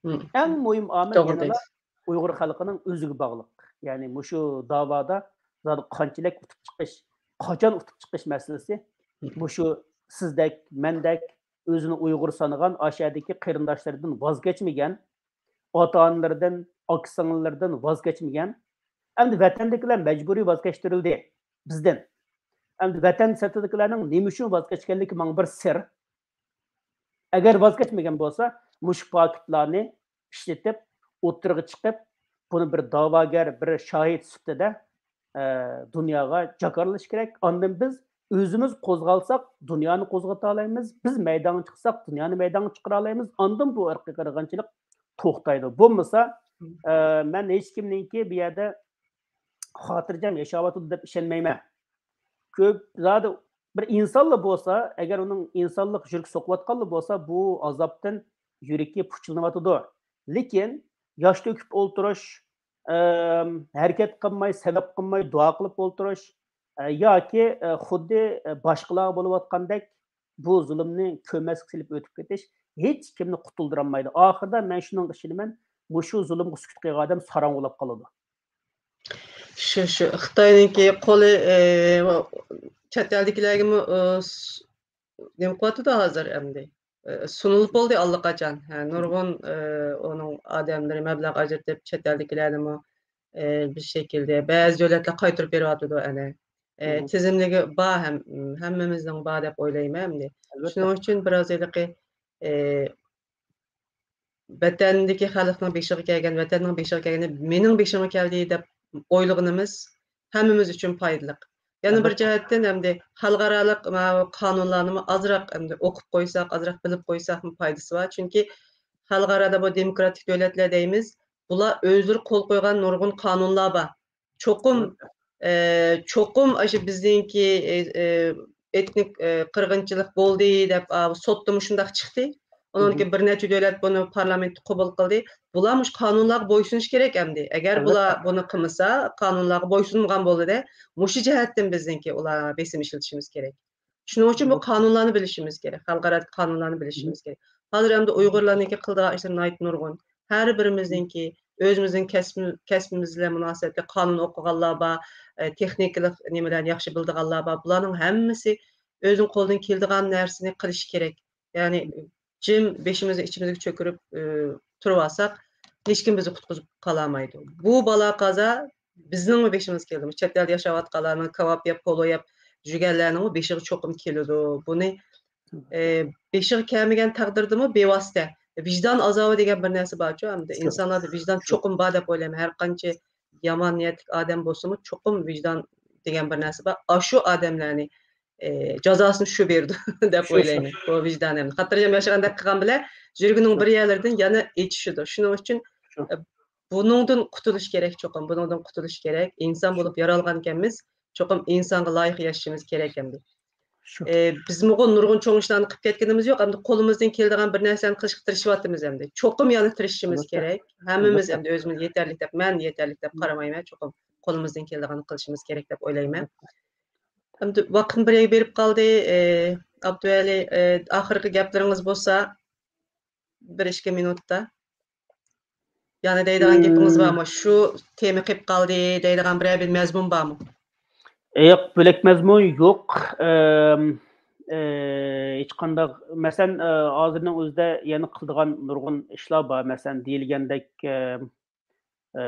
مم. ئەڭ مۇھىم ئامىل توغرا يەنىلا دەيسىز. ئۇيغۇر خەلقىنىڭ ئۆزىگە باغلىق. يەنى مۇشۇ داۋادا زادى قانچىلىك ئۇتۇپ چىقىش، قاچان ئۇتۇپ چىقىش مەسىلىسى، مم. مۇشۇ سىزدەك، مەندەك، ئۆزىنى ئۇيغۇر سانىغان، ئاشۇ يەردىكى قېرىنداشلىرىدىن ۋاز كەچمىگەن، ئاتا-ئانىلىرىدىن، ئاكا-سىڭىللىرىدىن ۋاز كەچمىگەن. ئەمدى ۋەتەندىكىلەر مەجبۇرىي ۋاز كەچتۈرۈلدى بىزدىن. ئەمدى ۋەتەن سىرتىدىكىلەرنىڭ نېمە ئۈچۈن ۋاز كەچكەنلىكى ماڭا بىر سىر. ئەگەر ۋاز كەچمىگەن بولسا، مۇشۇ پاكىتلارنى ئىشلىتىپ، ئوتتۇرىغا چىقىپ، بۇنى بىر داۋاگەر، بىر شاھىت سۈپىتىدە، ئە، دۇنياغا جاكارلىشى كېرەك. ئاندىن بىز ئۆزىمىز قوزغالساق، دۇنيانى قوزغىتالايمىز. بىز مەيدانغا چىقساق، دۇنيانى مەيدانغا چىقىرالايمىز. ئاندىن بۇ ئىرقىي قىرغىنچىلىق توختايدۇ. بولمىسا، ئە، مەن ھېچكىمنىڭكى بۇ يەردە خاتىرجەم ياشاۋاتىدۇ دەپ ئىشەنمەيمەن. كۆپ زادى بىر ئىنسانلا بولسا، ئەگەر ئۇنىڭ ئىنسانلىق يۈرىكى سوقۇۋاتقانلا بولسا، بۇ ئازابتىن يۈرىكى پۇچىلىنىۋاتىدۇ. لېكىن ياش تۆكۈپ ئولتۇرۇش، ئەم، ھەرىكەت قىلماي، سەۋەب قىلماي، دۇئا قىلىپ ئولتۇرۇش، ئە، ياكى، ئە، خۇددى، ئە، باشقىلارغا بولۇۋاتقاندەك بۇ زۇلۇمنى كۆرمەسلىك سېلىپ ئۆتۈپ كېتىش ھېچ كىمنى قۇتۇلدۇرالمايدۇ. ئاخىرىدا مەن شۇنىڭغا ئىشىنىمەن، مۇشۇ زۇلۇمغا سۈكۈت قىلغان ئادەم ساراڭ بولاپ قالىدۇ. شۇ، شۇ. خىتاينىڭكى قولى، ئە، چەت ئەلدىكىلەرگىمۇ، ئە، س-، نېمە قىلىۋاتىدۇ ھازىر ئەمدى؟ ئە، سۇنۇلۇپ بولدى ئاللىقاچان. ھە، نۇرغۇن، ئە، ئۇنىڭ ئادەملىرى مەبلەغ ئاجرىتىپ، چەت ئەلدىكىلەرنىمۇ، ئە، بىر شەكىلدە بەزى دۆلەتلەر قايتۇرۇپ بېرىۋاتىدۇ ئەنە. ئە، تىزىملىكى بار ھەم، ھەممىمىزنىڭ بار دەپ ئويلايمەن ئەمدى. شۇنىڭ ئۈچۈن بىراز ھېلىقى، ئە، ۋەتەندىكى خەلقنىڭ بېشىغا كەلگەن، ۋەتەننىڭ بېشىغا كەلگىنى مېنىڭ بېشىمغا كەلدى دەپ ئويلىغىنىمىز ھەممىمىز ئۈچۈن پايدىلىق. يەنە بىر جەھەتتىن ئەمدى خەلقئارالىق ماۋۇ قانۇنلارنىمۇ ئازراق ئەمدى ئوقۇپ قويساق، ئازراق بىلىپ قويساقمۇ پايدىسى بار. چۈنكى خەلقئارادا بۇ دېموكراتىك دۆلەتلەر دەيمىز، بۇلار ئۆزلىرى قول قويغان نۇرغۇن قانۇنلار بار. چوقۇم، ئە، چوقۇم ئاشۇ بىزنىڭكى، ئە، ئېتنىك، ئە، قىرغىنچىلىق بولدى دەپ، ئا، سوتتا مۇشۇنداق چىقتى. ئۇنىڭدىن كېيىن بىر نەچچە دۆلەت بۇنى پارلامېنتتا قوبۇل قىلدى. بۇلار مۇشۇ قانۇنلارغا بويسۇنۇش كېرەك ئەمدى. ئەگەر بۇلار بۇنى قىلمىسا، قانۇنلارغا بويسۇنمىغان بولىدۇ. مۇشۇ جەھەتتىن بىزنىڭكى ئۇلار بېسىم ئىشلىتىشىمىز كېرەك. شۇنىڭ ئۈچۈن بۇ قانۇنلارنى بىلىشىمىز كېرەك، خەلقئارادىكى قانۇنلارنى بىلىشىمىز كېرەك. ھازىر ئەمدى ئۇيغۇرلارنىڭكى قىلىدىغان ئىشلىرى ناھايىتى نۇرغۇن. ھەر بىرىمىزنىڭكى ئۆزىمىزنىڭ كەسپىمىز، كەسپىمىز بىلەن مۇناسىۋەتلىك قانۇن ئوقۇغانلار بار، ئە، تېخنىكىلىق نېمىلەرنى ياخشى بىلىدىغانلار بار. بۇلارنىڭ ھەممىسى ئۆزىنىڭ قولىدىن كېلىدىغان نەرسىنى قىلىشى كېرەك. يەنى جىم بېشىمىزنى ئىچىمىزگە چۆكۈرۈپ، ئە، تۇرۇۋالساق، ھېچكىم بىزنى قۇتقۇزۇپ قالالمايدۇ. بۇ بالا قازا بىزنىڭمۇ بېشىمىزغا كېلىدۇ. چەت ئەلدە ياشاۋاتقانلارنىڭ، كاۋاپ يەپ، پولۇ يەپ يۈرگەنلەرنىڭمۇ بېشىغا چوقۇم كېلىدۇ. بۇنى، ئە، بېشىغا كەلمىگەن تەقدىردىمۇ بىۋاسىتە ۋىجدان ئازابى دېگەن بىر نەرسە بارچۇ، ئەمدى ئىنسانلاردا ۋىجدان چوقۇم بار دەپ ئويلايمەن. ھەر قانچە يامان نىيەتلىك ئادەم بولسىمۇ، چوقۇم ۋىجدان دېگەن بىر نەرسە بار. ئاشۇ ئادەملەرنى، ئە، جازاسىنى شۇ بېرىدۇ دەپ ئويلايمەن. بۇ ۋىجدان ئەمدى خاتىرجەم ياشىغاندەك قىلغان بىلەن يۈرىكىنىڭ بىر يەرلىرىدىن يەنە ئېچىشىدۇ. شۇنىڭ ئۈچۈن، ئە، بۇنىڭدىن قۇتۇلۇش كېرەك چوقۇم، بۇنىڭدىن قۇتۇلۇش كېرەك. ئىنسان بولۇپ يارالغان ئىكەنمىز، چوقۇم ئىنسانغا لايىق ياشىشىمىز كېرەك ئەمدى. ئە، بىزمۇغۇ نۇرغۇن چوڭ ئىشلارنى قىلىپ كەتكىنىمىز يوق، ئەمدى قولىمىزدىن كېلىدىغان بىر نەرسىلەرنى قىلىشقا تىرىشىۋاتىمىز ئەمدى. چوقۇم يەنە تىرىشىشىمىز كېرەك. ھەممىمىز ئەمدى ئۆزىمىز يېتەرلىك دەپ، مەن يېتەرلىك دەپ قارىمايمەن، چوقۇم قولىمىزدىن كېلىدىغاننى قىلىشىمىز كېرەك دەپ ئويلايمەن. ئەمدى ۋاقىتمۇ بىر يەرگە بېرىپ قالدى. ئە، ئابدۇۋەلى، ئە، ئاخىرقى گەپلىرىڭىز بولسا، بىر ئىككى مىنۇتتا. يەنە دەيدىغان گېپىڭىز بارمۇ؟ شۇ تېما قېلىپ قالدى دەيدىغان بىرەر بىر مەزمۇن بارمۇ؟ ياق، بۆلەك مەزمۇن يوق. ئەم، ئە، ھېچقانداق، مەسىلەن، ئە، ھازىرنىڭ ئۆزىدە يەنە قىلىدىغان نۇرغۇن ئىشلار بار. مەسىلەن، دېيىلگەندەك، ئەم، ئە،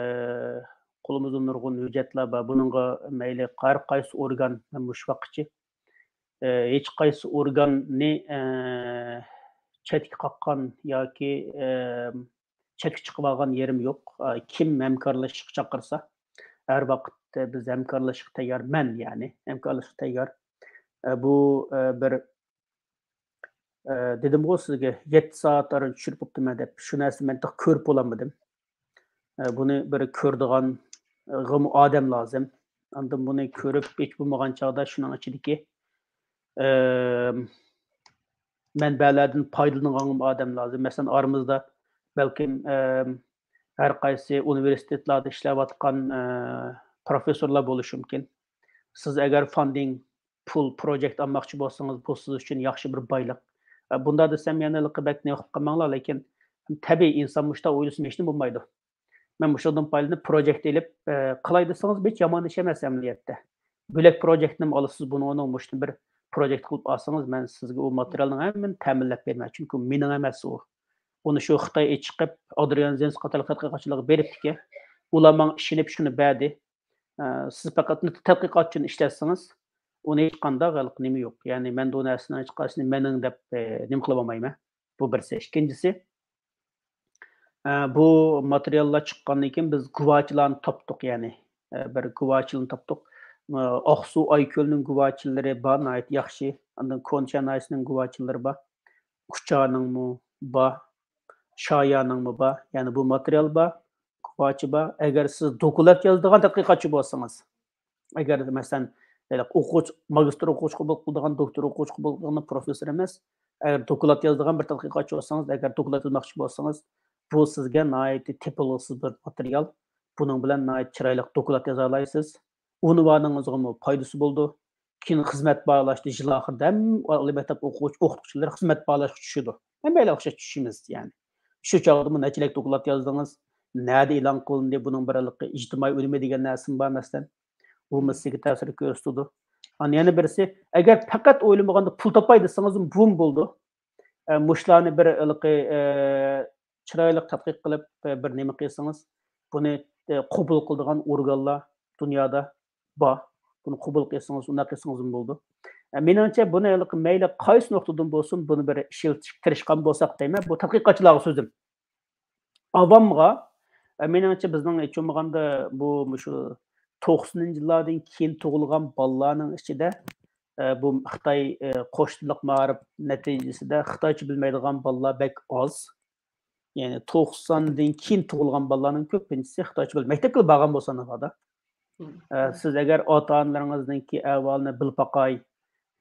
قولىمىزدا نۇرغۇن ھۆججەتلەر بار. بۇنىڭغا مەيلى ھەر قايسى ئورگان، مەن مۇشۇ ۋاقىتقىچە، ئە، ھېچ قايسى ئورگاننى، ئە، چەتكە قاققان ياكى، ئە، چەتكە چىقىۋالغان يېرىم يوق. ئە، كىم ھەمكارلىشىشقا چاقىرسا، ھەر ۋاقىت، ئە، بىز ھەمكارلىشىشقا تەييار، مەن يەنى ھەمكارلىشىشقا تەييار. ئە، بۇ، ئە، بىر، ئە، دېدىمغۇ سىزگە، يەتتە سائەت ئاران چۈشۈرۈپ بوپتىمەن دەپ، شۇ نەرسىنى مەن تېخى كۆرۈپ بولالمىدىم. ئە، بۇنى بىر كۆرىدىغان، ئە، غىمۇ ئادەم لازىم. ئاندىن بۇنى كۆرۈپ ھېچ بولمىغان چاغدا شۇنىڭ ئىچىدىكى، ئە، مەنبەلەردىن پايدىلانغان ئادەم لازىم. مەسىلەن، ئارىمىزدا بەلكىم، ئە، ھەر قايسى ئۇنىۋېرسىتېتلاردا ئىشلەۋاتقان، ئە، پروفېسسورلار بولۇشى مۇمكىن. سىز ئەگەر فاندىڭ، پۇل، پروجېكت ئالماقچى بولسىڭىز، بۇ سىز ئۈچۈن ياخشى بىر بايلىق. ئە، بۇنداق دېسەم، يەنە ھېلىقى بەك نېمە قىلىپ قالماڭلار، لېكىن تەبىئىي ئىنسان مۇشۇنداق ئويلىسىمۇ ھېچنېمە بولمايدۇ. مەن مۇشۇنىڭدىن پايدىلىنىپ پروجېكت ئېلىپ، ئە، قىلاي دېسىڭىز، ھېچ يامان ئىش ئەمەس ئەمەلىيەتتە. بۆلەك پروجېكتنىمۇ ئالىسىز، بۇنى ئۇنىڭ مۇشۇنى بىر پروجېكت قىلىپ ئالسىڭىز، مەن سىزگە ئۇ ماتېرىيالنىڭ ھەممىنى تەمىنلەپ بېرىمەن. چۈنكى مېنىڭ ئەمەس ئۇ. ئۇنى شۇ خىتاي چىقىپ، ئادرىيان زېنس قاتارلىق تەتقىقاتچىلارغا بېرىپتىكەن. ئۇلار ماڭا ئىشىنىپ شۇنى بەردى. ئە، سىز پەقەت تەتقىقاتچىنى ئىشلەتسىڭىز، ئۇنى ھېچقانداق ھېلىقى نېمە يوق. يەنى مەن ئۇ نەرسىنىڭ ھېچقايسىنى مېنىڭ دەپ، ئە، نېمە قىلىۋالمايمەن. بۇ بىرسى. ئىككىنچىسى، ئە، بۇ ماتېرىياللار چىققاندىن كېيىن بىز گۇۋاچىلارنى تاپتۇق، يەنى، ئە، بىر گۇۋاچىلارنى تاپتۇق. ئە، ئاقسۇ ئايكۆلنىڭ گۇۋاچىلىرى بار، ناھايىتى ياخشى. ئاندىن كونچا ناھىيەسىنىڭ گۇۋاچىلىرى بار. ئۇچارنىڭمۇ بار، شايانىڭمۇ بار. يەنى بۇ ماتېرىيال بار، گۇۋاچى بار. ئەگەر سىز دوكلات يازىدىغان تەتقىقاتچى بولسىڭىز، ئەگەر، مەسىلەن، ھېلىقى ئوقۇغۇچى، ماگىستىر ئوقۇغۇچى قوبۇل قىلىدىغان، دوكتور ئوقۇغۇچى قوبۇل قىلىدىغان، پروفېسسور ئەمەس. ئەگەر دوكلات يازىدىغان بىر تەتقىقاتچى بولسىڭىز، ئەگەر دوكلات يازماقچى بولسىڭىز، بۇ سىزگە ناھايىتى تېپىلغۇسىز بىر ماتېرىيال. بۇنىڭ بىلەن ناھايىتى چىرايلىق دوكلات يازالايسىز. ئۇنۋانىڭىزغىمۇ پايدىسى بولىدۇ. كېيىن خىزمەت باھالاشتا يىل ئاخىرىدا ھەممە ئالىي مەكتەپ ئوقۇغۇچى، ئوقۇتقۇچىلىرى خىزمەت باھالاشقا چۈشىدۇ. ھەممەيلەن ئوخشاش چۈشىمىز، يەنى. شۇ چاغدىمۇ نەچچىلەك دوكلات يازدىڭىز، نەدە ئېلان قىلىندى، بۇنىڭ بىر ھېلىقى ئىجتىمائىي ئۈنۈمى دېگەن نەرسىمۇ بار، مەسىلەن. بۇمۇ سىزگە تەسىر كۆرسىتىدۇ. ئاندىن يەنە بىرسى، ئەگەر پەقەت ئويلىمىغاندا پۇل تاپاي دېسىڭىز، بۇمۇ بولىدۇ. ئە، مۇشۇلارنى بىر ھېلىقى، ئە، چىرايلىق تەتقىق قىلىپ، ئە، بىر نېمە قىلسىڭىز، بۇنى، ئە، قوبۇل قىلىدىغان ئورگانلار دۇنيادا بار. بۇنى قوبۇل قىلسىڭىز، ئۇنداق قىلسىڭىزمۇ بولىدۇ. ئە، مېنىڭچە، بۇنى ھېلىقى مەيلى قايسى نۇقتىدىن بولسۇن، بۇنى بىر ئىشلىتىشكە تىرىشقان بولساق دەيمەن، بۇ تەتقىقاتچىلارغا سۆزۈم. ئاۋامغا، ئە، مېنىڭچە، بىزنىڭ ھېچ بولمىغاندا بۇ، مۇشۇ توقسىنىنچى يىللاردىن كېيىن تۇغۇلغان بالىلارنىڭ ئىچىدە، ئە، بۇ خىتاي، ئە، قوش تىللىق مائارىپ نەتىجىسىدە خىتايچە بىلمەيدىغان بالىلار بەك ئاز. يەنى توقساندىن كېيىن تۇغۇلغان بالىلارنىڭ كۆپىنچىسى خىتايچە بىلمەيدۇ. مەكتەپكىلا بارغان بولسا ناۋادا. ئە، سىز ئەگەر ئاتا-ئانىلىرىڭىزنىڭكى ئەھۋالىنى بىلىپ باقاي،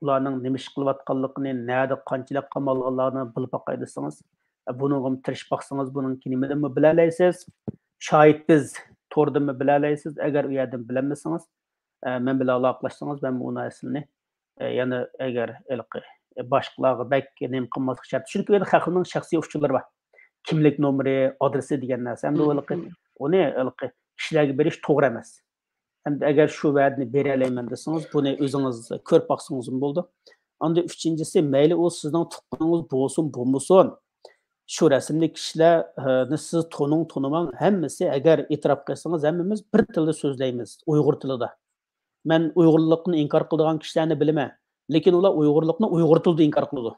ئۇلارنىڭ نېمە ئىش قىلىۋاتقانلىقىنى، نەدە قانچىلىك قامالغانلىقىنى بىلىپ باقاي دېسىڭىز، ئە، بۇنىڭغىمۇ تىرىشىپ باقسىڭىز، بۇنىڭكى نېمىدىنمۇ بىلەلەيسىز. شاھىت بىز توردىنمۇ بىلەلەيسىز. ئەگەر ئۇ يەردىن بىلەلمىسىڭىز، ئە، مەن بىلەن ئالاقىلەشسىڭىز، مەن بۇ نەرسىلەرنى، ئە، يەنە ئەگەر ھېلىقى، ئە، باشقىلارغا بەك نېمە قىلماسلىق شەرت. چۈنكى ئۇ يەردە خەقنىڭ شەخسىي ئۇچۇرلىرى بار. كىملىك نومۇرى، ئادرېسى دېگەن نەرسە. ئەمدى ئۇ ھېلىقى، ئۇنى ھېلىقى كىشىلەرگە بېرىش توغرا ئەمەس. ئەمدى ئەگەر شۇ ۋەدىنى بېرەلەيمەن دېسىڭىز، بۇنى ئۆزىڭىز كۆرۈپ باقسىڭىزمۇ بولىدۇ. ئاندىن ئۈچىنچىسى، مەيلى ئۇ سىزنىڭ تۇغقىنىڭىز بولسۇن، بولمىسۇن، شۇ رەسىملىك كىشىلەرنى سىز تونۇڭ، تونۇماڭ، ھەممىسى، ئەگەر ئېتىراپ قىلسىڭىز، ھەممىمىز بىر تىلدا سۆزلەيمىز، ئۇيغۇر تىلىدا. مەن ئۇيغۇرلۇقنى ئىنكار قىلىدىغان كىشىلەرنى بىلىمەن، لېكىن ئۇلار ئۇيغۇرلۇقنى ئۇيغۇر تىلىدا ئىنكار قىلىدۇ.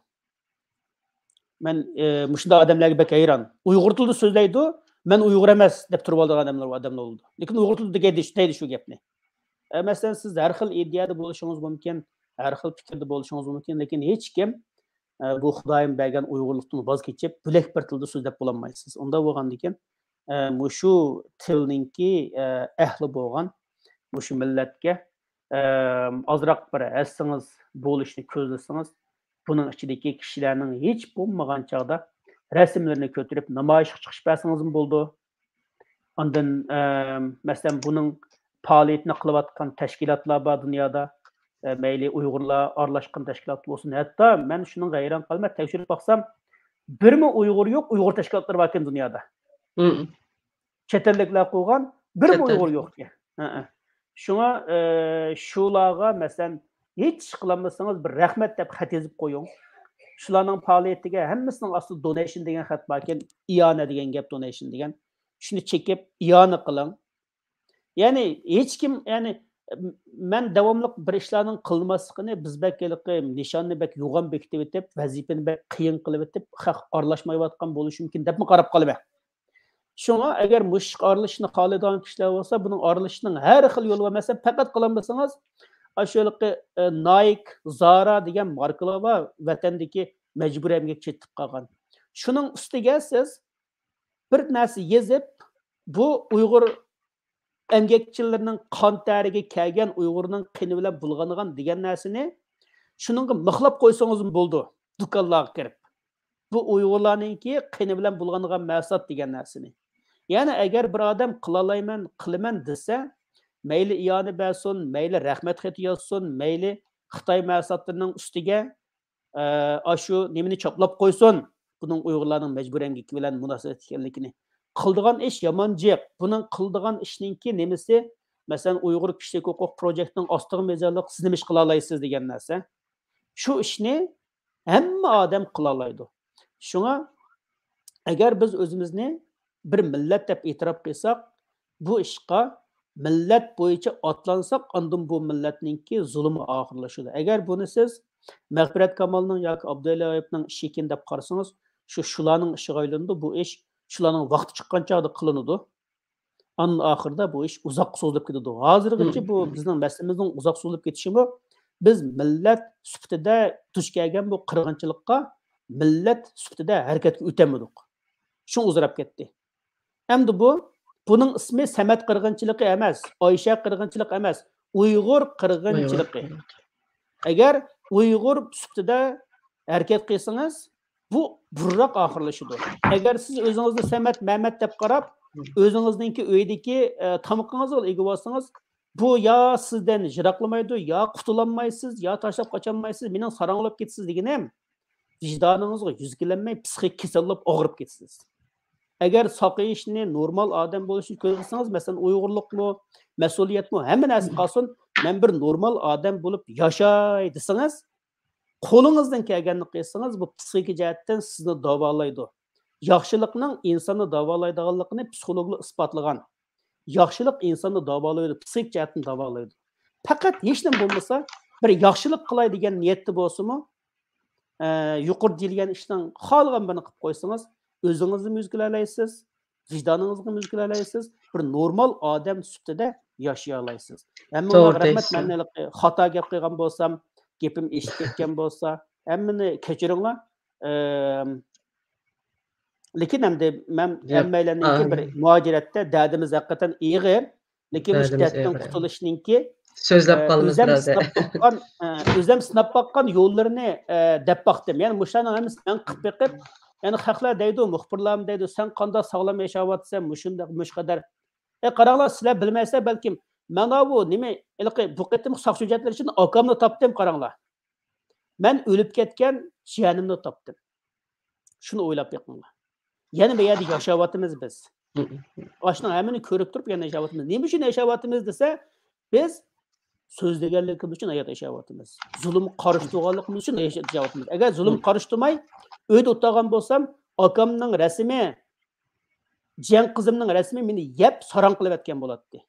مەن، ئى، مۇشۇنداق ئادەملەرگە بەك ھەيران. ئۇيغۇر تىلىدا سۆزلەيدۇ، مەن ئۇيغۇر ئەمەس دەپ تۇرۇۋالىدىغان ئادەملەر، ئادەملەر بولىدۇ. لېكىن ئۇيغۇر تىلىدا دەيدۇ، دەيدۇ شۇ گەپنى. ئە، مەسىلەن، سىز ھەر خىل ئىدىيەدە بولۇشىڭىز مۇمكىن، ھەر خىل پىكىردە بولۇشىڭىز مۇمكىن، لېكىن ھېچكىم، ئە، بۇ خۇدايىم بەرگەن ئۇيغۇرلۇقتىن ۋاز كېچىپ، بۆلەك بىر تىلدا سۆزلەپ بولالمايسىز. ئۇنداق بولغاندىكىن، ئە، مۇشۇ تىلنىڭكى، ئە، ئەھلى بولغان مۇشۇ مىللەتكە، ئە، ئازراق بىر ھەسسىڭىز بولۇشنى كۆزلىسىڭىز، بۇنىڭ ئىچىدىكى كىشىلەرنىڭ ھېچ بولمىغان چاغدا رەسىملىرىنى كۆتۈرۈپ نامايىشقا چىقىش بەرسىڭىزمۇ بولىدۇ. ئاندىن، ئە، مەسىلەن، بۇنىڭ پائالىيىتىنى قىلىۋاتقان تەشكىلاتلار بار دۇنيادا. ئە، مەيلى ئۇيغۇرلار ئارىلاشقان تەشكىلات بولسۇن. ھەتتا مەن شۇنىڭغا ھەيران قالىمەن، تەكشۈرۈپ باقسام، بىرمۇ ئۇيغۇر يوق، ئۇيغۇر تەشكىلاتلىرى باركەن دۇنيادا. چەت ئەللىكلەر قۇرغان، بىرمۇ ئۇيغۇر يوق ئىكەن. ھەئە. شۇڭا، ئە، شۇلارغا، مەسىلەن، ھېچ ئىش قىلالمىسىڭىز، بىر رەھمەت دەپ خەت يېزىپ قويۇڭ. شۇلارنىڭ پائالىيىتىگە ھەممىسىنىڭ ئاستىدا دونېيشن دېگەن خەت باركەن، ئىئانە دېگەن گەپ، دونېيشن دېگەن. شۇنى چېكىپ ئىئانە قىلىڭ. يەنى ھېچكىم، يەنى، مەن داۋاملىق بىر ئىشلارنىڭ قىلماسلىقىنى، بىز بەك ھېلىقى نىشاننى بەك يوغان بېكىتىۋېتىپ، ۋەزىپىنى بەك قىيىن قىلىۋېتىپ، خەق ئارىلاشمايۋاتقان بولۇشى مۇمكىن دەپمۇ قاراپ قالىمەن. شۇڭا ئەگەر مۇشۇ ئىشقا ئارىلىشىشنى خالىيدىغان كىشىلەر بولسا، بۇنىڭ ئارىلىشىشنىڭ ھەر خىل يولى بار. مەسىلەن، پەقەت قىلالمىسىڭىز، ئاشۇ ھېلىقى، ئە، نايك، زارا دېگەن ماركىلار بار، ۋەتەندىكى مەجبۇرىي ئەمگەكچى چېتىپ قالغان. شۇنىڭ ئۈستىگە سىز بىر نەرسە يېزىپ، بۇ ئۇيغۇر ئەمگەكچىلىرىنىڭ قان تەرىگە كەلگەن، ئۇيغۇرنىڭ قېنى بىلەن بۇلغانغان دېگەن نەرسىنى شۇنىڭغا مىخلاپ قويسىڭىزمۇ بولىدۇ، دۇكانلارغا كىرىپ. بۇ ئۇيغۇرلارنىڭكى قېنى بىلەن بۇلغانغان مەھسۇلات دېگەن نەرسىنى. يەنى ئەگەر بىر ئادەم قىلالايمەن، قىلىمەن دېسە، مەيلى ئىئانە بەرسۇن، مەيلى رەھمەت خېتى يازسۇن، مەيلى خىتاي مەھسۇلاتلىرىنىڭ ئۈستىگە ئە، ئاشۇ نېمىنى چاپلاپ قويسۇن، بۇنىڭ ئۇيغۇرلارنىڭ مەجبۇرىي ئەمگىكى بىلەن مۇناسىۋەتلىك ئىكەنلىكىنى. قىلىدىغان ئىش يامان جىق. بۇنىڭ قىلىدىغان ئىشنىڭكى نېمىسى، مەسىلەن، ئۇيغۇر كىشىلىك ھوقۇق پروجېكتىنىڭ ئاستىغا يېزىلىپ، سىز نېمە ئىش قىلالايسىز دېگەن نەرسە. شۇ ئىشنى ھەممە ئادەم قىلالايدۇ. شۇڭا ئەگەر بىز ئۆزىمىزنى بىر مىللەت دەپ ئېتىراپ قىلساق، بۇ ئىشقا مىللەت بويىچە ئاتلانساق، ئاندىن بۇ مىللەتنىڭكى زۇلۇمى ئاخىرلىشىدۇ. ئەگەر بۇنى سىز مەغپىرەت كامالنىڭ ياكى ئابدۇۋەلى ئايۇپنىڭ ئىشى ئىكەن دەپ قارىسىڭىز، شۇ شۇلارنىڭ ئىشىغا ئايلىنىدۇ. بۇ ئىش شۇلارنىڭ ۋاقتى چىققان چاغدا قىلىنىدۇ. ئاندىن ئاخىرىدا بۇ ئىش ئۇزاققا سوزۇلۇپ كېتىدۇ. ھازىرغىچە بۇ بىزنىڭ مەسىلىمىزنىڭ ئۇزاق سوزۇلۇپ كېتىشىمۇ، بىز مىللەت سۈپىتىدە دۇچ كەلگەن بۇ قىرغىنچىلىققا مىللەت سۈپىتىدە ھەرىكەتكە ئۆتەلمىدۇق. شۇڭا ئۇزىراپ كەتتى. ئەمدى بۇ، بۇنىڭ ئىسمى سەمەت قىرغىنچىلىقى ئەمەس، ئايشە قىرغىنچىلىقى ئەمەس، ئۇيغۇر قىرغىنچىلىقى. ئەگەر ئۇيغۇر سۈپىتىدە ھەرىكەت قىلسىڭىز، بۇ بۇرۇنراق ئاخىرلىشىدۇ. ئەگەر سىز ئۆزىڭىزنى سەمەت، مەمەت دەپ قاراپ، ئۆزىڭىزنىڭكى ئۆيدىكى، ئە، تامىقىڭىزغا ئىگە بولسىڭىز، بۇ يا سىزدىن يىراقلىمايدۇ، يا قۇتۇلالمايسىز، يا تاشلاپ قاچالمايسىز، مېنىڭ ساراڭ بولۇپ كېتىسىز دېگىنىم، ۋىجدانىڭىزغا يۈز كېلەلمەي، پسىخىك كېسەل بولۇپ ئاغرىپ كېتىسىز. ئەگەر ساقىيىشنى، نورمال ئادەم بولۇشنى كۆزلىسىڭىز، مەسىلەن، ئۇيغۇرلۇقمۇ، مەسئۇلىيەتمۇ، ھەممە نەرسە قالسۇن، مەن بىر نورمال ئادەم بولۇپ ياشاي دېسىڭىز، قولىڭىزدىن كەلگەننى قىلسىڭىز، بۇ پسىخىكا جەھەتتىن سىزنى داۋالايدۇ. ياخشىلىقنىڭ ئىنساننى داۋالايدىغانلىقىنى پسىخولوگلار ئىسپاتلىغان. ياخشىلىق ئىنساننى داۋالايدۇ، پسىخىك جەھەتتىن داۋالايدۇ. پەقەت ھېچنېمە بولمىسا، بىر ياخشىلىق قىلاي دېگەن نىيەتتە بولسىمۇ، ئە، يۇقىرىدا دېيىلگەن ئىشنىڭ خالىغان بىرىنى قىلىپ قويسىڭىز، ئۆزىڭىزنىمۇ يۈز كېلەلەيسىز، ۋىجدانىڭىزغىمۇ يۈز كېلەلەيسىز، بىر نورمال ئادەم سۈپىتىدە ياشىيالايسىز. ھەممىڭلارغا رەھمەت، مەن ھېلىقى خاتا گەپ قىلغان بولسام، گېپىم ئېشىپ كەتكەن بولسا، ھەممىنى كەچۈرۈڭلار. ئەم، لېكىن ئەمدى مەن ھەممەيلەننىڭكى بىر مۇھاجىرەتتە دەردىمىز ھەقىقەتەن ئېغىر. لېكىن مۇشۇ دەردىمىز دەردتىن ئېغىر. قۇتۇلۇشنىڭكى، سۆزلەپ ئە، قالىمىز ئۆزەم بىر ھازا. سىناپ باققان، ئە، ئۆزەم سىناپ باققان يوللىرىنى، ئە، دەپ باقتىم. يەنى مۇشۇلارنىڭ ھەممىسىنى مەن قىلىپ بېقىپ، يەنى خەقلەر دەيدۇ، مۇخبىرلارمۇ دەيدۇ، «سەن قانداق ساغلام ياشاۋاتىسەن، مۇشۇنداق، مۇشۇ قەدەر.» ئە، قاراڭلار، سىلەر بىلمەيسىلەر بەلكىم. مانا بۇ نېمە، ھېلىقى بۇ قېتىمقى ساقچى ھۆججەتلىرى ئىچىدىن ئاكامنى تاپتىم، قاراڭلار. مەن ئۆلۈپ كەتكەن جىيەنىمنى تاپتىم. شۇنى ئويلاپ بېقىڭلار. يەنە بۇ يەردە ياشاۋاتىمىز بىز. ئاشۇنىڭ ھەممىنى كۆرۈپ تۇرۇپ يەنە ياشاۋاتىمىز. نېمە ئۈچۈن ياشاۋاتىمىز دېسە، بىز سۆزلىگەنلىكىمىز ئۈچۈن ھايات ياشاۋاتىمىز. زۇلۇمغا قارشى تۇرغانلىقىمىز ئۈچۈن ھايات ياشاۋاتىمىز. ئەگەر زۇلۇم قارشى تۇرماي، ئۆيدە ئولتۇرغان بولسام، ئاكامنىڭ رەسىمى، جىيەن قىزىمنىڭ رەسىمى مېنى يەپ ساراڭ قىلىۋەتكەن بولاتتى.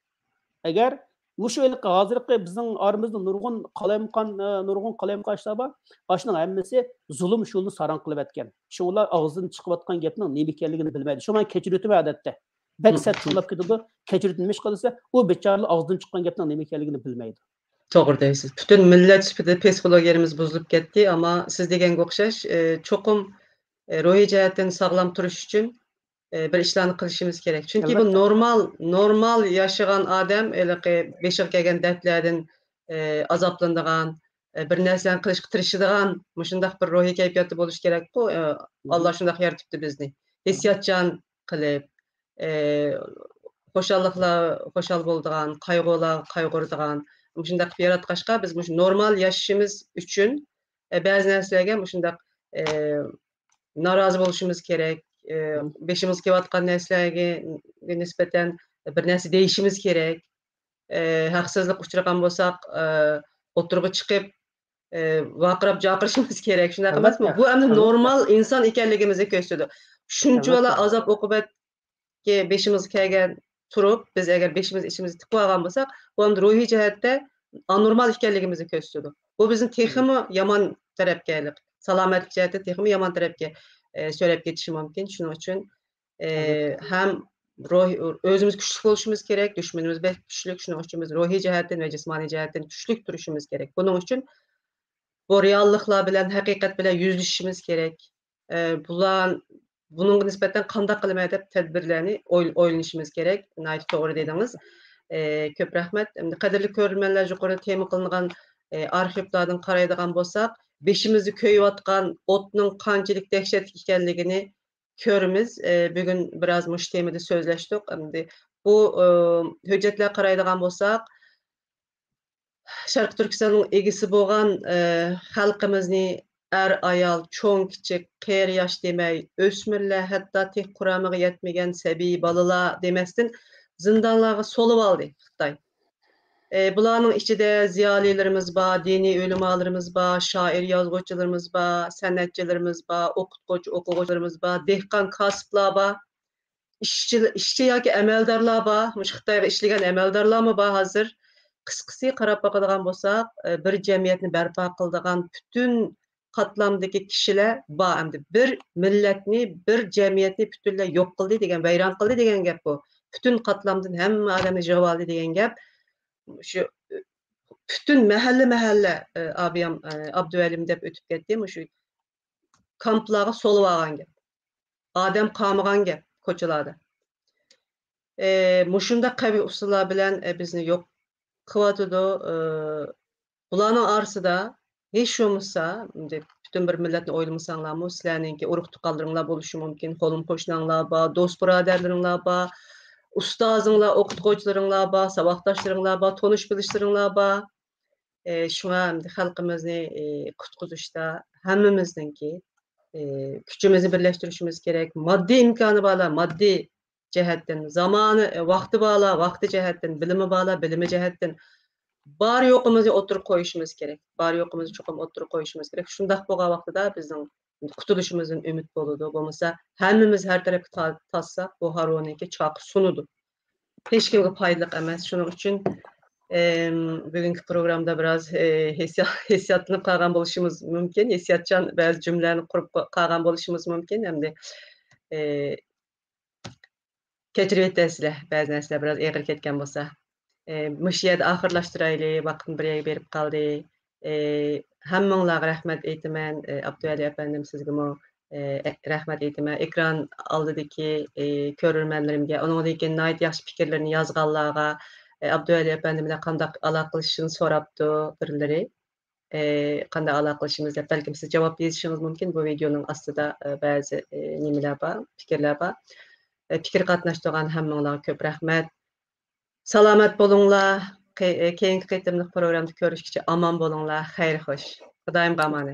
ئەگەر مۇشۇ ھېلىقى ھازىرقى بىزنىڭ ئارىمىزدا نۇرغۇن قالايمىقان، ئە، نۇرغۇن قالايمىقان ئىشلار بار. ئاشۇنىڭ ھەممىسى زۇلۇم ئۇسۇلىنى ساراڭ قىلىۋەتكەن. شۇڭا ئۇلار ئاغزىدىن چىقىۋاتقان گەپنىڭ نېمە ئىكەنلىكىنى بلمەيدۇ. شۇڭا مەن كەچۈرۈۋېتىمەن ئادەتتە. بەك سەت چىڭلاپ كېتىدۇ. كەچۈرۈۋېتىمەن، نېمە ئىش قىلسا، ئۇ بىچارىلەر ئاغزىدىن چىققان گەپنىڭ نېمە ئىكەنلىكىنى بىلمەيدۇ. توغرا دەيسىز. پۈتۈن مىللەت سۈپىتىدە پسىخولوگىيەمىز بۇزۇلۇپ كەتتى. ئەمما سىز دېگەنگە ئوخشاش، ئە، چوقۇم، ئە، روھىي جەھەتتىن ساغلام تۇرۇش ئۈچۈن، ئە، بىر ئىشلارنى قىلىشىمىز كېرەك. چۈنكى بۇ نورمال، نورمال ياشىغان ئادەم ھېلىقى بېشىغا كەلگەن دەردلەردىن، ئە، ئازابلىنىدىغان، ئە، بىر نەرسىلەرنى قىلىشقا تىرىشىدىغان مۇشۇنداق بىر روھىي كەيپىياتتا بولۇش كېرەكقۇ. ئە، ئاللا شۇنداق يارىتىپتۇ بىزنى. ھېسسىياتچان قىلىپ، ئە، خۇشاللىقلار خۇشال بولىدىغان، قايغۇلار قايغۇرىدىغان، مۇشۇنداق قىلىپ ياراتقاچقا، بىز مۇشۇ نورمال ياشىشىمىز ئۈچۈن، ئە، بەزى نەرسىلەرگە مۇشۇنداق، ئە، نارازى بولۇشىمىز كېرەك، ئە، بېشىمىزغا كېلىۋاتقان نەرسىلەرگە نىسبەتەن بىر نەرسە دېيىشىمىز كېرەك. ئە، ھەقسىزلىققا ئۇچرىغان بولساق، ئە، ئوتتۇرىغا چىقىپ، ئە، ۋارقىراپ جارقىرىشىمىز كېرەك، شۇنداق ئەمەسمۇ؟ بۇ ئەمدى نورمال ئىنسان ئىكەنلىكىمىزنى كۆرسىتىدۇ. شۇنچىۋالا ئازاب-ئوقۇبەتكە بېشىمىزغا كەلگەن تۇرۇپ، بىز ئەگەر بېشىمىز ئىچىمىزدە تىقىۋالغان بولساق، بۇ ئەمدى روھىي جەھەتتە ئانورمال ئىكەنلىكىمىزنى كۆرسىتىدۇ. بۇ بىزنى تېخىمۇ يامان تەرەپكە، سالامەتلىك جەھەتتە تېخىمۇ يامان تەرەپكە، ئە، سۆرەپ كېتىشى مۇمكىن. شۇنىڭ ئۈچۈن ئى، ھەم روھ-، ئۆزىمىز كۈچلۈك بولۇشىمىز كېرەك، دۈشمىنىمىز بەك كۈچلۈك، شۇنىڭ ئۈچۈن بىز روھىي جەھەتتىن ۋە جىسمانىي جەھەتتىن كۈچلۈك تۇرۇشىمىز كېرەك. بۇنىڭ ئۈچۈن بۇ رېئاللىقلار بىلەن، ھەقىقەت بىلەن يۈزلىشىشىمىز كېرەك. ئى، بۇلار، بۇنىڭغا نىسبەتەن قانداق قىلىمەن دەپ تەدبىرلەرنى ئوي-، ئويلىنىشىمىز كېرەك. ناھايىتى توغرا دېدىڭىز. ئى، كۆپ رەھمەت. ئەمدى قەدىرلىك كۆرۈرمەنلەر، يۇقىرىدا تېما قىلىنغان، ئى، ئارخىپلاردىن قارايدىغان بولساق، بېشىمىزدا كۆيۈۋاتقان ئوتنىڭ قانچىلىك دەھشەتلىك ئىكەنلىكىنى كۆرىمىز. ئى، بۈگۈن بىراز مۇشۇ تېمىدا سۆزلەشتۇق. ئەمدى بۇ، ئى، ھۆججەتلەرگە قارايدىغان بولساق، شەرقىي تۈركىستاننىڭ ئىگىسى بولغان، ئى، خەلقىمىزنى ئەر-ئايال، چوڭ-كىچىك، قېرى-ياش دېمەي، ئۆسمۈرلەر، ھەتتا تېخى قۇرامىغا يەتمىگەن سەبىي بالىلار دېمەستىن زىندانلارغا سولىۋالدى خىتاي. ئە، بۇلارنىڭ ئىچىدە زىيالىيلىرىمىز بار، دىنىي ئۆلىمالىرىمىز بار، شائىر، يازغۇچىلىرىمىز بار، سەنئەتچىلىرىمىز بار، ئوقۇتقۇچى، ئوقۇغۇچىلىرىمىز بار، دېھقان، كاسىپلار بار. ئىشچى، ئىشچى ياكى ئەمەلدارلار بار. مۇشۇ خىتايغا ئىشلىگەن ئەمەلدارلارمۇ بار ھازىر. قىسقىسى، قاراپ باقىدىغان بولساق، ئە، بىر جەمئىيەتنى بەرپا قىلىدىغان پۈتۈن قاتلامدىكى كىشىلەر بار ئەمدى. بىر مىللەتنى، بىر جەمئىيەتنى پۈتۈنلەي يوق قىلدى دېگەن، ۋەيران قىلدى دېگەن گەپ بۇ. پۈتۈن قاتلامدىن ھەممە ئادەمنى يىغىۋالدى دېگەن گەپ. شۇ پۈتۈن مەھەللە، مەھەللە، ئە، ئابىيام، ئە، ئابدۇۋەلىم دەپ ئۆتۈپ كەتتى. مۇشۇ كامپلارغا سولىۋالغان گەپ. ئادەم قالمىغان گەپ كوچىلاردا. ئە، مۇشۇنداق قەبىھ ئۇسۇللار بىلەن، ئە، بىزنى يوق قىلىۋاتىدۇ. ئە، بۇلارنىڭ ئارىسىدا ھېچ بولمىسا، ئەمدى پۈتۈن بىر مىللەتنى ئويلىمىساڭلارمۇ، سىلەرنىڭكى ئۇرۇق-تۇغقانلىرىڭلار بولۇشى مۇمكىن، قولۇم-قوشناڭلار بار، دوست-بۇرادەرلىرىڭلار بار، ئۇستازىڭلار، ئوقۇتقۇچىلىرىڭلار بار، ساۋاقداشلىرىڭلار بار، تونۇش-بىلىشلىرىڭلار بار. ئە، شۇڭا ئەمدى خەلقىمىزنى، ئە، قۇتقۇزۇشتا ھەممىمىزنىڭكى، ئە، كۈچىمىزنى بىرلەشتۈرۈشىمىز كېرەك. ماددىي ئىمكانى بارلار، ماددىي جەھەتتىن، زامانى، ۋاقتى بارلار، ۋاقتى جەھەتتىن، بىلىمى بارلار، بىلىمى جەھەتتىن بار يوقىمىزنى ئوتتۇرىغا قويۇشىمىز كېرەك. بار يوقىمىزنى چوقۇم ئوتتۇرىغا قويۇشىمىز كېرەك. شۇنداق بولغان ۋاقتىدا بىزنىڭ قۇتۇلۇشىمىزدىن ئۈمىد بولىدۇ. بولمىسا ھەممىمىز ھەر تەرەپكە تا-، تارتساق، بۇ ھارۋىنىڭكى چاقى سۇنىدۇ. ھېچكىمگە پايدىلىق ئەمەس. شۇنىڭ ئۈچۈن، ئىم، بۈگۈنكى پروگراممىدا بىراز، ئى، ھېسسىيا-، ھېسسىياتلىنىپ قالغان بولۇشىمىز مۇمكىن. ھېسسىياتچان بەزى جۈملىلەرنى قۇرۇپ قا-، قالغان بولۇشىمىز مۇمكىن. ئەمدى، ئى، كەچۈرۈۋېتەرسىلەر، بەزى نەرسىلەر بىراز ئېغىر كەتكەن بولسا. ئى، مۇشۇ يەردە ئاخىرلاشتۇرايلى، ۋاقىتمۇ بىر يەرگە بېرىپ قالدى. ئى، ھەممىڭلارغا رەھمەت ئېيتىمەن. ئى، ئابدۇۋەلى ئەپەندىم، سىزگىمۇ، ئى، رەھمەت ئېيتىمەن. ئېكران ئالدىدىكى، ئى، كۆرۈرمەنلىرىمگە، ئۇنىڭدىن كېيىن ناھايىتى ياخشى پىكىرلىرىنى يازغانلارغا، ئى، ئابدۇۋەلى ئەپەندى بىلەن قانداق ئالاقىلىشىشنى سوراپتۇ بىرلىرى. ئى، قانداق ئالاقىلىشىمىز دەپ، بەلكىم سىز جاۋاب يېزىشىڭىز مۇمكىن. بۇ ۋىدېئونىڭ ئاستىدا، ئى، بەزى، ئى، نېمىلەر بار، پىكىرلەر بار. ئى، پىكىر قاتناشتۇرغان ھەممىڭلارغا كۆپ رەھمەت. سالامەت بولۇڭلار. قې-، ئى، كېيىنكى قېتىملىق پروگراممىدا كۆرۈشكىچە ئامان بولۇڭلار. خەير خوش. خۇدايىمغا ئامانەت.